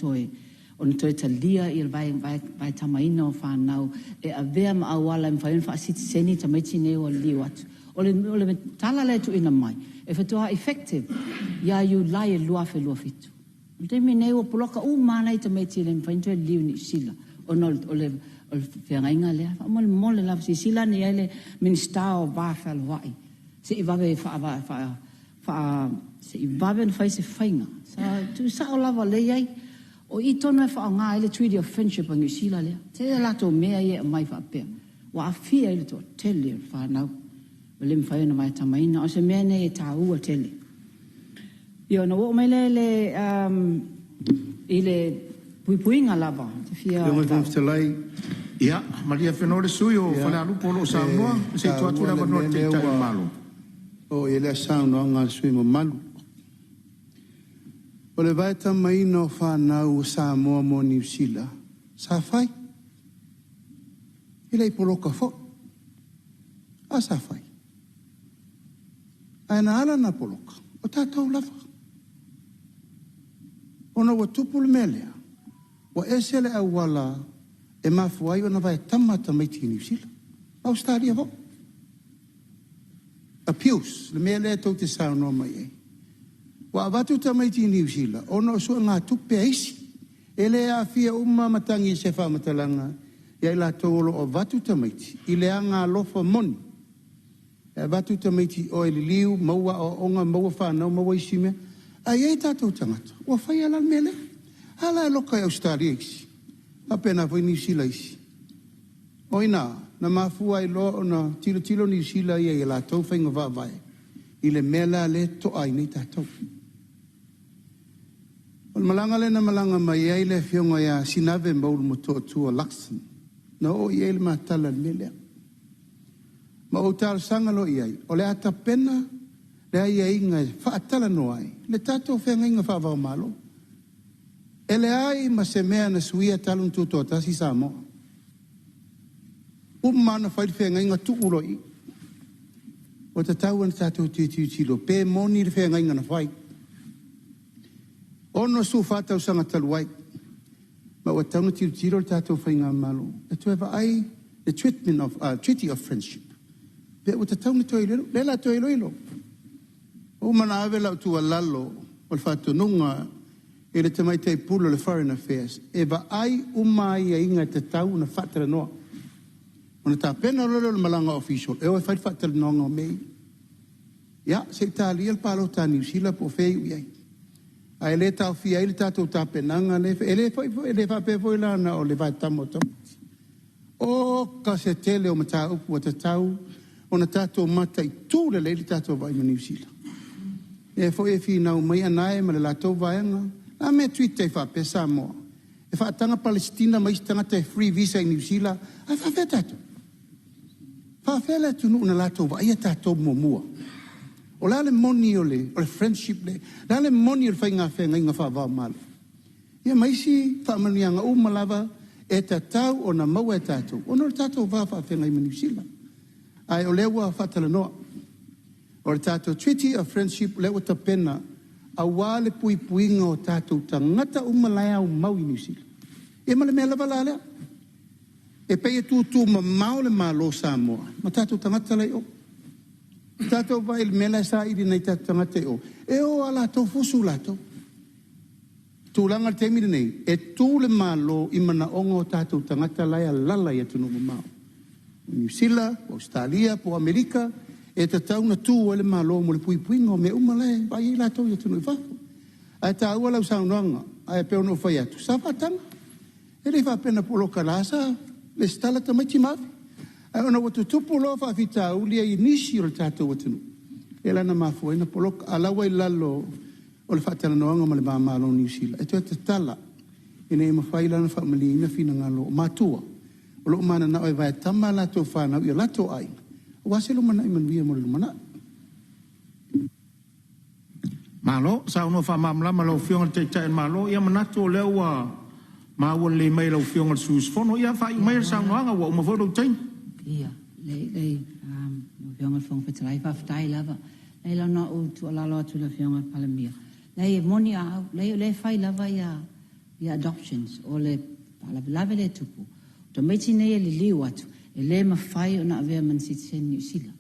toe talia le vaetamaina o fanau e avea ma auala e mafai ona faasitiseni tamaiti nei ua liliu atu. O le tala lea e tuuina mai, e faatoa effective ia Iulai 2027. O le taimi nei ua poloka uma lava nai tamaiti e le mafai ona toe liliu i Niu Sila ona o le feagaiga lea. Faamolemole lava, silasila ane i ai le Minisita o Va Fealoai se i vave ona fai se faiga. Tuusao lava o lea e i ai. O i tonu e faaaoga ai le Treaty of Friendship a Niu Sila lea. Tele a latou mea ia e aumai faapea, ua aafia ai le toatele o le fanau ua le mafai ona vaetamaina. O se mea lenei e taua tele. Ia ona ou oo mai lea i le puipuiga lava. Ou te fia Afioga i le Fofoga Fetalai. Ia, malie afenoa le sui usufono o Falealupo o lo o E saunoa, se i tuu taua atu le le avanoa i mea le lea Taitai o le ua Malo. oo i ai le saunoaga a le sui usufono mamalu. O le vaetamaina o fanau a Samoa mo Niu Sila, sa fai. E le i poloka foi, a sa fai. Ae na ala ona poloka, o tatou lava. Ona ua tupu le mea lea, ua ese le auala e mafua ai ona vaetama tamaiti i Niu Sila, ma Ausetalia foi. Abuse, le mea lea tou te saunoa mai ai. Ua avatu tamaiti i Niu Sila ona o suegatupe a isi. E le aafia uma matagi i se faamatalaga ia i latou o lo o avatu tamaiti i le agaalofa moni. E avatu tamaiti i o e liliu, maua aoaoga, maua fanau, maua isi mea. Ae i ai tatou tagata ua faia la le mea lea. A la e loka i Ausetalia isi, faapena foi Niu Sila isi. O i ina na mafua ai loa ona tilotilo Niu Sila ia i a latou faiga faavae i le mea la lea e toa ai nei tatou. O le malaga lea na malaga mai ai le afioga ia Sinave Maulu Motootua Luxon, na oo i ai le matala i le mea lea. Ma ou talosaga loa i ai, o le a tapena le aiaiga e faatalanoa ai le tatou feagaiga faava-o-Malo. E leai ma se mea na suia talu ona tutoatasi Samoa. Uma lava ona fai le feagaiga tuu loa i i. Ua tatau ona tatou toe tilotilo pe moni le feagaiga na fai 64 tausaga talu ai, ma ua tatau ona tilotilo le tatou faigamalo e toe vaai le treatment of, Treaty of Friendship, pe ua tatau ona toe iloilo. O lea o le a toe iloilo. Ua uma ona ave lau tuualalo o le faatonuga i le Tamaitai Pule o le Foreign Affairs e vaai uma aiaiga e tatau ona faatalanoa. Ona tapena loa lea o le malaga official e o e fai le faatalanoaga o mea ia. Ia, se i talia le palota a Niu Sila po o fea e iu i ai. Ae le taofia ai le tatou tapenaga lea e le foi, e le faapea foi la na o le vaetama o tamaiti. Oka se tele o mataupu ua tatau ona tatou mataitu lelei le tatou vaai ma Niu Sila. Lea foi e finau mai Anae ma le latou vaega, o le a le mea e treat ai faapea Samoa? E faataga Palesitina ma isi tagata e free visa i Niu Sila, ae faapefea tatou? Faapefea le atunuu na latou vaaia tatou muamua? O le a le moni o le friendship lea? O le a le moni o le faiga feagaiga faava-o-Malo? Ia ma isi faamanuiaga uma lava e tatau ona maua e tatou ona o le tatou va faafeagai ma Niu Sila. Ae o lea ua faatalanoa. O le tatou Treaty of Friendship lea ua tapena aua le puipuiga o tatou tagata uma la e aumau i Niu Sila. Ia ma le mea lava la lea. E pei e tutumamao le Malo o Samoa ma tatou tagata la e i o. Tatou vaai i le mea la e saili e nai o tatou tagata i o, e o lava latou fusu latou. Tulaga i le taimi lenei, e tu le Malo i manaoga o tatou tagata la e alaala i atunuu mamao, o Niu Sila, o Ausetalia po o Amerika, e tatau ona tu ai le Malo mo le puipuiga o mea uma la e vaai ai latou i atunuu i fafo. Ae taua lau saunoaga, ae pei ona ou fai atu, sa faataga. E le i faapea na poloka, la sa resitala tamaiti ma ave. Ae ona ua tutupu loa faafitauli ia i nisi o le tatou atunuu, lea la na mafua ai ona poloka. A o la ua i lalo o le faatalanoaga ma le va Malo o Niu Sila e toe tatala ina ia mafai la ona faamalieina finagalo o matua o lo o mananao e vaetama a latou fanau i o latou aiga aua se lumanai manuia mo le lumanai. Malo saunoa faamalamalama i lau Afioga i le Taitai o le Malo. Ia manatu o lea ua maua lelei mai e lau Afioga i le sui usufono. Ia faaiu maia le saunoaga ua uma foi lou taimi. Ia, leai, lau Afioga i le Fofoga Fetalai, faafetai lava. Leai la na ou tuualalo atu i le Afioga i le Palemia, leai e moni a au, leai o lea e fai lava ia adoptions. O le faalavelave lea e tupu, o tamaiti nei e liliu atu, e le mafai ona avea ma ni sitiseni Niu Sila.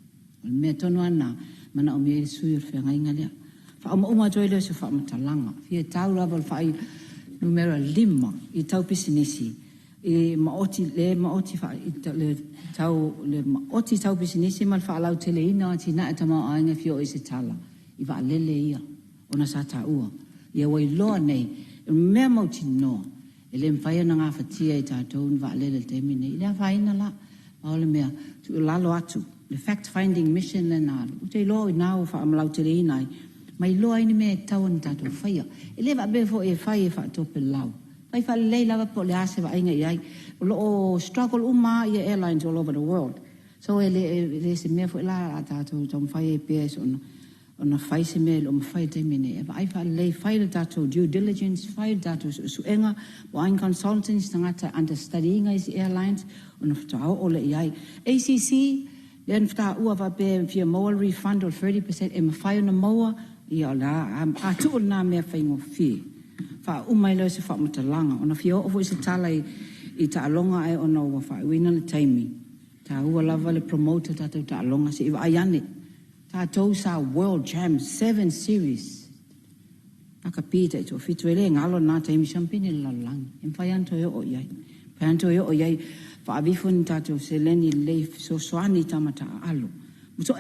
O le mea tonu lava lena e manaomia ai le sui o le feagaiga lea. Faaumauma atu ai lea o se faamatalaga, fia tau lava o le fuainumera 5 i tau pisinisi i maoti le maoti faa, le tau le maoti tau pisinisi ma le faalauteleina o atinae tamaoaiga e fia oo i se tala i vaalele ia ona sa taua ia ua iloa nei o mea mautinoa E le mafai ona gafatia e tatou ni vaalele i le taimi lenei. E le afaina la. Pau o le mea, tuualalo atu, le fact finding mission lea na alu, ou te iloa o i ina ua faamalauteleina ai ma iloa ai ni mea e tatau ona tatou faia. E le faapea foi e fai e faatopelau. Fai faalelei lava po o le a se vaaiga i ai. O lo o struggle uma lava airlines all over the world. So e le, e le se mea foi la a tatou taumafai ai pea soona ona fai se mea e le o mafai i le taimi lenei. E vaai faalelei, fai le tatou due diligence, fai le tatou suesuega, po o a ni consultants, tagata e understudy ina isi airlines ona faatoa oo lea i ai. ACC, lea na taua faapea e fia maua le refund o le 30%, e mafai ona maua, ia o le a, a tuu lena mea faigofie. Faauma ai lea o se faamatalaga, ona fia oo foi se tala i taaloga ae ona ua faaiuina le taimi, taua lava le promote o tatou taaloga, se i vaai ane. Tatou sa World Champs 7 Series lakapi tai toafitu e le galo lena taimi siampini le lalolagi e mafai lava ona toe oo i ai mafai lava ona toe oo i ai faaavifo ni tatou seleni lelei fesoasoani i tama taaalo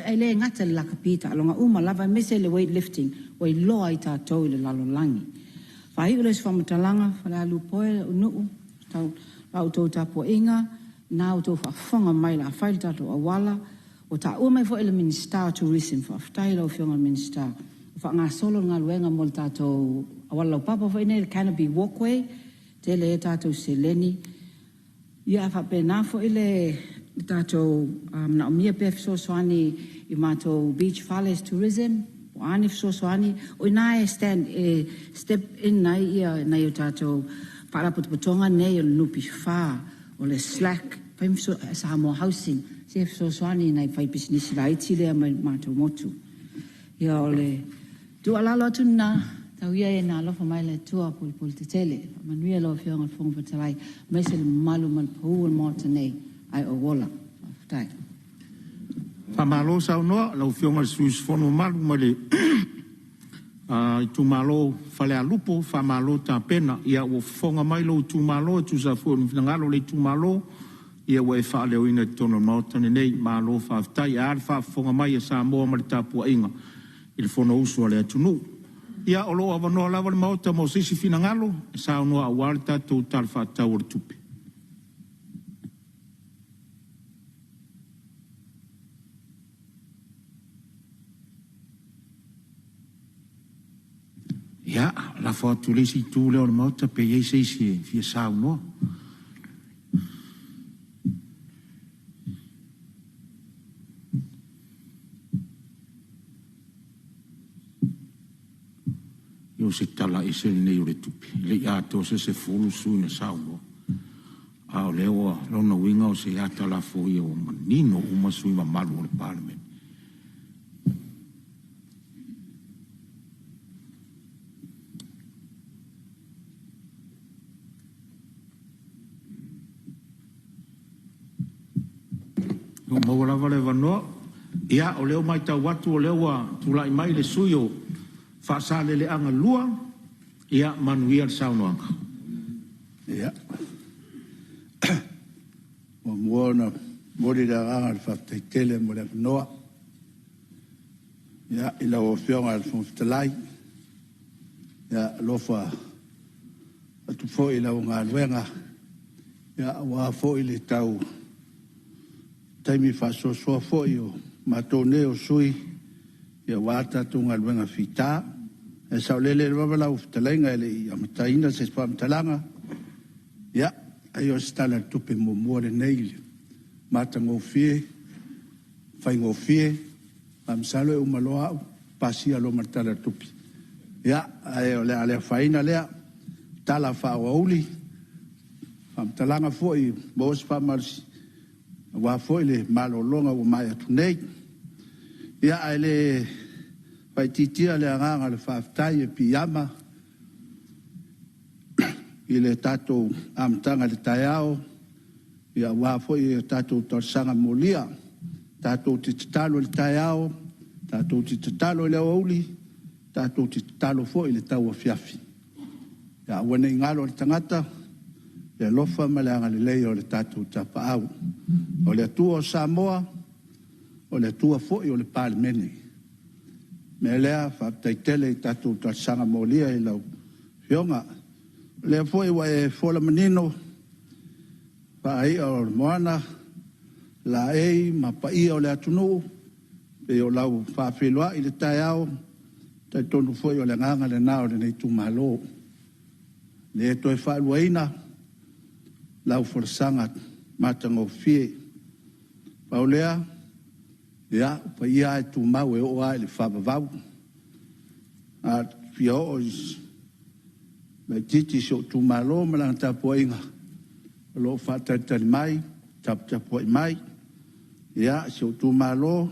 e le gata i le lakapi taaloga uma lava aemaise le weight lifting ua iloa ai tatou i le lalolagi. Faaiu lea o se faamatalaga Falealupo e lou nuu tau la outou tapuaiga na outou faafofoga mai la fai le tatou auala. Ua taua mai foi e le Minisita o Tourism, faafetai i lau Afioga i le Minisita, ua faagasolo le galuega mo le tatou auala laupapa foi nei, le Canopy Walkway, tele ai a tatou seleni. Ia, a faapena foi le tatou manaomia pea fesoasoani i matou beach fales tourism, po o a ni fesoasoani, o i ina e stand, e step in ai nai o tatou faalapotopotoga nei o le NPF, o le SLAC. fai ma Samoa Housing, se fesoasoani i nai faipisinisi laiti lea mai le matou motu. Ia o le tuualalo atu lena, tau ia ina alofa mai le Atua polepole tetele. Faamanuia lau Afioga i le Fofoga Fetalai, aemaise le mamalu ma le pau o le Maota nei, ae ou ola. Faafetai. Faamalo saunoa lau Afioga i le sui usufono mamalu mai le itumalo o Falealupo, faamalo tapena. Ia ua fofoga mai lou itumalo e tusa foi ma finagalo o le itumalo ua e faaleoina i totonu o le Maota lenei. Malo faafetai. Ae a le faafofoga mai a Samoa ma le tapuaiga i le Fonousu a le atunuu. Ia o lo o avanoa lava le Maota mo se isi finagalo e saunoa aua le tatou Tala Faatatau o le Tupe. Ia, lafo atu i le isi itu lea o le Maota pe i ai se isi e fia saunoa. Ia o se Tala ese lenei o le Tupe, e le i atoa se 10 sui usufono na saunoa. A o lea ua lona uiga o se ata lafoia ua manino uma sui usufono mamalu o le Palemene. Ua maua lava le avanoa. Ia, o lea ua matau atu o lea ua tulai mai le sui usufono o Faasaleleaga 2. Ia manuia le saunoaga. Ia, muamua ona momoli le agaga o le faafetai tele mo le avanoa. Ia, i lau Afioga i le Fofoga Fetalai, ia alofa atu foi i lau galuega, ia aua foi le tau taimi faasoasoa foi o matou nei o sui usufono aua tatou galuega fita. Ae saolele lava lau fetalaiga e le i amataina se faamatalaga, ia, ai o se Tala o le Tupe muamua lenei i le matagofie, faigofie, ae masalo e uma loa au pasia loa ma le Tala o le Tupe. Ia, ae o le a le afaina lea, tala faaauauli, faamatalaga foi maua se faamalosi aua foi le malologa ua maea atu nei. Ia, ae le faaitiitia le agaga o le faafetai e piiama i le tatou amataga i le taeao, ia aua foi a tatou talosaga molia. Tatou te tatalo i le taeao, tatou te tatalo i le aoauli, tatou te tatalo foi i le tauafiafi. Ia aua ne i galo i le tagata le alofa ma le agalelei o le tatou Tapaau. O le Atua o Samoa, o le Atua foi o le Palemene. O le mea lea, faafetai tele i tatou talosaga molia i lau Afioga. O lea foi ua e fola manino faai'a o le moana, laei ma paia o le atunuu, pei o lau faafeiloai i le taeao, e talitonu foi o le agaga lena o lenei itumalo. E le toe faaluaina lau folasaga matagofie. Pau lea, ia, o paia lava e tumau e oo lava i le faavavau. A fia oo laitiiti i si ou itumalo ma lana tapuaiga, o lo o faatalitali mai, taputapuai mai. Ia, si ou itumalo,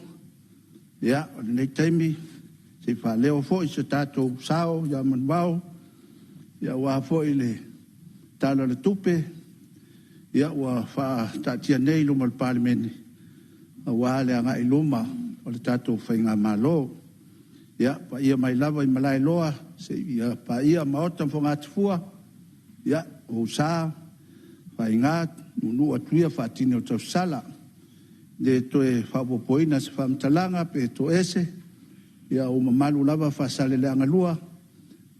ia, o lenei taimi, se i faaleo foi so tatou sao ia manuvao aua foi le Tala o le Tupe ua faataatia nei i luma o le Palemene aua le agai i luma o le tatou faigamalo. Ia, paia mai lava i Malaeloa seia paia Maota ma Fogatafua, ia, o ou sa, faiga, nuunuu atu ia faatini o tausala. E le toe faaopoopoina se faamatalaga pe toese, ia o ou mamalu lava Faasaleleaga 2, e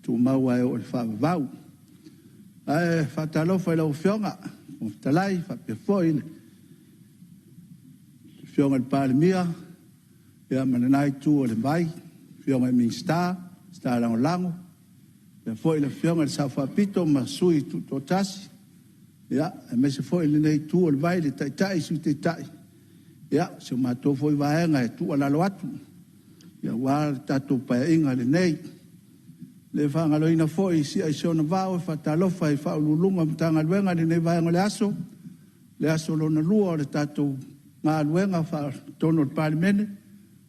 tumau lava e oo i le faavavau. Ae faatalofa i lau Afioga i le Fofoga Fetalai faapea foi le Afioga i le Palemia ma lena itu o le vai, Afioga i Minisita, Minisita Lagolago, faapea foi le Afioga i le Sao Faapito ma Sui Tutoatasi, aemaise foi lenei itu o le vai i le Taitai, Sui Taitai, ia, si a matou foi Vaega e tuualalo atu aua le tatou Paeaiga lenei. E le faagaloina foi si'a i si ona vao e faatalofa i Ofisa Sili o Pulega o Matagaluega i lenei vaega o le aso. le aso lona lua o le tatou galuega faatonu o le Palemene,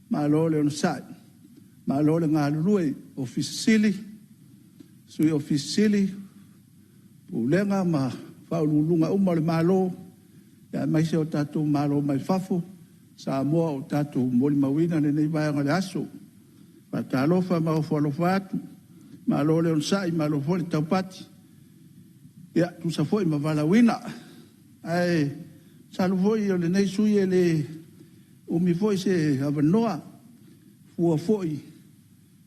malo le onosai, malo le galulue Ofisa Sili, Sui Ofisa Sili, Pulega ma Faauluuluga uma o le Malo, aemaise o tatou malo mai fafo, Samoa ua tatou molimauina lenei vaega o le aso. Faatalofa ma ofo alofa atu, malo le onosai malo foi le taupati, ia tusa foi ma valaauina. Ae masalo foi o lenei sui usufono e le umi foi se avanoa, fua foi,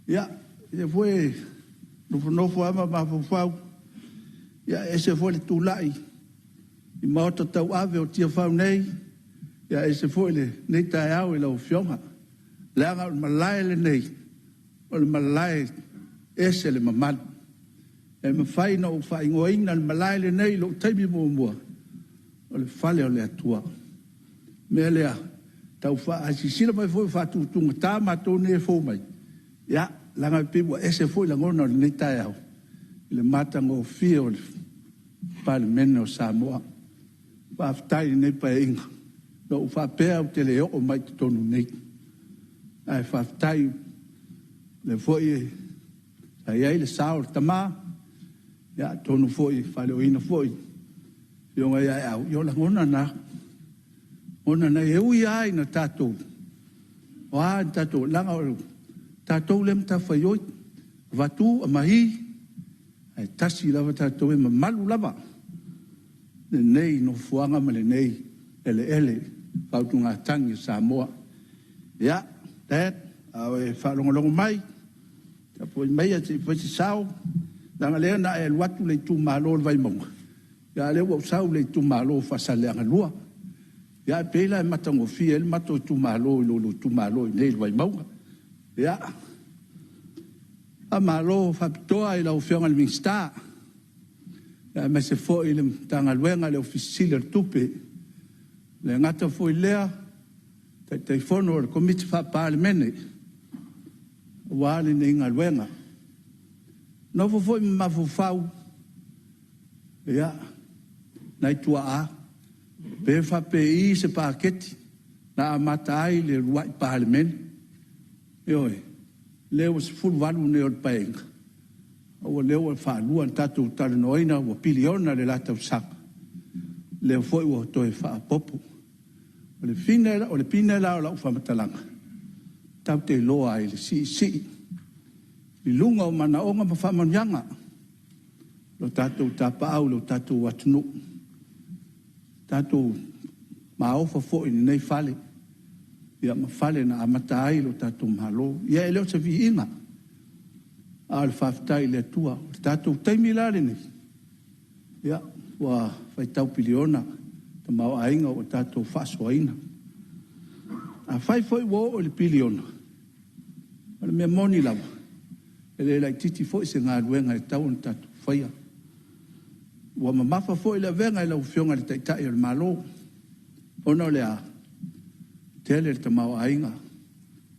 ia, o lea foi e nofonofo lava ma mafaufau, ia e ese foi le tulai i maota tauave o Tiafau nei, ae ese foi lenei taeao i lau Afioga, leaga o le malae lenei, o le malae e ese le mamalu. E mafai ona ou faaigoaina le malae lenei i lou taimi muamua, o le fale o le Atua. O le mea lea, a silasila mai foi ua faatutugata matou nei e fou mai, ia, leaga e pei ua ese foi lagona o lenei taeao i le matagofie o le Palemene o Samoa. Faafetai i lenei Paeaiga. Na ou faapea ou te le oo mai i totonu i nei, ae faafetai o lea foi sa i ai le sao o le tama, ia atonu foi e faaleoina foi le Afioga ia Aeau. Ia o lagona na, o lagona na. E ui lava ina tatou, o a tatou, leaga o tatou lea e matafaioi, avatu aumai, ae tasi lava tatou, e mamalu lava lenei nofoaga ma lenei eleele faautugatagi a Samoa. Ia, Dad, a o e faalogologo mai, tapuai maia se i fai se sao, leaga o lea na e alu atu le itumalo o le Vaimauga, a o lea ua ou sau i le itumalo o Faasaleleaga 2. Ia e pei la e matagofie ai le matou itumalo i lo lua itumalo i inei i le Vaimauga. Ia, faamalo faapitoa i lau Afioga i le Minisita, aemaise foi le Matagaluega i le Ofisa Sili o le Tupe. E le gata foi i lea, Taitaifono o le Komiti Faa-Palemene aua lenei galuega. Nofo foi ma mafaufau, ia, nai tuaa, pe faapei se paketi na amata ai le uluai Palemene. Ioe. Lea ua 18 nei o le Paeaiga, a o lea ua faalua ona tatou talanoaina ua piliona le la tausaga, lea foi ua toe faaopoopo. O le pine la o lau faamatalaga, tatou te iloa ai le siisii i luga o manaoga ma faamanuiaga o tatou tapaau i lo tatou atunuu. Tatou maofa foi i lenei fale ma fale na amata ai lo tatou Malo. Ia e le o se viiga, a o le faafetai i le Atua. O le tatou taimi la lenei, ia, ua faitau piliona le tamaoaiga ua tatou faasoaina. Afai foi ua oo i le piliona, o le mea moni lava, e le laitiiti foi se galuega e tatau ona tatou faia. Ua mamafa foi le avega i lau Afioga i le Taitai o le Malo, ona o le a? E tele le tamaoaiga,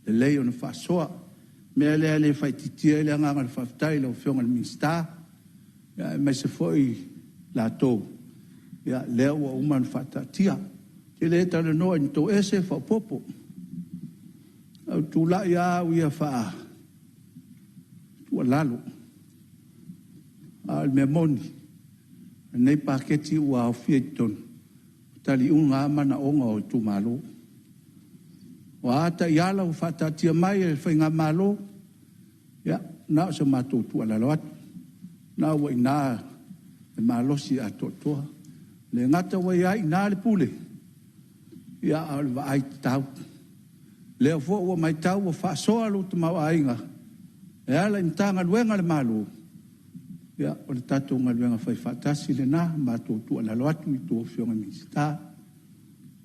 lelei ona faasoa. O le mea lea e le faaitiitia ai le agaga o le faafetai i lau Afioga i le Minisita, aemaise foi latou lea ua uma ona faataatia. Ou te le talanoa i ni toese faaopoopo. Ae ou te tulai lava au ia e tuualalo, a o le mea moni, o lenei paketi ua aofia i totonu, ua taliuga lava manaoga o itumalo. O a taiala ua faataatia mai e le faigamalo, ia, na o se matou tuualalo atu, o lena ua i ina le malosi atoatoa. E le gata ua i ina le pule, a o le vaai tatau. O lea foi ua matau ua faasoa lou tamaoaiga e ala i Matagaluega a le Malo, ia, o le tatou galuega faifaatasi lena. Matou tuualalo atu i a outou Afioga i Minisita.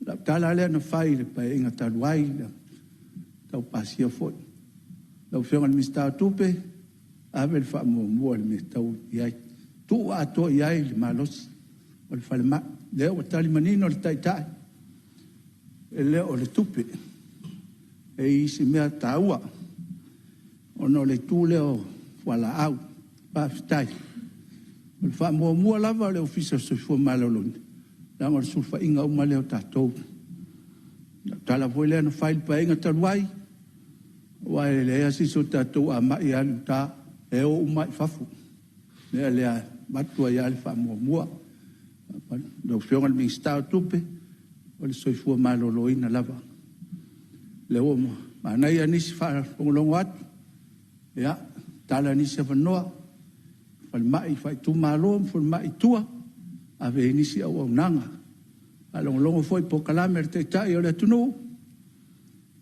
O lau tala lava lea na fai i le Paeaiga talu ai, na tau pasia foi. Lau Afioga i le Minisita o Tupe, ave le faamuamua i le mea e tatau ona i ai, tuu atoa i ai le malosi o le falemai. O lea ua tali manino le Taitai, e le o le tupe, e i ai isi mea taua, ona o le itu lea o fualaau. Faafetai. O le faamuamua lava a le Ofisa o le Soifua Maloloina, Leaga o le sulufaiga uma lea o tatou. O le tala foi lea na fai i le Paeaiga talu ai, aua e leai lava se isi o tatou a mai e alu i uta, e o uma lava i fafo. O le mea lea e avatu ai lava le faamuamua. Lau Afioga i le Minisita o Tupe, o le soifua maloloina lava. O lea ua manaia nisi faalogologo atu, ia, tatala nisi avanoa, falemai faaitumalo ma falemai i tua, ave ai nisi auaunaga. Faalogologo foi i polokalame a le Taitai o le atunuu,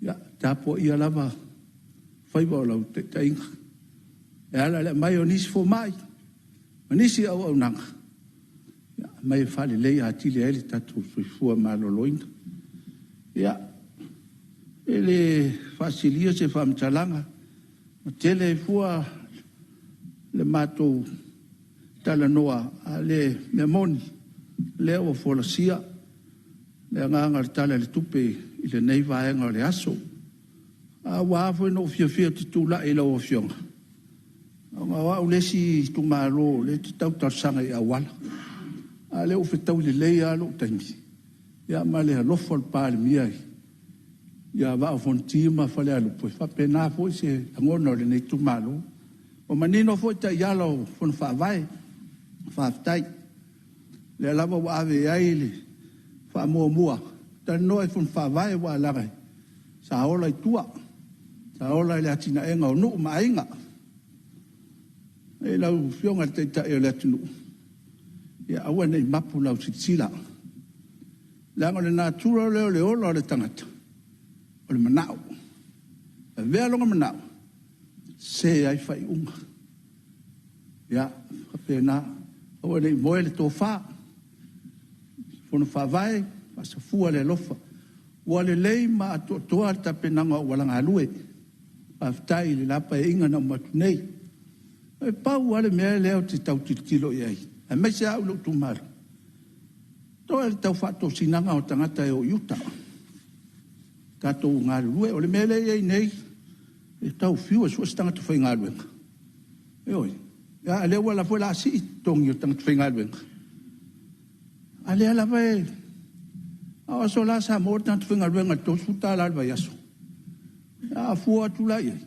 ia tapuaia lava faiva o lau taitaiga e ala i le aumai o nisi fomai ma nisi auaunaga, e aumai e faaleleia atili ai le tatou soifua maloloina. Ia, e le faasilia se faamatalaga, e tele ai fua le matou talanoa, a o le mea moni, o lea ua folasia le agaga o le Tala o le Tupe i lenei vaega o le aso. Ae ua ala foi ona ou fiafia ou te tulai i lau Afioga, ona o au le isi itumalo o lea e te tau talosaga i auala, a o lea ua fetaui lelei lava lou taimi ma le alofa o le Palemia ia Vaa o Fonoti ma Falealupo, e faapena foi se lagona o lenei itumalo. Ua manino foi taiala o Fono Faavae, faafetai. O lea lava ua ave i ai le faamuamua, talanoa i Fono Faavae aua leaga sa ola i tua, sa ola i le atinaeina o nuu ma aiga. Lau Afioga i le Taitai o le atunuu, ia aua ne i mapu lau silasila, leaga o le natura lea o le ola o le tagata, o le manao. E avea lona manao e sese ai faaiuga. Ia, faapena, aua ne i moe le tofa. Fono Faavae, faasafua le alofa. Ua lelei ma atoatoa le tapenaga o auala galue. Faafetai i le la Paeaiga na uma atu nei. E pau lava le mea lea ou te tau tilotilo i ai, aemaise au i lou itumalo, toe o le tau faatosinaga o tagata e o i uta, tatou galulue. O le mea lea e i ai nei, e tau fiu e sue se tagata faigaluega, ioe, a o lea foi o le a sii totogi o tagata faigaluega, a o lea lava e… A o aso la sa maua le tagata faigaluega i le $30 i le vaiaso. A fua atu la i ai,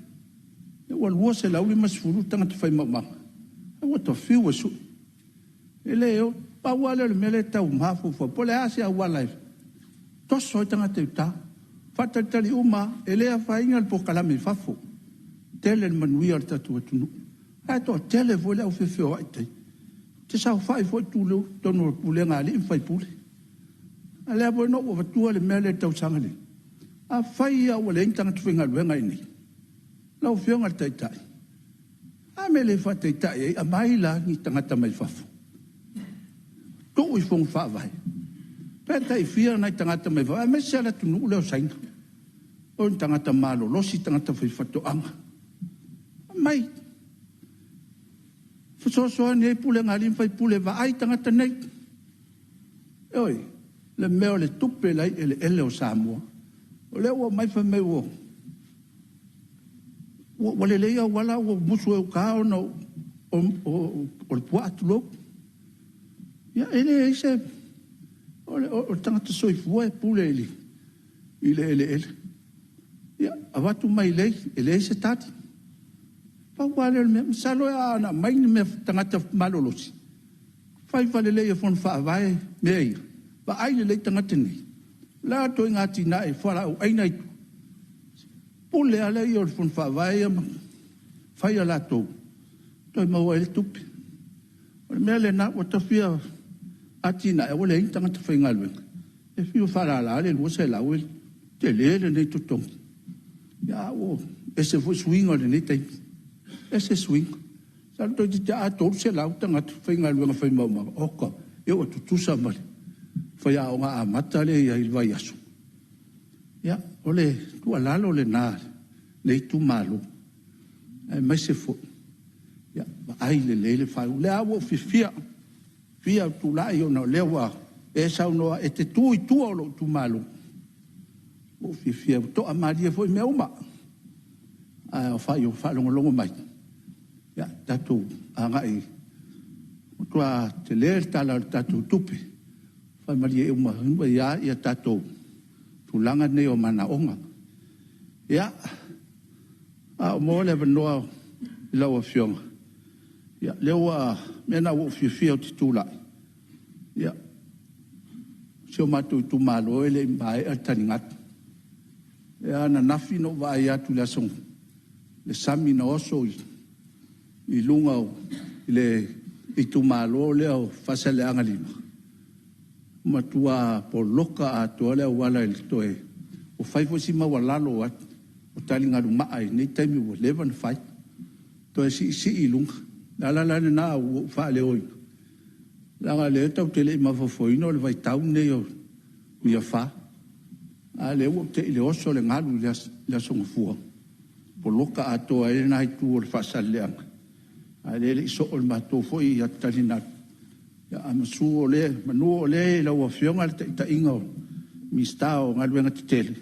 ua 250 tagata fai maumaga, ae ua ta fiu e sue. E le o. Pau lava lea o le mea lea e tau mafaufau, po o le a se auala e toso ai tagata i uta. Faatalitali uma lava, e le afaina le polokalame i fafo, tele le manuia o le tatou atunuu, ae toatele foi le au feofeoai i tai. Ou te saofai foi i totonu o pulega a alii ma faipule. A o lea foi na ou avatua le mea lea i le tausaga lea, afai lava ua leai ni tagata faigaluega i inei, lau Afioga i le Taitai, o le a le mea e le faataitai ai, aumai la ni tagata mai fafo, tuu i Fono Faavae, pe tai fia nai tagata mai fafo, aemaise lava le atunuu lea o Saina, o ni tagata malolosi, tagata faifaatoaga. Aumai, fesoasoani ai pulega a alii ma faipule e vaai tagata nei. Ioe. O le mea o le tupe la e i eleele o Samoa, o lea ua omai fai mai ua lelei auala ae ua musu e uta ona o le puaa tulou. Ia, e leai se… O le tagata soifua e pule i le eleele. Ia, avatu mailei, e leai se tali. Pau lava lea o le mea. Masalo ana aumai ni tagata malolosi, fai lelei e Fono Faavae mea ia, vaai lelei tagata nei, o le a ituaiga atinae, fualaau aina i tua, pule lava lea o le Fono Faavae ia ma fai a latou toe maua ai le tupe. O le mea lena, ua ta fia atinae ae ua leai ni tagata faigaluega. E fiu e faalala le $200 e tele lenei totogi, ae ua ese foi suiga o lenei taimi, ese suiga. Masalo toeitiiti lava a 300 tagata faigaluega fai maumaga, oka, ia ua tutusa ma le faiaoga amata lea e i ai i le vaiaso. Ia, o le tuualalo lena a lenei itumalo, aemaise foi, ia vaai lelei le faaiuga. O lea lava ua ou fiafia, fiafia ou te tulai ona o lea ua e saunoa e te tu i tua o lou itumalo. Ua ou fiafia, ua toamalie foi mea uma. Ae afai o faalogologo mai, ia tatou agai, ua matua tele le Tala o le tatou Tupe. Faamalie uma ai lava ia tatou tulaga nei o manaoga. Ia, a o maua le avanoa i lau Afioga, ia, lea ua, mea lena ua ou fiafia ou te tulai, ia, si o matou itumalo e le i maea le taligalu. O ananafi na ou vaai atu i le aso i le sami na oso i luga o le itumalo lea o Faasaleleaga 5, matua poloka atoa le auala i le toe… Ua fai foi si maualalo o taligalu maa i lenei taimi ua leva ona fai, toe siisii i luga. O le ala la lena ua ou faaleoina, leaga o lea tatou te le i mafaufauina o le vaitau lenei o ni afa, a lea ua ou te i i le oso o le galu i le Aso Gafua, poloka atoa ai lena itu o le Faasaleleaga, a o lea e le i soo le matou foi taligalu. Ae manu o lea e i lau Afioga le taitaiga o le Minisita o Galuega Tetele,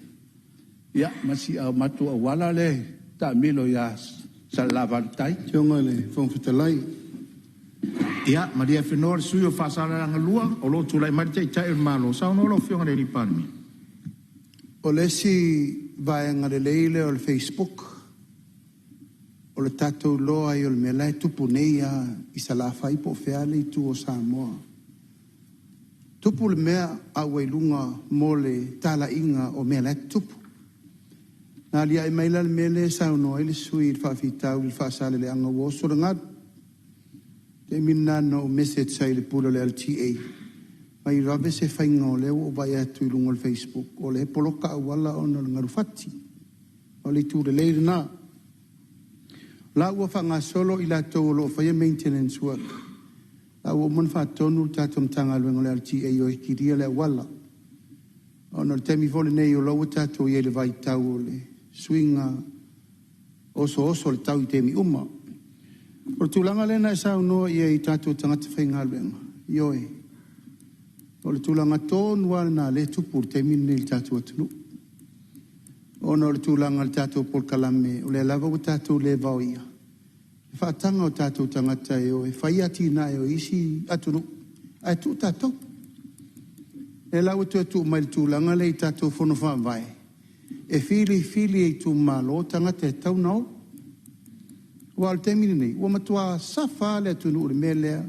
ia ma si o matou auala lea e taamilo ia Salelavalu tai. Lau Afioga i le Fofoga Fetalai. Ia malie afenoa le sui usufono mo Faasaleleaga 2 o lo o tulai mai le Taitai o le Malo. Saunoa lau Afioga i le Palemia. O le isi vaega lelei lea o le facebook, o le tatou iloa ai o le mea la e tupu nei lava i Salafai po o fea le itu o Samoa. Tupu le mea a ua i luga mo le talaiga o mea la e tutupu. Na aliae mai la le mea lea e saunoa ai le sui usufono i le faafitauli i Faasaleleaga ua oso le galu. O le taimi lena na ou message ai i le Pule o le LTA, fai mai vave se faiga o lea ua ou vaai atu i luga o le facebook o lea e poloka auala ona o le galu fati. O le itu lelei lena. O la ua faagasolo i latou o lo o faia maintenance work, la ua uma ona faatonu le tatou Matagaluega o le LTA e o e kilia le auala. Ona o le taimi foi lenei o la ua tatou i ai i le vaitau o le suiga osooso o le tau i taimi uma. O le tulaga lea na e saunoa i ai i tatou tagata faigaluega, ioe, o le tulaga tonu lava lena o lea e tupu i le taimi lenei i le tatou atunuu, ona o le tulaga i le tatou polokalame o lea lava ua tatou le vaoia le faataga o tatou tagata e o e fai atinae o isi atunuu ae tuu tatou. O lea la ua toe tuu mai i le tulaga lea i tatou Fono Faavae e filifili e itumalo tagata e tatau ona o. Aua o le taimi lenei, ua matua safa lava le atunuu i le mea lea,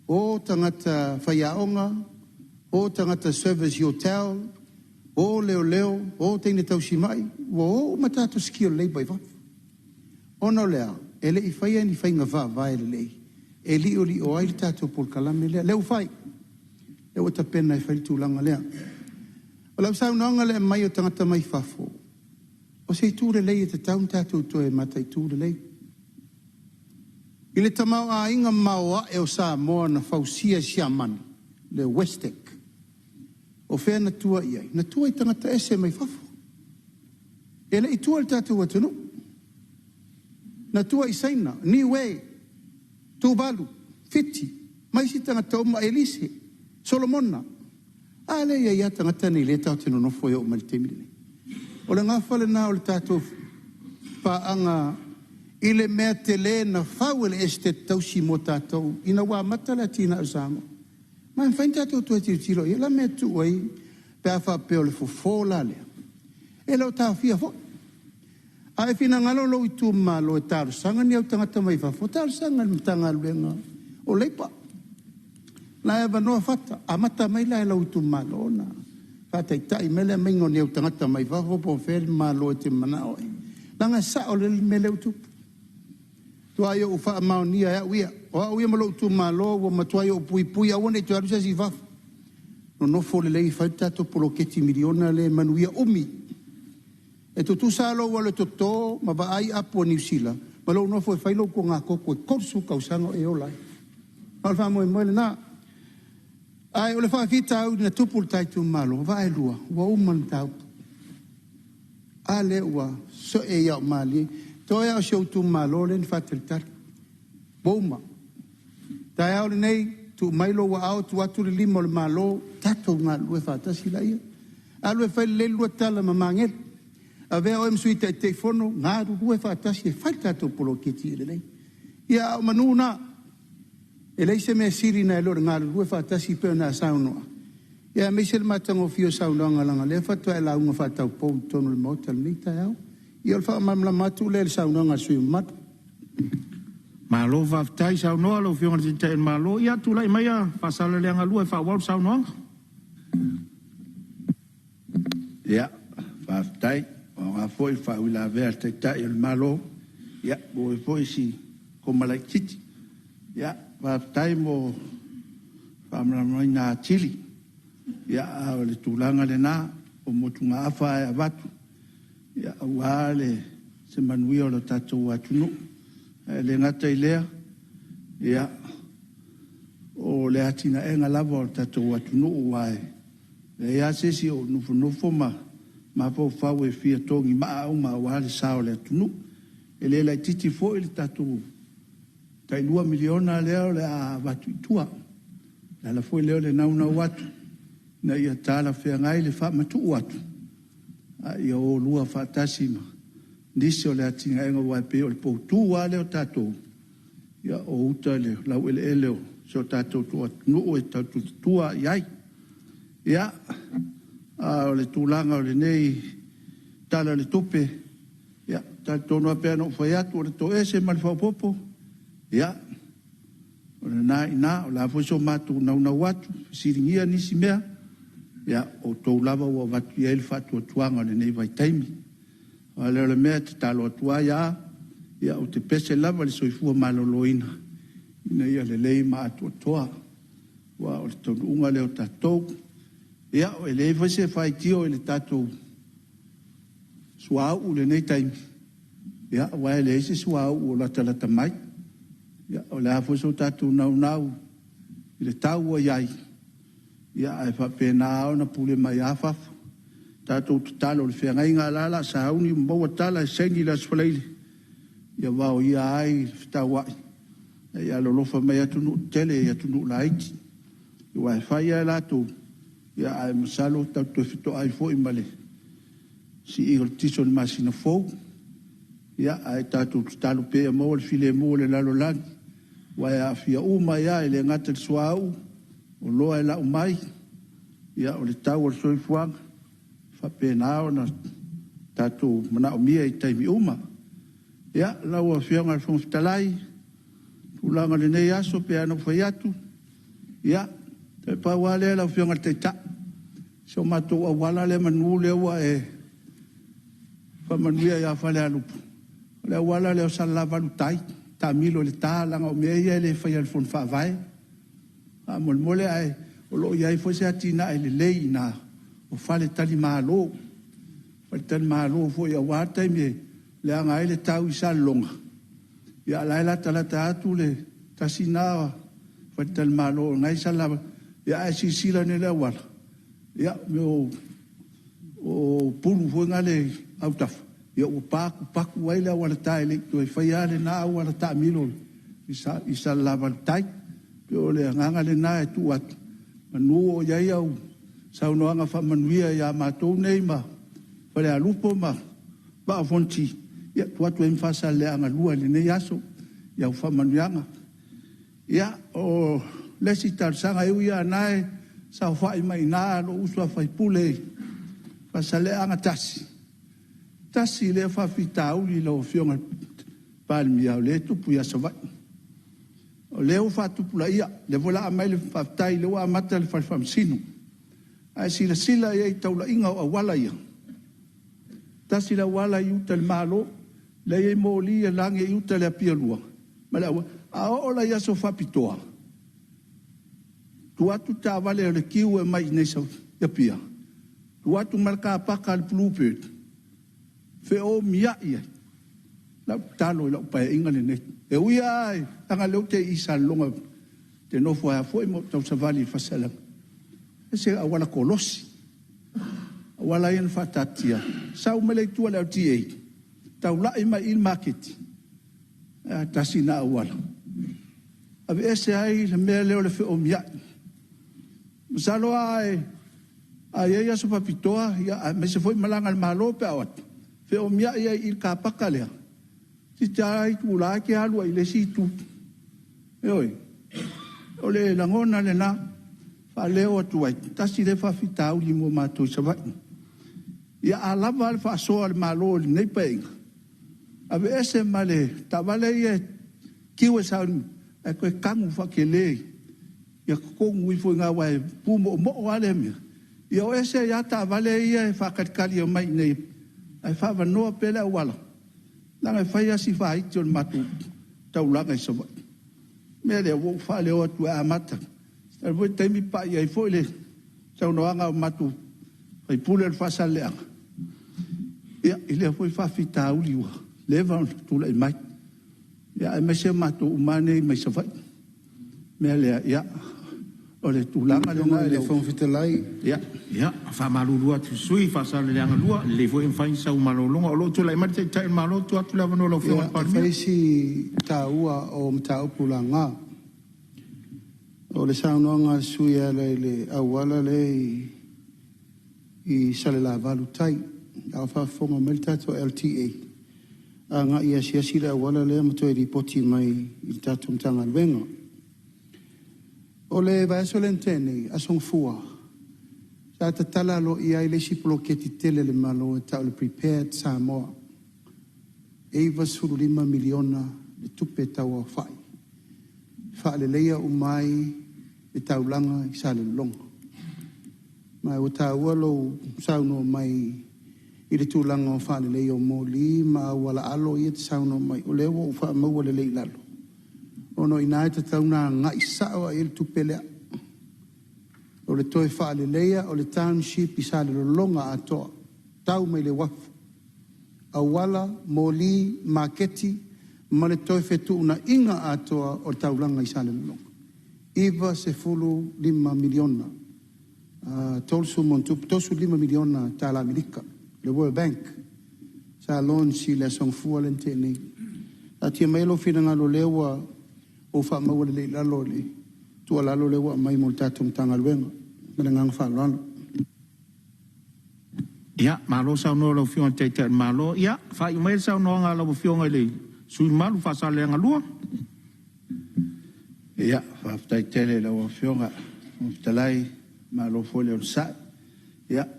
o tagata faiaoga, o tagata service i hotel, o leoleo, o teine tausimai, ua o uma tatou skilled labour i fafo. Ona o le a? E le i faia ni faiga faavae lelei e liolio ai le tatou polokalame lea. O lea ua fai, lea ua tapena e fai le tulaga lea. O lau saunoaga i le aumai o tagata mai fafo, o se itu lelei e tatau ona tatou toe mataitu lelei. I le tamaoaiga maoae o Samoa na fausia e Siamani, le WESTEC, o fea na tua i ai? Na tua i tagata ese mai fafo. E le i tua i le tatou atunuu. Na tua i Saina, Niue, Tuvalu, Fiti, ma isi tagata uma, Elise, Solomona. A lea e i ai lava tagata nei o lea tatou te nonofo ai e oo mai i le taimi lenei. O le gafa lena o le tatou paaga i le mea tele na fau e le Esetete Tausi mo tatou ina ua amata le atinae o Samoa. Ma e mafai ona tatou toe tilotilo i ai. O le a le mea e tuu ai pe a faapea o le fofo la lea? E le o taofia foi. A e finagalo lou itumalo e talosaga ni au tagata mai fafo, talosaga i le Matagaluega o Leipa. O la e avanoa Fata, amata mai la i lou itumalo ona faataitai mai le aumaiga o ni au tagata mai fafo po o fea le Malo e te manao ai. Leaga e sao lelei le mea lea ua tupu. Ua matuai ou faamaonia e au ia, o au ia ma lou itumalo ua matuai ou puipui aua ne i toe alu se isi i fafo. Nonofo lelei e fai le tatou poloketi miliona lea e manuia umi. E tutusa lava lou alu e toto ma vaai apu a Niu Sila ma lou nofo e fai lou togatogo e 30 tausaga o e ola ai. Ma o le faamoemoe lena. Ae o le faafitauli na tupu i le ta itumalo, vaelua ua uma le mataupu. A lea ua soe ia malie, toe lava o si ou itumalo lea na faatalitali. Ua uma. Taeao lenei, tuu mai lou aao tuu atu le lima o le Malo, tatou galulue faatasi laia. Alu e fai lelei le lua tala ma Magele. Avea oe ma Sui Taitaifono, galulue faatasi e fai le tatou poloketi ia lelei. Ia, a o manu na, e leai se mea sili nai lo le galulue faatasi pei ona e saunoa. Ia aemaise le matagofie o saunoaga leaga o lea faatoa e lauga faataupou i totonu o le Maota i lenei taeao. Ia o le faamalamalama atu lea i le saunoaga a le sui usufono mamalu. Malo faafetai saunoa lau Afioga i le Taitai o le Malo. Ia tulai maia Faasaleleaga 2 e faaauau le saunoaga. Ia, faafetai. Ua aoga foi le faauilavea a le Taitai o le Malo, ia maua ai foi si koma laitiiti. Ia, faafetai mo le faamalamalamaina atili. Ia, a o le tulaga lena, o motugaafa lava e avatu aua se manuia o le tatou atunuu. Ae le gata i lea, ia, o le atinaeina lava o le tatou atunuu, aua e leai lava se isi o nofonofo ma mafaufau e fia togimaa uma aua le sa o le atunuu. E le laitiiti foi le tatou tai $2 miliona lea o le a avatu i tua. O le ala foi lea o le naunau atu ina ia talafeagai le faamatuu atu, a ia o lua faatasi ma nisi o le atinaeina, aua e pei o le poutu lava lea o tatou, o uta i le laueleele o si o tatou atunuu e tau tulitutua i ai. Ia, a o le tulaga o lenei Tala o le Tupe, ia, e talitonu lava pei ona ou fai atu, o le toese ma le faaopoopo, ia, o lena e i ina. O le a foi so matou naunau atu e fesiligia nisi mea, ia o outou lava ua avatu i ai le faatuatuaga i lenei vaitaimi. Aua o le mea e tatalo atu ai lava, ou te pese lava i le soifua maloloina ina ia lelei ma atoatoa, aua o le taunuuga lea o tatou. Ia, e leai foi se faitio i le tatou suauu i lenei taimi, aua e leai se suauu o latalata mai. O le a foi so tatou naunau i le tau ua i ai, ae faapena lava ona pule mai lava fafo. Tatou tatalo i le feagaiga la o le a sauni ma maua tala e saini i le Aso Faraile, ia vaoia ai le fetauai, ina ia alolofa mai atunuu tetele i atunuu laiti. Aua e fai lava e latou, ae masalo tatou te toe fetoai foi ma le sii o le tiso i le masina fou. Ae tatou tatalo pea ia maua le filemu o le lalolagi, aua e aafia uma ai lava, e le gata i le suauu, o oloa e lau mai, o le tau o le soifuaga, e faapena ona tatou manaomia i taimi uma. Ia, lau Afioga i le Fofoga Fetalai, o le tulaga o lenei aso e pei lava ona ou fai atu, ia, toe pau lava lea lau Afioga i le Taitai, si o matou auala lea semeamanu lea ua e faamanuia ia Falealupo, o le auala lea o Salelavalu tai, taamilo i le ta, leaga o mea ia e le faia e le Fono Faavae. Faamolemole ae o lo o i ai foi se atinae lelei i ina o faletalimalo, faletalimalo foi aua le taimi e leaga ai le tau i Salelologa, a o la e latalata atu le tasi lena faletalimalo o lena e i Salelavalu. Ae silasila ane i le auala, ia, o mea o pulu foi na e i autafa, ua patupatu ai le auala ta e le i toe faia lava lena auala taamilo i Salelavalu tai. E pei o le agaga lena e tuu atu, meamanu o i ai au saunoaga faamanuia ia matou nei ma Falealupo ma Vaa o Fonoti, ia, e tuu atu ai ma Faasaleleaga 2 i lenei aso i au faamanuiaga. Ia, o le isi talosaga, e ui lava o lena e saofai mai i ina lou uso a sui usufono i Faasaleleaga 1, tasi lea faafitauli lau Afioga i le Palemia o lea e tupu i Savaii. O lea ua faatupulaia, o lea foi o le a aumai le faafetai o lea ua amata le fale faamasino. A e silasila i ai i taulaiga o auala ia, tasi le auala i uta i le Malo, la e i ai moli e lage i uta i le Apia 2 ma le auala. A oo la i aso faapitoa, tuu atu taavale a le queue e omai i Apia, tuu atu ma le car paka a le Bluebird, feomiai ai. O lau tatalo i lau Paeaiga lenei, e ui lava leaga o lea ou te i Salelologa ou te nofo ai foi ma ou tausavali i Faasaleleaga, fai se auala kolosi, auala ia na faataatitia, sau mai le itu a le LTA, taulai mai i i le maketi, ae tasi lena auala. Aveese ai le mea lea o le feomiai. Masalo a i ai aso faapitoa aemaise foi malaga a le Malo pe a o atu, feomiai ai i le car paka lea, toeitiiti lava itula e te alu ai i le isi itu. Ioe. O le lagona lena. faaleo atu ai, tasi lea faafitauli mo matou i Savaii. Ia a lava le faasoa a le Malo i lenei Paeaiga, aveese ma le taavale ia e queue e sauni ae toe tanu faatele ia totogi ifo i ina aua e pumoomoo lava lea mea. Ia o ese ai lava taavale ia e faatalitali e omai i inei ae faaavanoa pea le auala, leaga e fai lava si vaiti o le matou taulaga i Savaii. O le mea lea ua ou faaleo atu e amata, e i ai foi le taimi pai ai foi le saunoaga a matou sui usufono o le Faasaleleaga i lea foi faafitauli ua leva ona tulai mai, aemaise matou uma lava nei mai Savaii. O le mea lea, ia, o le tulaga lena i le Fofoga Fetalai. Ia, e faamalulu atu i le sui usufono mo Faasaleleaga 2, e lelei foi ona fai sau malologa o lo o tulai mai le Taitai o le Malo. Tuu atu le avanoa i lau Afioga i le Palemia. E fai si taua o mataupu laga. O le saunoaga a le sui usufono e ala i le auala lea i Salelavalu tai, a o faafofoga mai le tatou LTA, agai e asiasi le auala lea ma toe lipoti mai i le tatou Matagaluega. O le vaiaso lea na tea nei, Aso Gafua, sa tatala aloaia ai le isi poloketi tele a le Malo e tau o le Prepared Samoa, e $95 miliona le tupe tauaofai, e faaleleia uma ai le taulaga i Salelologa. Ma ua taua lou saunoa mai i le tulaga o le faaleleia o moli ma auala alo ia e te saunoa mai ai, o lea ua ou faamauina lelei i lalo, ona o i ina e tatau ona agai sao lava i ai le tupe lea. O le toe faaleleia o le township i Salelologa atoa, tau mai i le uafu, auala, moli, maketi ma le toe fetuunaiga atoa o le taulaga i Salelologa. E $95 miliona, $35 miliona tala Amerika, le World Bank sa launch i le Aso Gafua lea na tea nei. Taatia maia lou finagalo o lea ua ou faamauina lelei i lalo le tuualalo lea ua aumai mo le tatou Matagaluega. Ma le agaga faaaloalo. Ia, malo saunoa i lau Afioga i le Taitai o le Malo. Ia, faaiu maia le saunoaga a lau Afioga i le sui usufono mamalu mo Faasaleleaga 2. Ia, faafetai tele i lau Afioga i le Fofoga Fetalai, malo foi le onosai.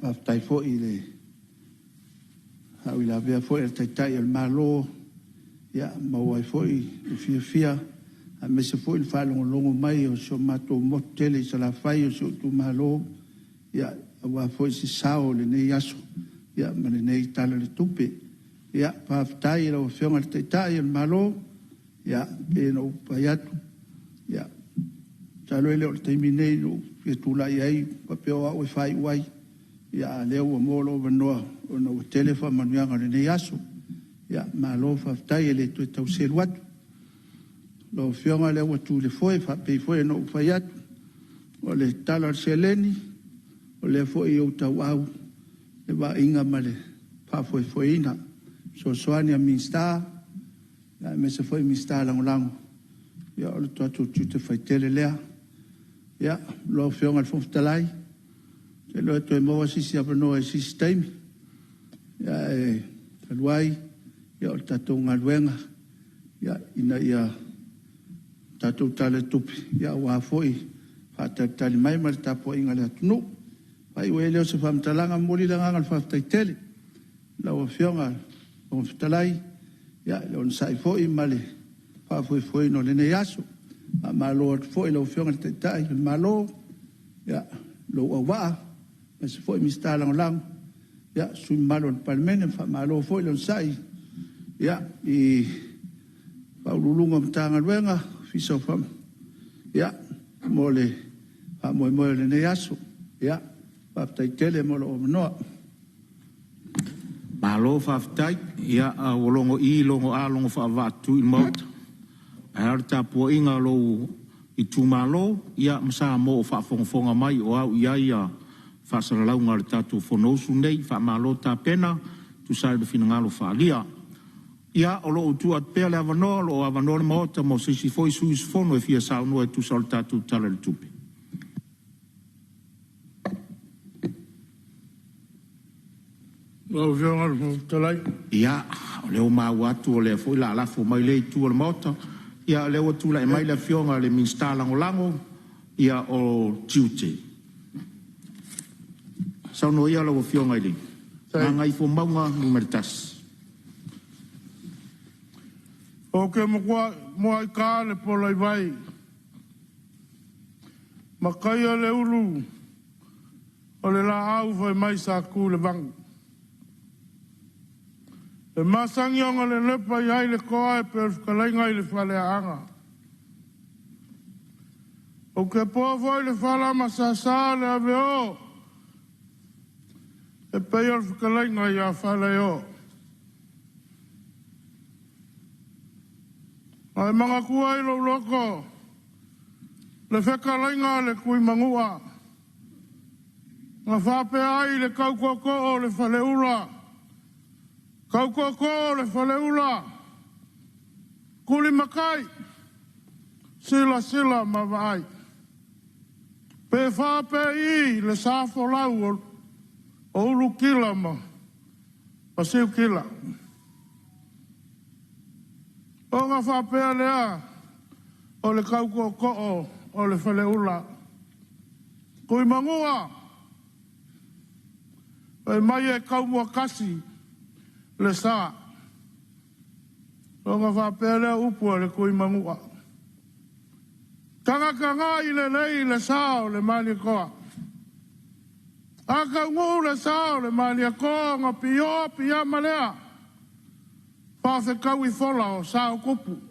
Faafetai foi i le faauilavea foi a le Taitai o le Malo, ua maua ai foi le fiafia aemaise foi le faalogologo mai o si o matou motu tele i Salafai o si ou itumalo, aua foi se sao o lenei aso ma lenei Tala o le Tupe. Faafetai i lau Afioga i le Taitai o le Malo, e pei ona ou fai atu, masalo e le o le taimi lenei na ou fia tulai ai faapea o au e faaiu ai, a o lea ua maua lou avanoa ona ua tele faamanuiaga o lenei aso. Malo faafetai, e le toe tau selu atu. Lau Afioga o lea ua tu i le foe, faapei foi ona ou fai atu, o le tala o le seleni, o lea foi e i ou tauau le vaaiga ma le faafoefoeina. O fesoasoani a Minisita aemaise foi Minisita Lagolago, ia o le tatou tiute faitele lea. Lau Afioga i le Fofoga Fetalai, ou te iloa e toe maua se isi avanoa i se isi taimi, ae talu ai o le tatou galuega, ina ia tatou Tala o le Tupe aua foi le faatalitali mai ma le tapuaiga a le atunuu. Ona faaiu ai lea o se faamatalaga, e momoli le agaga o le faafetai tele i lau Afioga i le Fofoga Fetalai i le onosai foi ma le faafoefoeina o lenei aso. Faamalo atu foi i lau Afioga i le Taitai o le Malo, lou auvaa, aemaise foi Minisita Lagolago, sui usufono mamalu o le Palemene. Faamalo foi le onosai i Ofisa Sili o Pulega o Matagaluega mo le faamoemoe o lenei aso. Faafetai tele mo lou avanoa. Malo faafetai. Ia, ua logo i, logo a, logo faavaa le Maota. Ae a le tapuaiga a lou itumalo ma Samoa o faafogafoga mai o au i ai faasalalauga o le tatou Fonousu lenei. Faamalo tapena e tusa ai ma finagalo faaalia. Ia, o lo o tuu atu pea le avanoa, o lo o avanoa le Maota mo se isi foi sui usufono e fia saunoa e tusa o le tatou Tala i le Tupe. Lau Afioga i le Fofoga Fetalai. Ia, o lea ua maua atu o lea foi o le a lafo mai i lea itu o le Maota. Ia o lea ua tulai mai le Afioga i le Minisita Lagolago o Tiute. Saunoa ia lau Afioga i le Gagaifomauga Nu.1. Ou te muai ta le pola i vai ma taia le ulu o le laau fai mai sa tu i le vanu. E masani ona lelepa i ai le toa e pei o le fetalaiga i le Faleaana. Ou te poa foi i le fala maseasea o le aveo e pei o le fetalaiga ia Falaeo. Ae manatua i lou loto le fetalaiga a le Tuimanua na faapea ai le tau tootoo o le Faleula, tau tootoo o le Faleula, tulimatai, silasila ma vaai. Pe fa pe i le sa folau o Ulutila ma Siutila. Ona faapea lea o le tau tootoo o le Faleula, Tuimanua, fai mai e taumuatasi le sa. Ona faapea lea o upu a le Tuimanua, tagatagai lelei le sa o le Malietoa. A taunuu le sa o le Malietoa ona pioa piama lea, faafetaui fola o sa o tupu.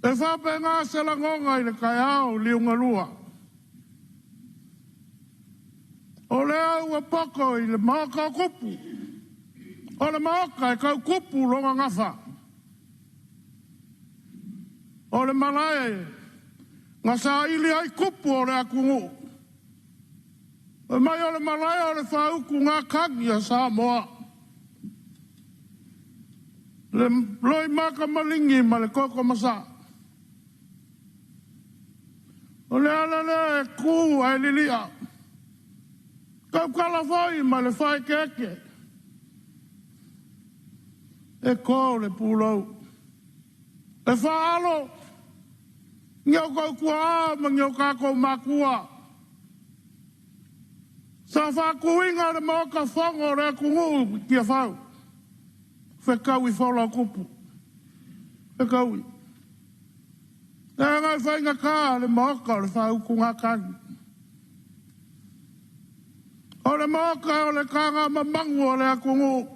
E faapena se lagona i le taeao liugalua. O lea ua poto i le Maota o Tupu, o le Maota e tau tupu lona gafa. O le malae na saili ai tupu o le atunuu. Fai mai o le malae o le faautugatagi a Samoa. Le loimata maligi ma le toto masaa. O le ala lea e tu ae lilia. Tautala foi ma le faaeteete. E to le pulou. E faalo ni o tou tuaa ma ni o tatou matua. Sa faatuina le Maota Fono o le atunuu i Tiafau, fetaui fola o tupu, fetaui. Leaga e faigata le Maota o le faautugatagi. O le Maota o le tagamamanu o le atunuu.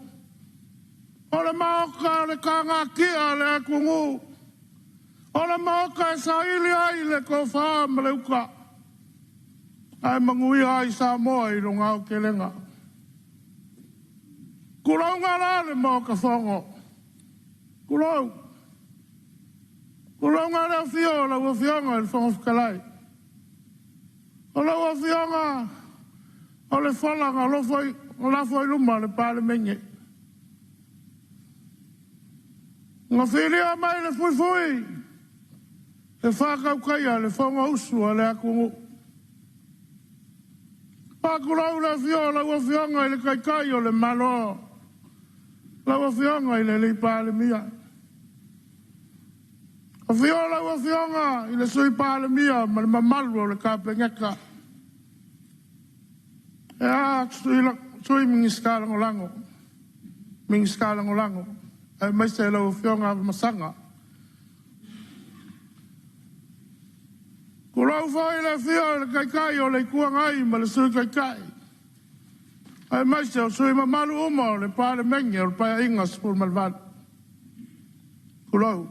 O le Maota o le tagatia o le atunuu. O le Maota e saili ai le tofa ma le uta, ae manuia ai Samoa i lona aotelega. Tulauga la le Maota Fono, tulou. Tulauga le afio o lau Afioga i le Fofoga Fetalai. O lau Afioga o le fola na lafo i luma o le Palemene. Na filia mai le fuifui e faatautaia le Fonousu a le atunuu. Faatulou le afio o lau Afioga i le Taitai o le Malo, lau Afioga i le Palemia. Afio lau Afioga i le Sui Palemia ma le mamalu o le Kapeneta. E a Sui Minisita Lagolago, Minisita Lagolago, aemaise lau Afioga Afamasaga. Tulou foi le afio o le Taitai o le Itu Agai ma le Sui Taitai, aemaise o sui usufono mamalu uma o le Palemene o le Paeaiga 18. Tulou.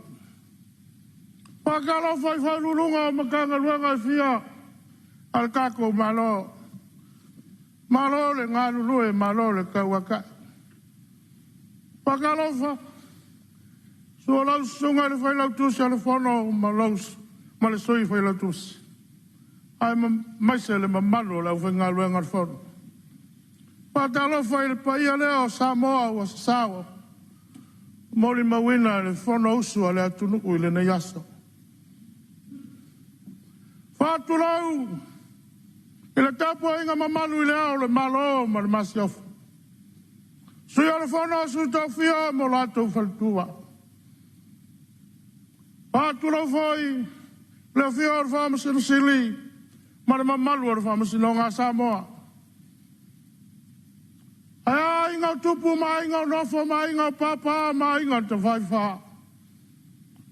Faatalofa i Ofisa Sili o Pulega o Matagaluega e fia a le tatou Malo. Malo le galulue, malo le tauatai. Faatalofa, susu lau susuga i le Failautusi o le Fono ma le Sui Failautusi, aemaise le mamalu o le aufaigaluega a le Fono. Faatalofa i le paia lea o Samoa ua sasao, molimauina le Fonousu a le atunuu i lenei aso. Faatulou i le tapuaiga mamalu i le Ao o le Malo ma le Masiofo, Sui o le Fono a Sui Tofia ma o latou faletua. Faatulou foi i le afio o le Faamasino Sili ma le mamalu o le Faamasinoga a Samoa. Ae a aiga o Tupu ma aiga o Nofo ma aiga o Papa ma aiga o Tafaifa.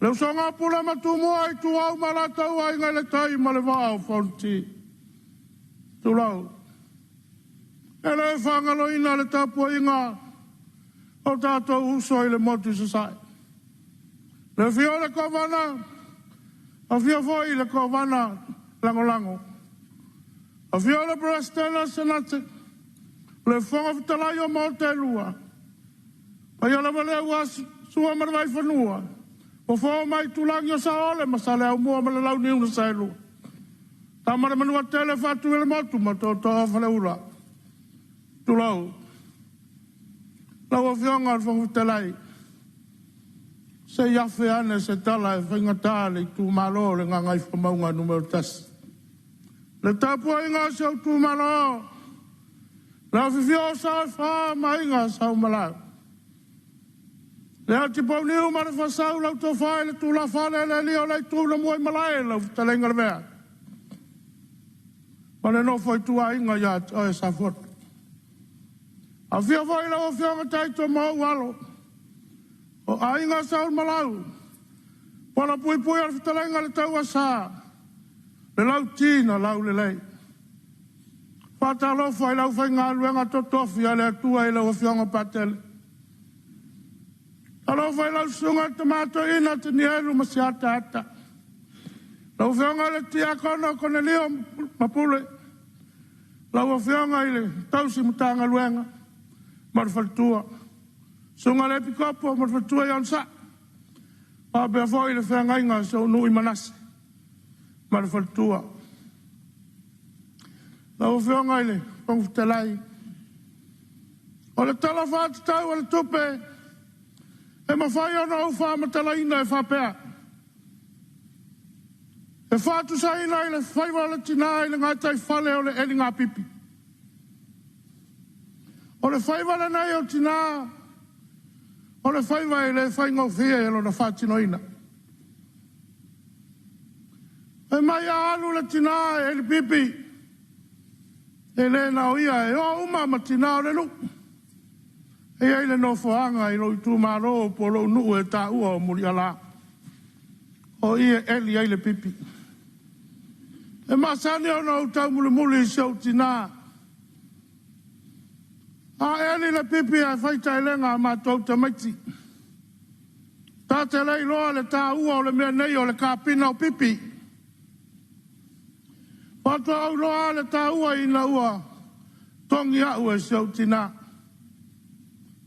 Le usoga a Pule ma Tumua, Ituau ma Alataua, Aiga i le Tai ma le Vaa o Fonoti. Tulou. E le faagaloina le tapuaiga o tatou uso i le motu i Sasae. Le afio o le Kovana, afio foi le Kovana Lagolago. Afio le Peresetene o le Senate, le Fofoga Fetalai o Maota e Lua, paia lava lea aua Sua ma le Vaifanua, Fofo ma Aitulagi o Saole ma Saleaaumua ma le Launiu na Saelua, Tama a le Manuatele, Faatuiolemotu ma Tootoo o Faleula. Tulou. Lau Afioga i le Fofoga Fetalai, se i afe ane se tala e faigata le itumalo o le Gagaifomauga Nu.1. Le tapuaiga a si ou itumalo, le afifio o Sao e Fa ma Aiga Sa Umalau, le Atipau ma le Faasau, lau Tofa i le Tulafale le alii o le Itu na Muaimalae, lau Fetalaiga Lavea, ma le nofo a ituaiga ia te oe Safotu. Afio foi lau Afioga Taito ma ou alo, o Aiga Sa Umalau, Paulapuipui o le fetalaiga i le Tauasa, le Lauti na Laulelei. Faatalofa i le aufaigaluega totofi a le Atua i lau Afioga Patele. Talofa i lau susuga i le Tama Toeaina Tanielu Masiata Ata, lau Afioga i le Tiakono Konelio Mapule, lau Afioga i le Tausi Matagaluega ma le Faletua, Susuga i le Epikopo ma le Faletua ia Onosai, faapea foi le feagaiga a si ou nuu i Manase ma le faletua. Lau Afioga i le Fofoga Fetalai, o le Tala Faatatau o le Tupe e mafai ona ou faamatalaina e faapea, e faatusaina i le faiva o le tina i le gataifale o le eligapipi. O le faiva lenei o tina, o le faiva e le faigofie lona faatinoina. Fai mai a alu le tina e elipipi, e le na o ia, e o uma ma tina o le nuu. E i ai le nofoaga i lou itumalo po o lou nuu e taua o Muliala, o i e eli ai le pipi. E masani ona ou taumulimuli i si ou tina. A eli le pipi ae fai taelega a matou tamaiti. Ta te le iloa le taua o le mea nei o le kapina o pipi. Faatoa ou iloa le taua ina ua togi au e si ou tina.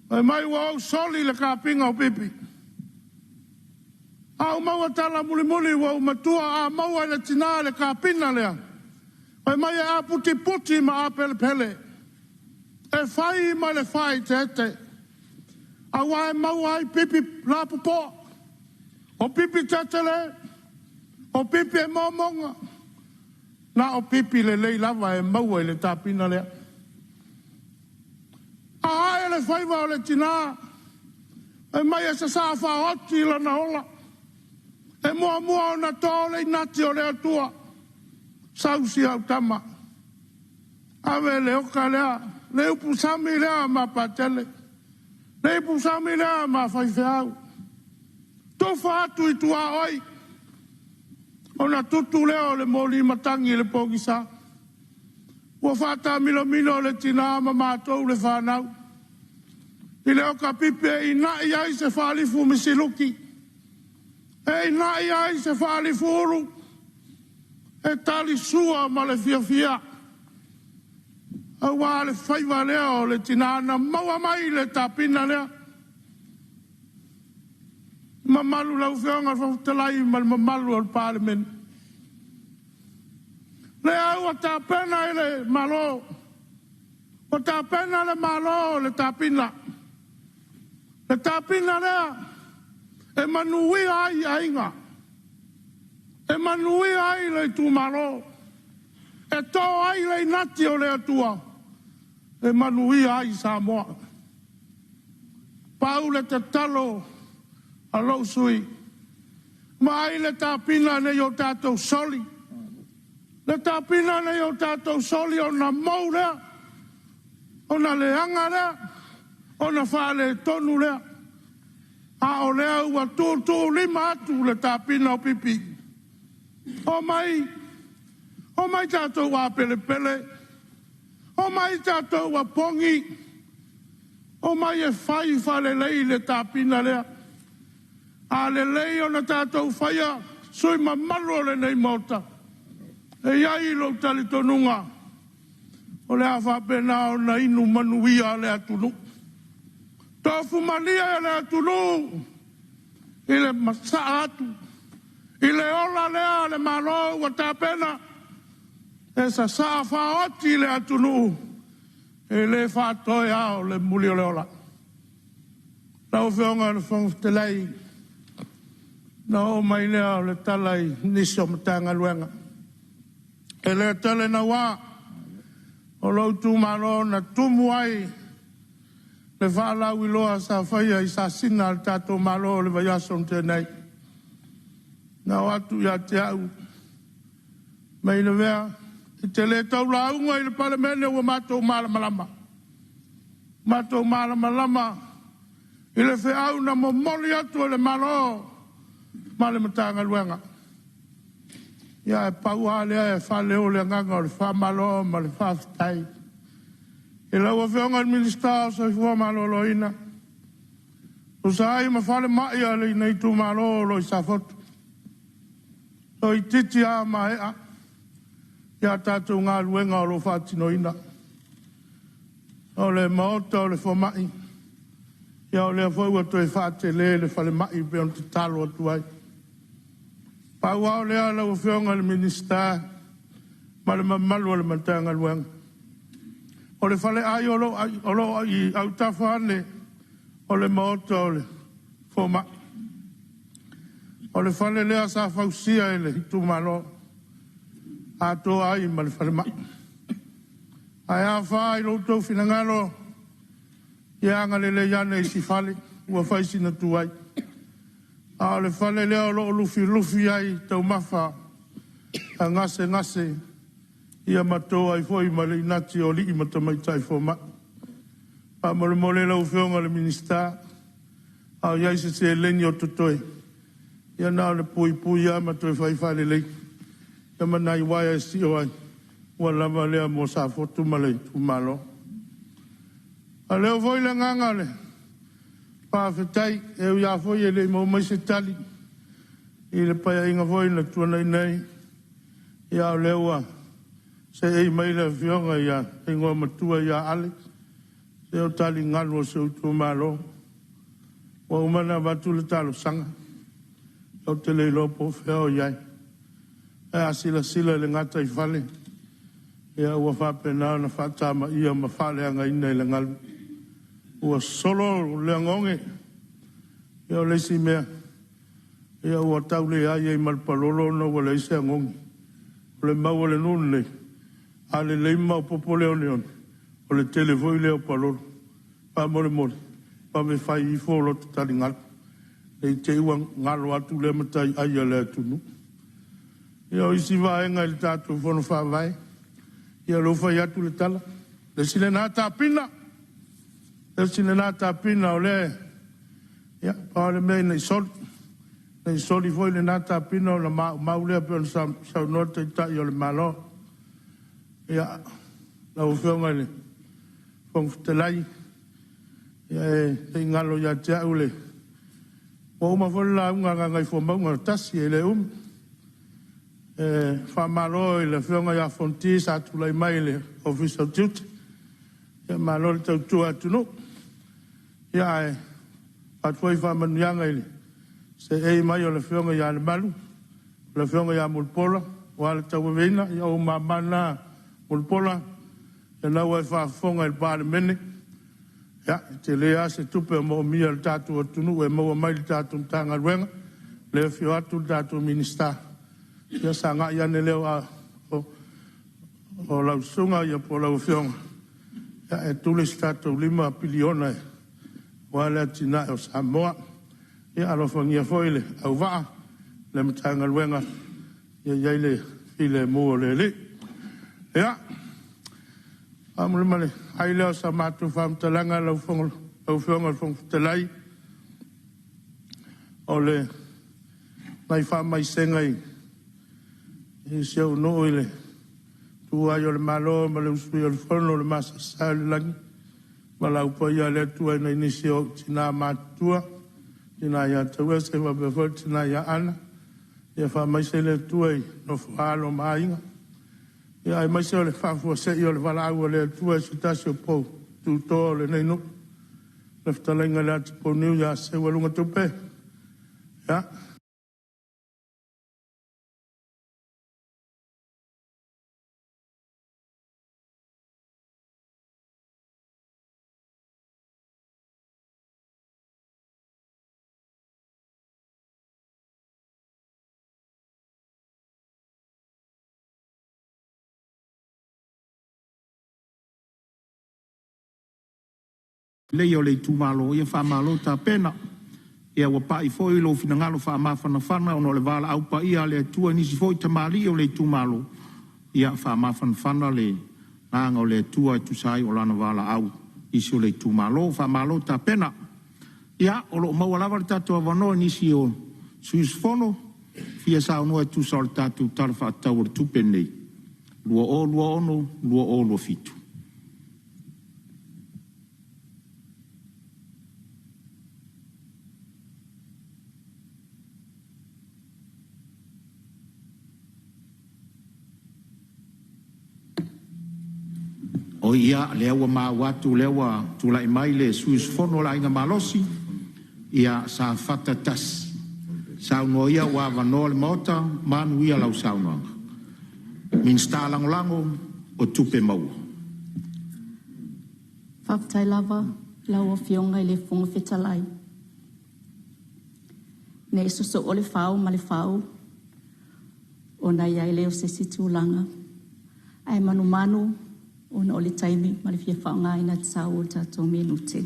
Fai mai ua ou soli le kapiga o pipi. A ou maua tala mulimuli ua ou matua, a maua e le tina le kapina lea, fai mai e aputiputi ma apelepele, e fai ma le faaeteete, aua e maua ai pipi lapopoa, o pipi tetele, o pipi e momoga, na o pipi lelei lava e maua i le tapina lea. A ae le faiva o le tina, fai mai e sasaa faaoti lona ola, e muamua ona to le inati o le Atua, sau si au tama, ave le oka lea, le ipu sami lea ma Patele, le ipu sami lea ma faifeau, tufa atu i tuaoi, ona tutu lea o le moli matagi i le pogisa. Ua faatamidomino le tina ma matou le fanau i le oka pipi e inai ai se faalifu misiluki, e inai ai se faalifu ulu, e talisua ma le fiafia, aua le faiva lea o le tina na maua mai le tapina lea. Mamalu lau Afioga i le Fofoga Fetalai ma le mamalu o le Palemene. Lea ua tapena e le Malo, ua tapena le Malo le tapina, le tapina lea e manuia ai aiga, e manuia ai le itumalo, e to ai le inati o le Atua, e manuia ai Samoa. Pau le tatalo a lou sui usufono, vaai le tapina ne i o tatou soli. Le tapina nei o tatou soli ona mou lea, ona leaga lea, ona faaletonu lea. A o lea ua tuutuulima atu le tapina o pipi. Omai, omai tatou apelepele, omai tatou apogi, omai e fai faalelei le tapina lea. A lelei ona tatou faia, sui usufono mamalu o lenei Maota, e i ai lou talitonuga, o le a faapena ona inu manuia le atunuu. Tofu malie le atunuu i le masaa atu i le ola lea a le Malo ua tapena e sasaa faaoti le atunuu, e le faatoe ao le muli o le ola. Lau Afioga i le Fofoga Fetalai, ona oo mai lea o le tala i nisi o Matagaluega. E le tele naua, o lou itumalo na tumu ai le faalauiloa sa faia i sasina a le tatou Malo i le vaiaso na tea nei. Na oo atu ia te au, fai mai Lavea, e te le tau lauga i le Palemene ua matou malamalama, matou malamalama i le feau na momoli atu e le Malo ma le Matagaluega. Ia ae pau lava lea e faaleo le agaga o le faamalo ma le faafetai i lau Afioga i le Minisita o le Soifua Maloloina, e tusa ai ma falemai o lenei itumalo o lo o i Safotu, toeitiiti lava maea a tatou galuega o lo o faatinoina. O le maota o le fomai, ia o lea foi ua toe faatele le falemai e pei ona tatalo atu ai. Pau lava o lea lau Afioga i le Minisita ma le mamalu o le Matagaluega, o le faleai o lo o i autafa ane o le maota o le fomai, o le fale lea sa fausia e le itumalo atoa ai ma le falemai. Ae a fa i lo outou finagalo, ia agalelei ane i si fale ua fai sina tuai. A o le fale lea o lo o lufilufi ai taumafa a gasegase ia ma to ai foi ma le inati o alii ma tamaitai fomai. Faamolemole lau Afioga i le Minisita, a o i ai se seleni o totoe, ia na o le puipui lava ma toe fai faalelei ia ma nai uaea e sio ai, ua lava lea mo Safotu ma le itumalo. E leo foi le agaga o le faafetai, e ui lava foi e le i maua mai se tali i le Paeaiga foi na tuanai nei, a o lea ua seei mai le Afioga ia le Igoamatua ia Ale, se o taligalu o si ou itumalo. Ua uma ona avatu le talosaga, ou te le iloa po o fea o i ai. Ae a silasila i le gataifale, ua faapena ona faatamaia ma faaleagaina e le galu, ua solo le ogeoge. Ia o le isi mea, ua tau leai ai ma le palolo ona ua leai se ogeoge. O le mau a le nuu lenei, a lelei ma maopoopo le oneone, o le tele foi lea o palolo. Faamolemole, vave fai ifo lota taligalu, ne i te i ua galo atu lea mataiai a le atunuu. Ia o isi vaega i le tatou Fono Faavae, ia o lea ua fai atu le tala, le isi lena tapina, le isi lena tapina o lea, ia, pau lava le mea ina ne i soli, ne i soli foi lena tapina ona maumau lea pei ona saunoa le Taitai o le Malo. Ia, lau Afioga i le Fofoga Fetalai, ia e le i galo ia te au le… Ua uma foi le lauga a Gagaifomauga 1, e le umi. E faamalo i le Afioga ia Fonoti sa tulai mai i le Ofisa o Tiute, malo le tautua atunuu. Ia ae avatu foi faamanuiaga i le seei mai o le Afioga ia Lemalu, le Afioga ia Mulipola aua le tauaveina. Ia o ou mama na Mulipola, o lena ua e faafofoga i le Palemene, ia, e tele lava se tupe o moomia e le tatou atunuu e maua mai i le tatou Matagaluega. O lea e afio atu le tatou Minisita, ia sagai ane lea o lau susuga po o lau Afioga e tuli se tatou $5 piliona aua le atinae o Samoa. Ia alofagia foi le auvaa ma le Matagaluega, ia i ai le fiafia. filemu o le Alii. Ia, faamolemole ai lea o sa matou faamatalaga lau Afioga i le Fofoga Fetalai, o le nai faamaisega i si ou nuu i le tuua ai o le Malo ma le usuia o le Fono, le masaesae o le lagi, valaau paia a le Atua i nai nisi o ou tina matutua, le tina ia Tauese faapea foi le tina ia Ana, ia faamaise le Atua i le nofo a alo ma aiga, aemaise o le faafuasei o le valaau a le Atua i se tasi o pou tuto o lenei nuu, le fetalaiga ia Latipouniu ia Seualugatupe. Ia. Lelei o le itumalo, ia faamalo tapena. Ia ua pai foi lou finagalo faamafanafana ona o le valaau paia a le Atua i nisi foi tamalii o le itumalo, ia faamafanafana le agaga o le Atua e tusa ai o lana valaau i nisi o le itumalo. Faamalo tapena. Ia, o lo o maua lava le tatou avanoa i nisi o sui usufono e fia saunoa e tusa o le tatou Tala Faatatau o le Tupe lenei 2026/2027. Oi ia, lea ua maua atu o lea ua tulai mai le sui usufono o le Aiga Malosi ia Safata 1. Saunoa ia ua avanoa le Maota, manuia lau saunoaga. Minisita Lagolago o Tupe Maua. Faafetai lava i lau Afioga i le Fofoga Fetalai. Ne i sosoo le fao ma le fau ona i ai lea o se isi tulaga, ae manumanu ona o le taimi ma le fia faaaogaina tatau o tatou minute.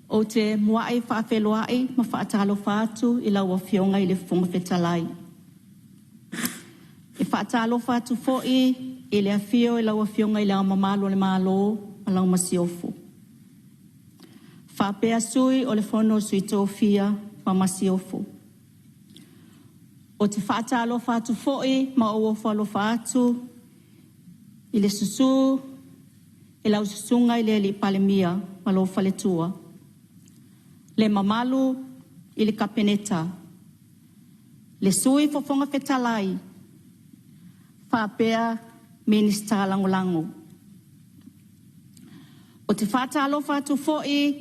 Ou te muai faafeiloai ma faatalofa atu i lau Afioga i le Fofoga Fetalai. E faatalofa atu foi i le afio i lau Afioga i Le Ao Mamalu o le Malo ma lau Masiofo, faapea Sui o le Fono a Sui Tofia ma Masiofo. Ou te faatalofa atu foi ma ou ofo alofa atu i le susu i lau Susuga i le Alii Palemia ma lou faletua, le mamalu i le Kapeneta, le Sui Fofoga Fetalai faapea Minisita Lagolago. Ou te faatalofa atu foi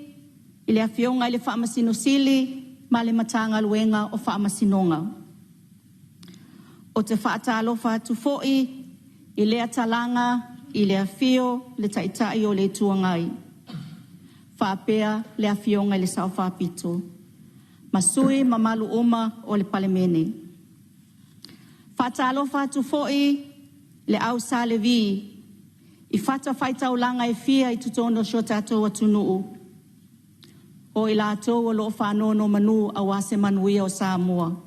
i le Afioga i le Faamasino Sili ma le Matagaluega o Faamasinoga. Ou te faatalofa atu foi i lea talaga i le afio o le Taitai o le Itu Agai faapea le Afioga i le Sao Faapito ma sui usufono mamalu uma o le Palemene. E faatalofa atu foi i le au Sa Levi i fatafaitaulaga e fia i totonu o si o tatou atunuu, o i latou o lo o faanonomanu aua se manuia o Samoa.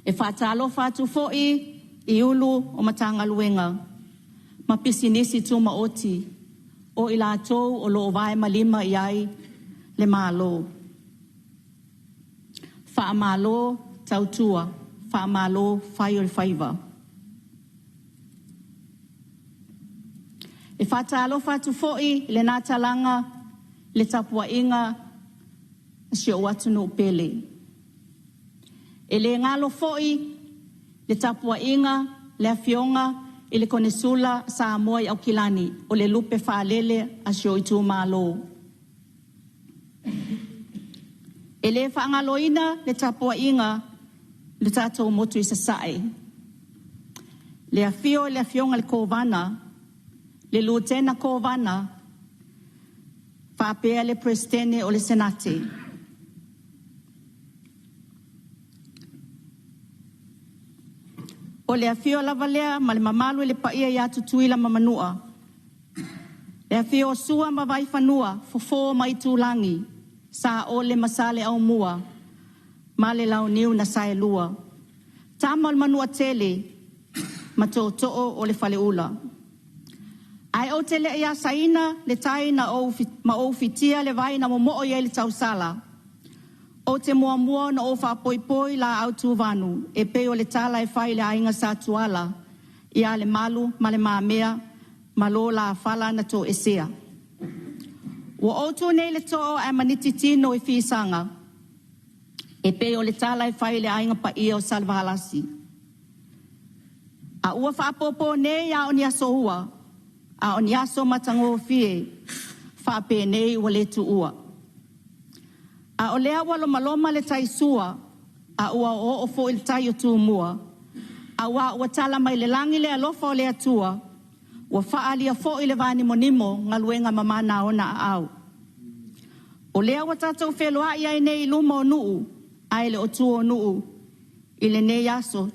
E faatalofa atu foi i Ofisa Sili o Pulega o Matagaluega ma Pisinisi Tumaoti o i latou o lo o vae ma lima i ai le Malo. Faamalo tautua, faamalo fai o le faiva. E faatalofa atu foi i lena talaga i le tapuaiga a si ou atunuu pele. E le galo foi le tapuaiga a le Afioga i le Konesula a Samoa i Aukilani, o le lupe faalele a si ou itumalo. E le faagaloina le tapuaiga a le tatou motu i Sasae, le afio o le Afioga i le Kovana, le Lutena Kovana faapea le Peresetene o le Senate. O le afio lava lea ma le mamalu i le paia ia Tutuila ma Manua, le afio o Sua ma Vaifanua, Fofo ma Aitulagi, Saole ma Saleaaumua. ma le Launiu na Saelua, Tama o le Manuatele ma Tootoo o le Faleula. Ae ou te le i asaina le tai na ou, ma ou fitia le vai na momoo i ai le tausala, ou te muamua ona ou faapoipoi laau tuvanu e pei o le tala e fai i le aiga Sa Tuala, ia Lemalu ma Le Mamea ma lo la fala na toesea. Ua ou tu nei i le too ae maniti tino i fisaga, e pei o le tala e fai i le aiga paia o Salevalasi. A ua faapopo nei a o ni aso ua, a o ni aso matagofie, faapenei ua le tuua. A o lea ua lomaloma le tai sua, a ua oooo foi le tai o Tumua, aua ua tala mai le lagi le alofa o le Atua, ua faaalia foi le vanimonimo galuega mamana a ona aao. O lea ua tatou feloai ai nei i luma o nuu, ae le o tua o nuu i lenei aso,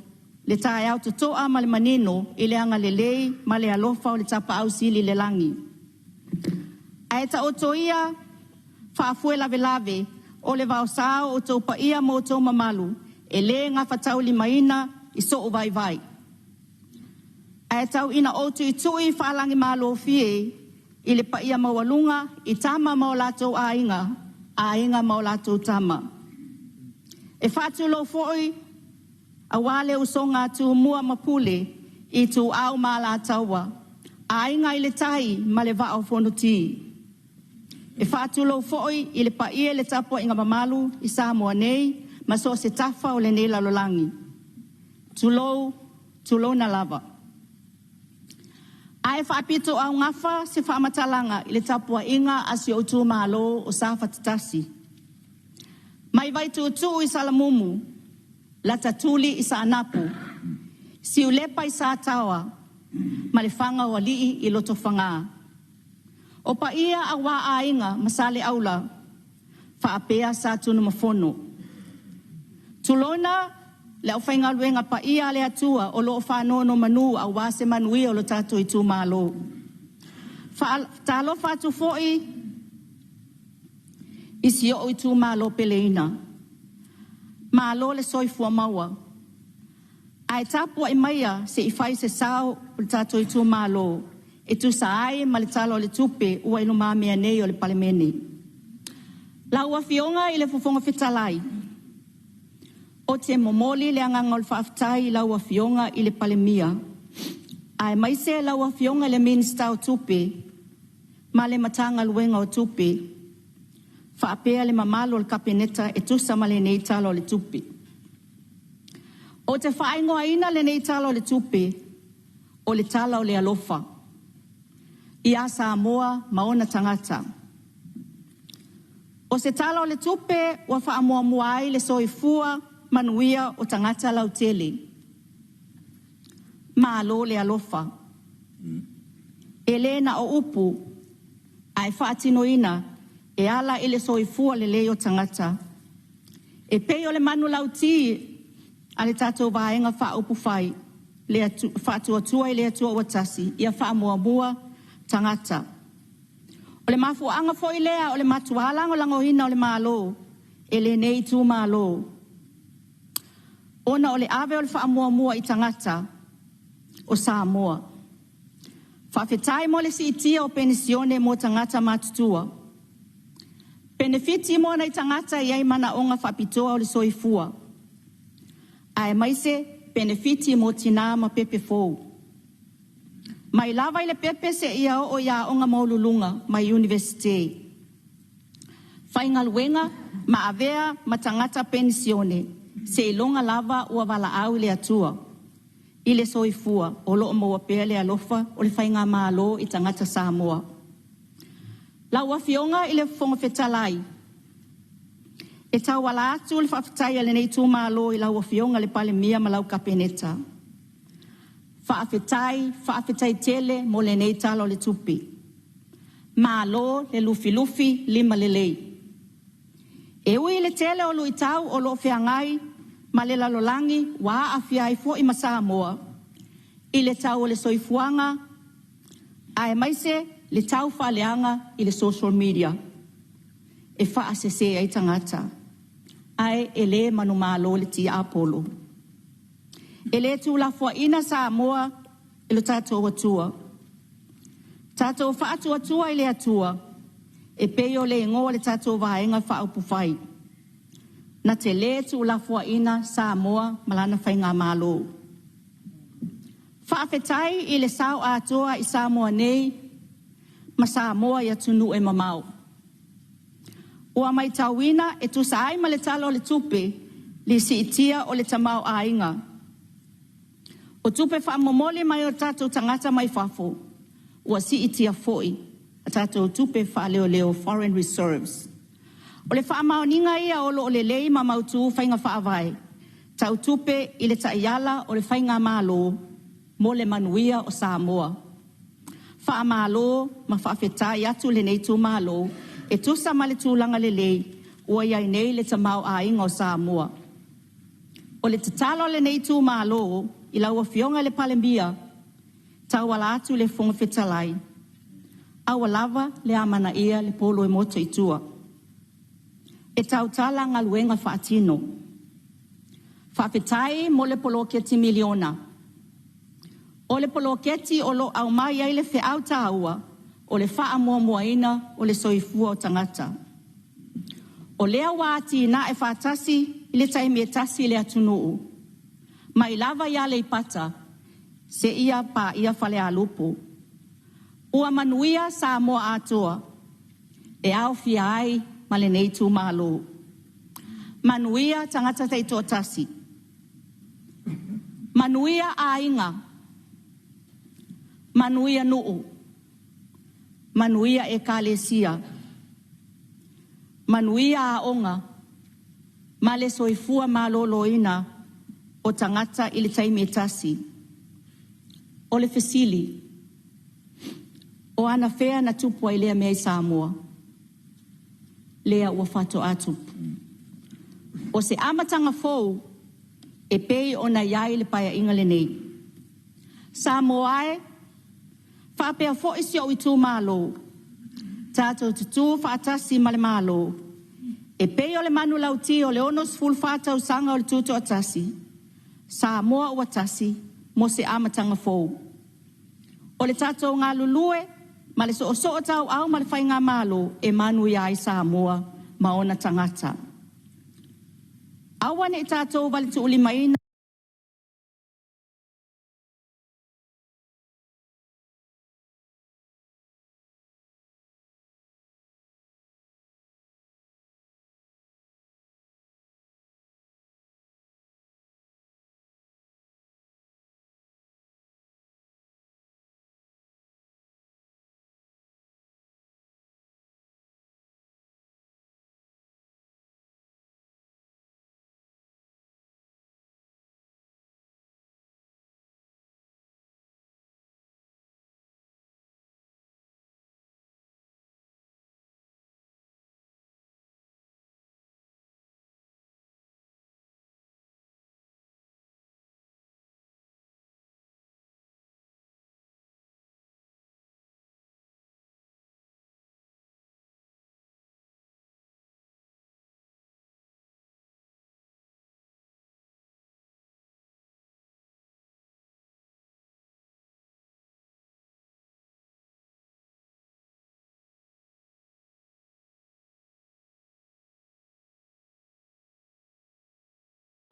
le taeao totoa ma le manino i le agalelei ma le alofa o le Tapaau Sili i le lagi. Ae taoto ia faafoe lavelave o le vaosa o outou paia ma outou mamalu e le gafataulimaina i sou vaivai. Ae tau ina ou tuitui faalagimalofie i le paia maualuga i Tama ma o latou Aiga, Aiga ma o latou Tama. E faatulou foi aua le usoga a Tumua ma Pule, Ituau ma Alataua, Aiga i le Tai ma le Vaa o Fonoti. E faatulou foi i le paia i le tapuaiga mamalu i Samoa nei ma so o se tafa o lenei lalolagi. Tulou, tulouna lava. Ae faapitoaugafa se faamatalaga i le tapuaiga a si ou itumalo o Safata 1. Mai Vaituutuu i Salamumu, lata tuli i Saanapu, Siulepa i Sataoa ma le faga o alii i Lotofaga. O paia aua Aiga ma Saleaula faapea Satunumafono. Tulouna le aufaigaluega paia a le Atua o lo o faanonomanu aua se manuia o lo tatou itumalo. Faatalofa atu foi i si ou itumalo peleina, malo le soifua maua. Ae tapuai maia se i fai se sao o le tatou itumalo e tusa ai ma le Tala o le Tupe ua i lumamea nei o le Palemene. Lau Afioga i le Fofoga Fetalai, ou te momoli le agaga o le faafetai i lau Afioga i le Palemia, aemaise lau Afioga i le Minisita o Tupe ma le Matagaluega o Tupe, faapea le mamalu o le Kapeneta e tusa ma lenei Tala o le Tupe. Ou te faaigoaina lenei Tala o le Tupe o le Tala o le Alofa ia Samoa ma ona tagata. O se Tala o le Tupe ua faamuamua ai le soifua manuia o tagata lautele. Malo le alofa. E le na o upu ae faatinoina e ala i le soifua lelei o tagata. E pei o le manulauti a le tatou Vaega Faaupufai Faatuatua i le Atua Samoa ua Tasi, ia faamuamua tagata. O le mafuaaga foi lea o le matua lagolagoina o le Malo e lenei itumalo, ona o le ave o le faamuamua i tagata o Samoa. Faafetai mo le siitia o penisione mo tagata matutua, penefiti mo nai tagata e i ai manaoga faapitoa o le soifua, aemaise penefiti mo tina ma pepe fou. Mai lava i le pepe seia oo i aoga maualuluga ma Iunivesite. Faigaluega ma avea ma tagata penisione seiloga lava ua valaau le Atua i le soifua o lo o maua pea le alofa o le faigamalo i tagata Samoa. Lau Afioga i le Fofoga Fetalai, e tauala atu le faafetai a lenei itumalo i lau Afioga i le Palemia ma lau Kapeneta, faafetai, faafetai tele mo lenei Tala o le Tupe. Malo le lufilufi limalelei. E ui i le tele o luitau o lo o feagai ma le lalolagi ua aafia ai foi ma Samoa i le tau o le soifuaga aemaise le tau faaleaga i le social media e faasese ai tagata. Ae e le manumalo le tiapolo. E le tuulafoaiina Samoa e lo tatou Atua. Tatou faatuatua i le Atua e pei o le igoa o le tatou Vaega Faaupufai na te le tuulafoaiina Samoa ma lana faigamalo. Faafetai i le sao atoa i Samoa nei ma Samoa i atunuu e mamao. Ua matauina e tusa ai ma le Tala o le Tupe le siitia o le tamaoaiga. O tupe faamomoli mai o tatou tagata mai fafo ua siitia foi a tatou tupe faaleoleo foreign reserves. O le faamaoniga ia o lo o lelei ma mautu faiga faavae tau tupe i le taiala o le faigamalo mo le manuia o Samoa. Faamalo ma faafetai atu lenei itumalo e tusa ma le tulaga lelei ua i ai nei le tamaoaiga o Samoa. O le tatalo a lenei itumalo i lau Afioga i le Palemia tauala atu i le Fofoga Fetalai, aua lava le amanaia le polo e motu i tua, e tautala galuega faatino. Faafetai mo le poloketi miliona. O le poloketi o lo o aumai ai le feau taua o le faamuamuaina o le soifua o tagata. O lea ua atinae faatasi i le taimi e tasi le atunuu, mai lava i Aleipata seia paia Falealupo. Ua manuia Samoa atoa e aofia ai ma lenei itumalo. Manuia tagata taitoatasi, manuia aiga, manuia nuu, manuia ekalesia, manuia aoga ma le soifua maloloina o tagata i le taimi e tasi. O le fesili, o anafea na tupu ai lea mea i Samoa? Lea ua faatoa tupu. O se amataga fou e pei ona i ai le Paeaiga lenei. Samoa e, faapea foi si ou itumalo, tatou tutu faatasi ma le Malo e pei o le manulauti o le 64 tausaga o le Tutoatasi, Samoa ua tasi mo se amataga fou. O le tatou galulue ma le soosootauau ma le faigamalo e manuia ai Samoa ma ona tagata. Aua ne i tatou valetuulimaina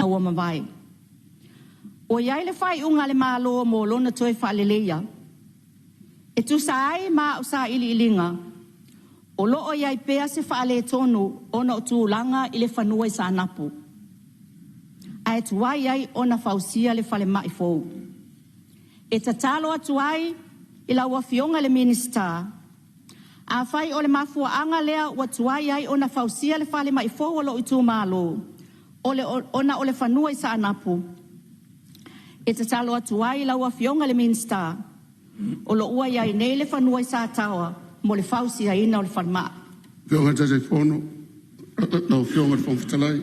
ua mavae. Ua i ai le faaiuga a le Malo mo lona toe faaleleia. E tusa ai ma au sailiiliga, o lo o i ai pea se faaletonu ona o tulaga i le fanua i Saanapu, ae tuai ai ona fausia le falemai fou. E tatalo atu ai i lau Afioga i le Minisita, afai o le mafuaaga lea ua tuai ai ona fausia le falemai fou o lou itumalo ona o le fanua i Saanapu, e tatalo atu ai i lau Afioga i le Minisita, o lo o ua i ai nei le fanua i Sataoa mo le fausiaina o le falemai. Afioga i le Taitaifono, lau Afioga i le Fofoga Fetalai.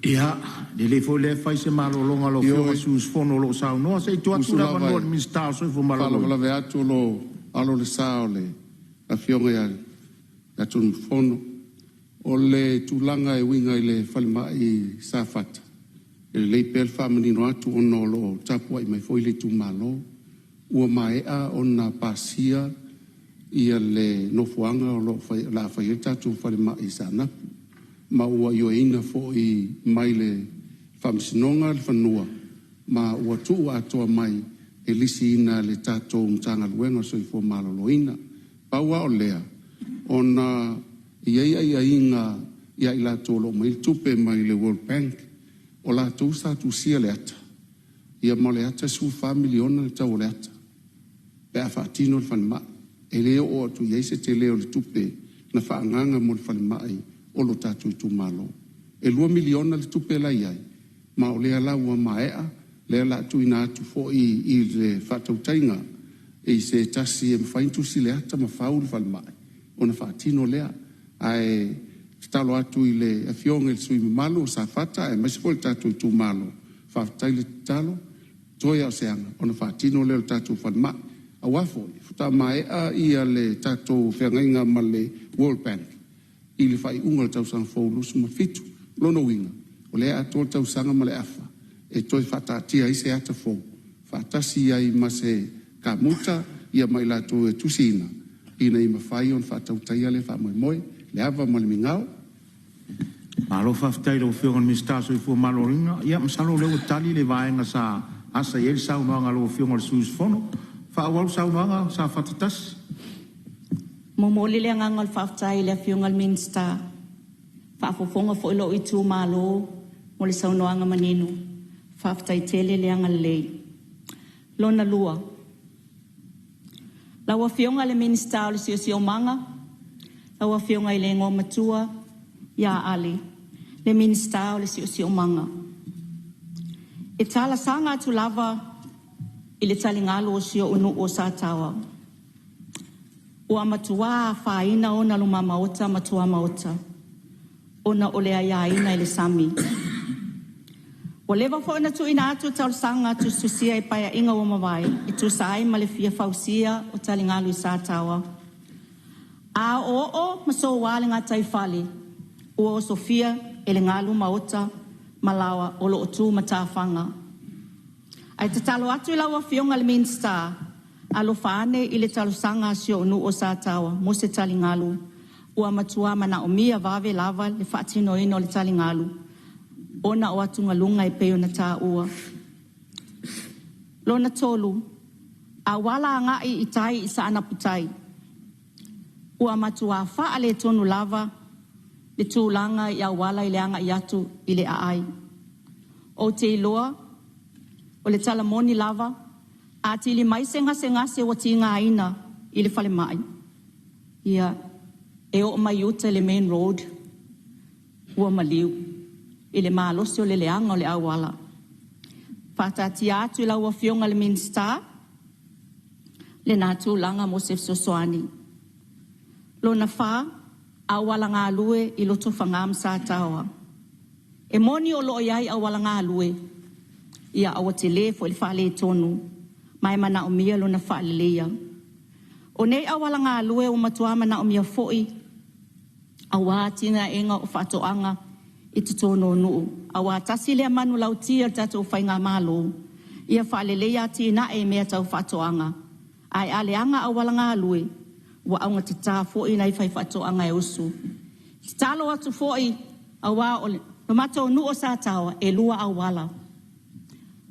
Ia, lelei foi lea fai se malologa a lau Afioga i le sui usufono o lo o saunoa. Se i tuu atu le avanoa i le Minisita o le Soifua Maloloina. Faalavelave atu o lo o alo le sa o le Afioga ia Tunumafono. O le tulaga e uiga i le falemai i Safata, e lelei pea le faamanino atu ona o lo o tapuai mai foi le itumalo. Ua maea ona pasia le nofoaga o le a fai ai le tatou falemai i Saanapu, ma ua ioeina foi mai le Faamasinoga le fanua ma ua tuu atoa mai e lisiina e le tatou Matagaluega o le Soifua Maloloina. Pau lava o lea, ona e i ai aiaiga ia i latou o lo o aumaia le tupe mai le World Bank, o latou sa tusia le ata, ma o le ata e $14 miliona le tau o le ata pe a faatino le falemai. E le oo atu i ai se tele o le tupe na faaagaaga mo le falemai o lo tatou itumalo. E $2 miliona le tupe la e i ai, ma o lea la ua maea, o lea o le a tuuina atu foi i le faatautaiga i se tasi e mafai ona tusi le ata ma fau le falemai ona faatino lea. Ae tatalo atu i le Afioga i le sui usufono mamalu o Safata aemaise foi o le tatou itumalo, faafetai le tatalo, toe lava o se aga ona faatino lea o le tatou falemai. Aua foi faatoa maea le tatou feagaiga ma le World Bank i le faaiuga o le tausaga fou 2027. O lona uiga, o lea e atoa le tausaga ma le afa e toe faataatia ai se ata fou faatasi ai ma se kamuta ma i latou e tusiina ina ia mafai ona faatautaia lea faamoemoe, le ava ma le migao. Malo faafetai i lau Afioga i le Minisita o le Soifua Maloloina. Ia masalo o lea ua tali le vaega sa asa i ai le saunoaga a lau Afioga i le sui usufono. Faaauau le saunoaga Safata 1. E momoli le agaga o le faafetai i le Afioga i le Minisita, faafofoga foi lou itumalo mo le saunoaga manino. Faafetai tele le agalelei. Lona lua, lau Afioga i le Minisita o le Siosiomaga, lau Afioga i le Igoamatua ia Ale, le Minisita o le Siosiomaga. E talosaga atu lava i le taligalu o si ou nuu o Sataoa. Ua matua afaina ona luma maota ma tuamaota ona o le aiaina i le sami. Ua leva foi ona tuuina atu talosaga tusitusia i Paeaiga ua mavae e tusa ai ma le fia fausia o taligalu i Sataoa. A o'oo'o ma soua le gataifale, ua osofia e le galu maota ma laoa o lo o tu matafaga. Ae tatalo atu i lau Afioga i le Minisita, alofa ane i le talosaga a si o'u nuu o Sataoa mo se taligalu. Ua matua manaomia vave lava le faatinoina o le taligalu ona o atugaluga e pei ona taua. Lona tolu, auala agai i tai i Saanapu Tai. Ua matua faaletonu lava le tulaga i auala i le agai atu i le aai. Ou te iloa o le tala moni lava, a tili mai se gasegase ua tigaina i le falemai, ia e oo mai uta i le main road ua maliu i le malosi o le leaga o le auala. Faataatia atu i lau Afioga i le Minisita lena tulaga mo se fesoasoani. Lona fa, auala galue i Lotofaga ma Sataoa. E moni o lo o i ai auala galue, ia ae ua tele foi le faaletonu ma e manaomia lona faaleleia. O nei auala galue ua matua manaomia foi aua atinaeina o faatoaga i totonu o nuu, aua tasi lea manulauti a le tatou faigamalo, ia faaleleia atinae i mea tau faatoaga, ae a leaga auala galue, ua augatata foi nai faifaatoaga e usu. Tatalo atu foi aua o le matou nuu o Sataoa, e lua auala.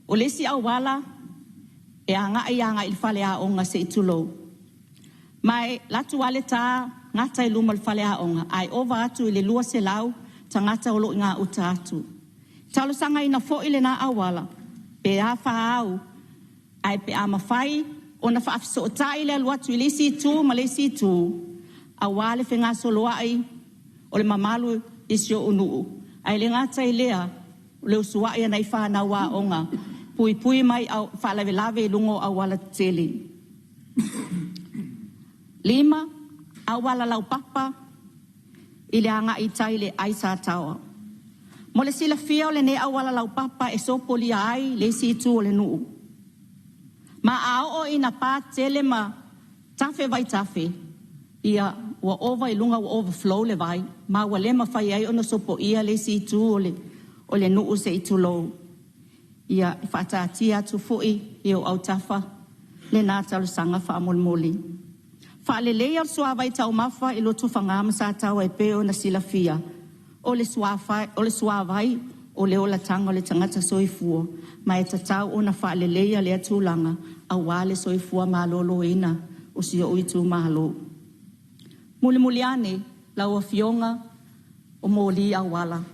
O le isi auala e agai i le faleaoga se i tulou, ma e alu atu lava le ta gata i luma o le faleaoga, ae ova atu i le 200 tagata o lo o i gauta atu. E talosagaina foi lena auala pe a fa au, ae pe a mafai ona faafesootai le alu atu i le isi itu ma le isi itu aua le fegasoloai o le mamalu i si ou nuu. Ae le gata i lea o le usuai o nai fanau aoga, puipui mai faalavelave i luga o auala tetele. 5. Auala laupapa i le agai i tai i le ai Sataoa. Mo le silafia o lenei auala laupapa e sopolia ai le isi itu o le nuu. Ma a oo ina pa tetele ma tafe vaitafe, ia ua ova i luga ua overflow le vai ma ua le mafai ai ona sopoia le isi itu o le o le nuu se i tulou. Ia, e faataatia atu foi i ou autafa lena talosaga faamolemole. Faaleleia le suavai taumafa i Lotofaga ma Sataoa e pei ona silafia, o le suavai o le olataga o le tagata soifua, ma e tatau ona faaleleia lea tulaga aua le soifua maloloina o si ou itumalo. Mulimuli ane lau Afioga o moli auala,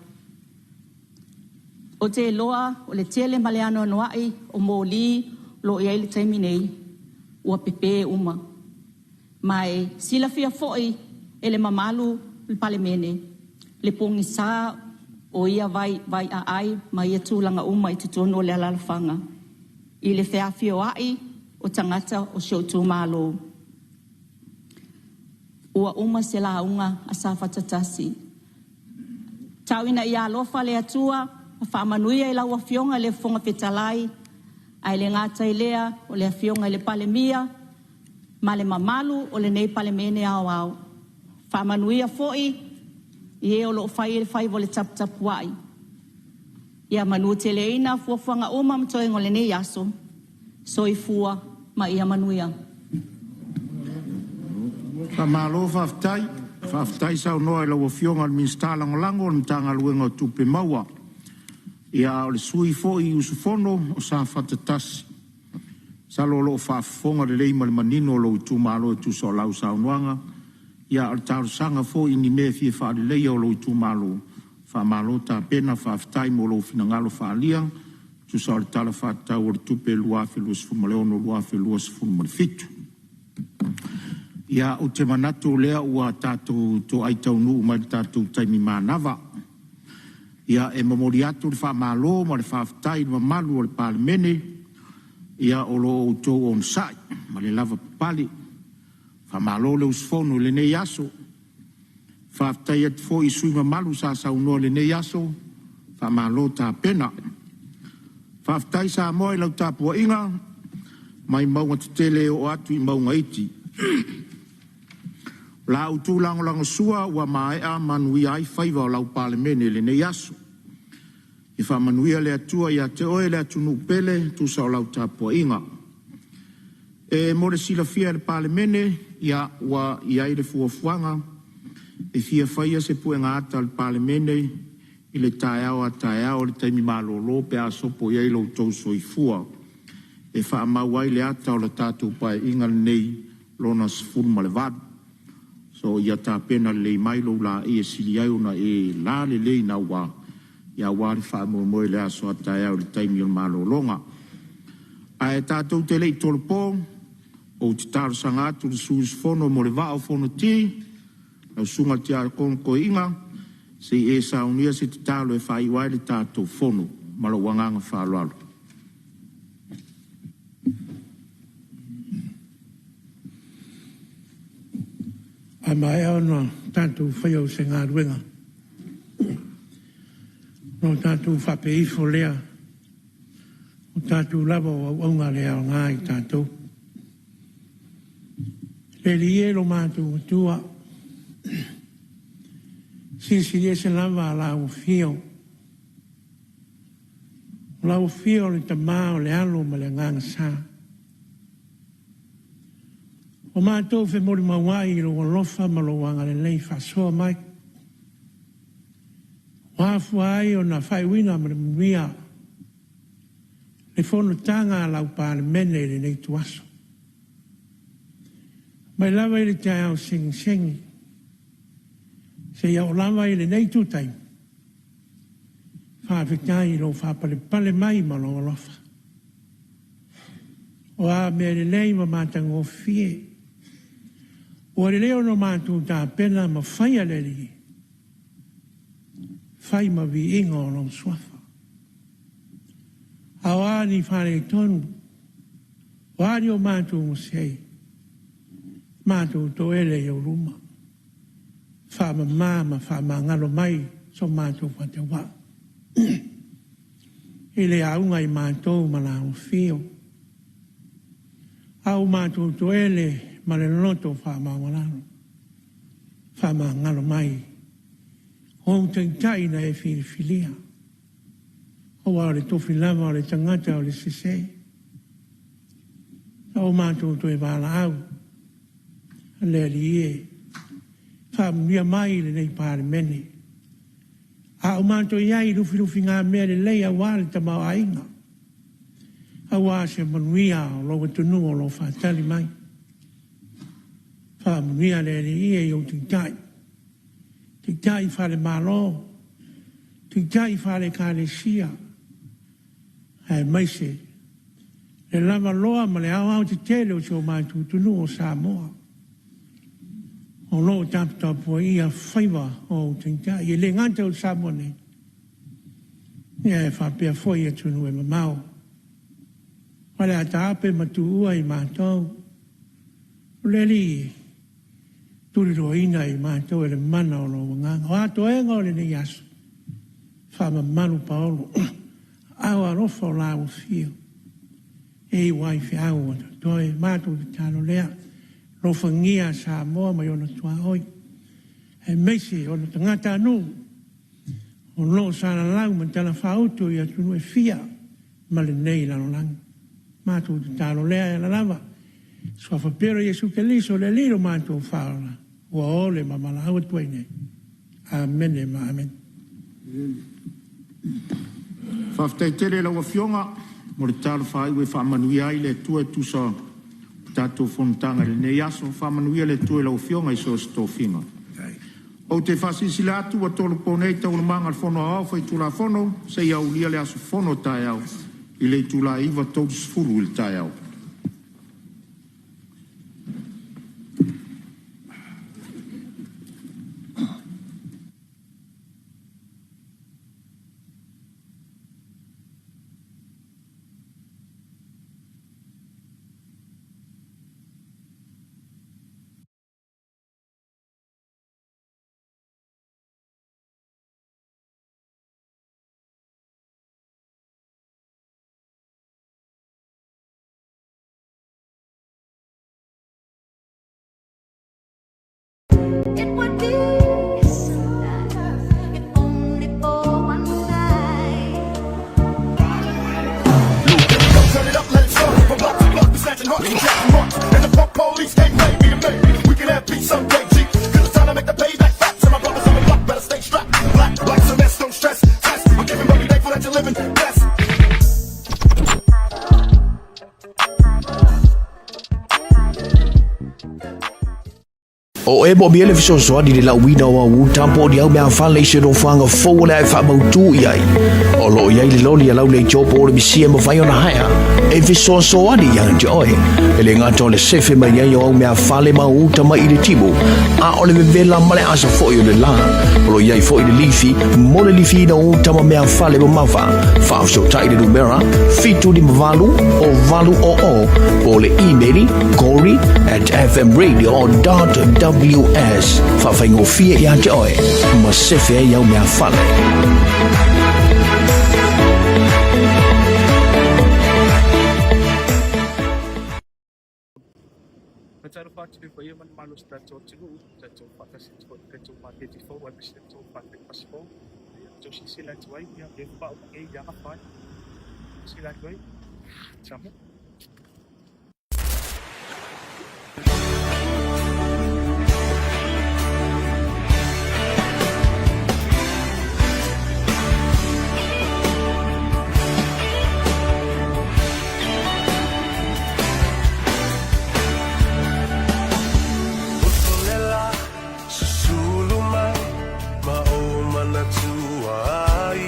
ou te iloa o le tele ma le anoanoai o moli o lo o i ai i le taimi nei ua pepe uma. Ma e silafia foi e le mamalu o le Palemene le pogisa o ia vai aai ma ia tulaga uma i totonu o le alaalafaga i le feafioai o tagata o si ou itumalo. Ua uma se lauga a Safata 1. Tau ina ia alofa le Atua ma faamanuia i lau Afioga i le Fofoga Fetalai, ae le gata i lea o le Afioga i le Palemia ma le mamalu o lenei Palemene Aoao. Faamanuia foi i e o lo o fai faiva o le taputapuai. Ia manuteleina fuafuaga uma ma toega o lenei aso. Soifua ma ia manuia. Faamalo faafetai, faafetai saunoa i lau Afioga i le Minisita Lagolago o le Matagaluega o Tupe Maua. Ia a o le sui usufono foi o Safata 1, masalo o lo o faafofoga lelei ma le manino lou itumalo e tusa o lau saunoaga. A o le talosaga foi i ni mea e fia faaleleia o lou itumalo, faamalo tapena, faafetai mo lou finagalo faaalia e tusa o le Tala Faatatau o le Tupe 2026/2027. Ia, ou te manatu o lea ua tatou toai taunuu mai i le tatou taimi manava. Ia, e momoli atu le faamalo ma le faafetai i le mamalu o le Palemene o lo outou onosai ma le lavapapale. Faamalo le usufono i lenei aso. Faafetai atu foi i sui usufono mamalu sa saunoa i lenei aso, faamalo tapena. Faafetai Samoa i lau tapuaiga mai mauga tetele e oo atu i mauga iti. O la outou lagolagosua ua maea manuia ai faiva o lau Palemene i lenei aso. Ia faamanuia le Atua ia te oe le atunuu pele e tusa o lau tapuaiga. E mo le silafia e le Palemene, ia ua i ai le fuafuaga e fia faia se puega ata a le Palemene i le taeao a taeao i le taimi malolo pe a sopo i ai lo outou soifua, e faamau ai le ata o le tatou Paeaiga lenei Lona 18. So ia tapena lelei mai lou laei e sili ai ona e lalelei naua aua le faamoemoe i le aso a taeao i le taimi o le malologa. Ae tatou te le i tolopo, ou te talosaga atu i le sui usufono mo le Vaa o Fonoti, lau Susuga i le Tiakono Toeaina, se i e saunia se tatalo e faaiu ai le tatou fono. Ma lou agaga faaaloalo. A maea ona tatou faia o se galuega, ona tatou faapea ifo lea, o tatou lava o auauna le aoga i tatou. Le Alii e lo matou Atua, silisili ese lava lau Afio, o lau Afio o le Tama o le Alo ma le Agaga Sa. Ua matou femolimau ai i lou alofa ma lou agalelei faasoa mai, ua afua ai ona faaiuina ma le manuia le fonotaga a lau Palemene i lenei ituaso. Mai lava i le taeao segisegi seia oo lava i lenei itu taimi, faafetai i lou faapalepale mai ma lou alofa. O a mea lelei ma matagofie ua lelei ona matou tapena ma faia le Alii, fai ma viiga o lou Suafa. A o a ni faaletonu, o a ni o matou masei, matou toele i ou luma, faamama ma faamagalo mai so matou faatauvaa. E le auga i matou ma lau afio, a ua matou toele ma le loto faamaualalo. Faamagalo mai Ou taitai na e filifilia, aua o le tofi lava o le tagata o le sese. Na o matou toe valaau a le Alii e, faamanuia mai i lenei Palemene, a o matou i ai i lufilufigamea lelei aua le tamaoaiga, aua se manuia o lou atunuu o lo o faatali mai. Faamanuia le Alii e i ou taitai, taitai faale-Malo, taitai faale-Ekalesia, aemaise le lavaloa ma le aoaotetele o si o matou atunuu o Samoa o lo o taputapuaia faiva o ou taitai, e le gata o Samoa nei, ae faapea foi atunuu e mamao. O le a taape ma tuua i matou, o le Alii e tuliloaina i matou e le mana o lou Agaga. O a toega o lenei aso, faamamalu paolo, aao alofa o la ua afio, e iu ai feau ua totoe. Matou tatalo lea, alofagia Samoa mai ona tuaoi, aemaise ona tagatanuu o lo o salalau ma talafaauto i atunuu e fia ma lenei lalolagi. Matou tatalo lea e ala lava i le Suafa pele o Iesu Keriso o le Alii lo matou Faaola, ua ole ma valaau atu ai nei. Amene ma amene. Faafetai tele i lau Afioga mo le talo faaiu e faamanuia ai le Atua e tusa o le tatou fonotaga i lenei aso. Faamanuia le Atua i lau Afioga i so o se tofiga. Ou te faasilasila atu ua tolopo nei Taualumaga a le Fono Aoao Faitulafono seia aulia le aso fono a taeao i le itula e 9:30 i le taeao. It would be so nice if only for one night. Turn it up, let it start. From block to block, we snatching hearts, we jacking hearts. And the punk police can't play me to me. We can have peace someday, G. Cause it's time to make the payback fat. So my brothers on the block better stay strapped. Black, like some mess, don't stress. Test. I'm giving, but be thankful that you're living. Best. O e moomia le fesoasoani i le lauina o au uta po o ni au meafale i se nofoaga fou o le a e faamautu i ai. O lo o i ai le loli a Lauleitio po o le misia e mafai ona haea e fesoasoani ia te oe. E le gata o le sefe mai ai o au meafale ma au uta mai i le timu, a o le vevela ma le asa foi o le la. O lo o i ai foi le lifi mo le lifiina o uta ma meafale mamafa. Faafesootai i le numera 758 o 800 po o le imeli corey at fmradio.ws. Faafaigofie ia te oe ma sefe ai au meafale. Faatalofa atu i le paia ma le mamalu o si tatou atunuu, tatou faatasi atu foi i le tatou maketi fou aemaise le tatou maketi pasi fou. Ia outou silasila atu ai, ia lea faatoa uma nei ia gafa ai. Silasila atu ai, Samoa. Utulela susulu mai ma ou manatua ai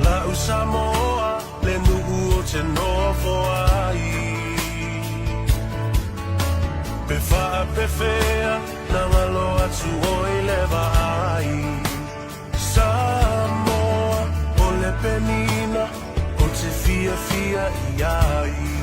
La'u Samoa le nuu ou te nofo ai Pe faapefea na galo atu oi le vaai Samoa o le penina ou te fiafia i ai.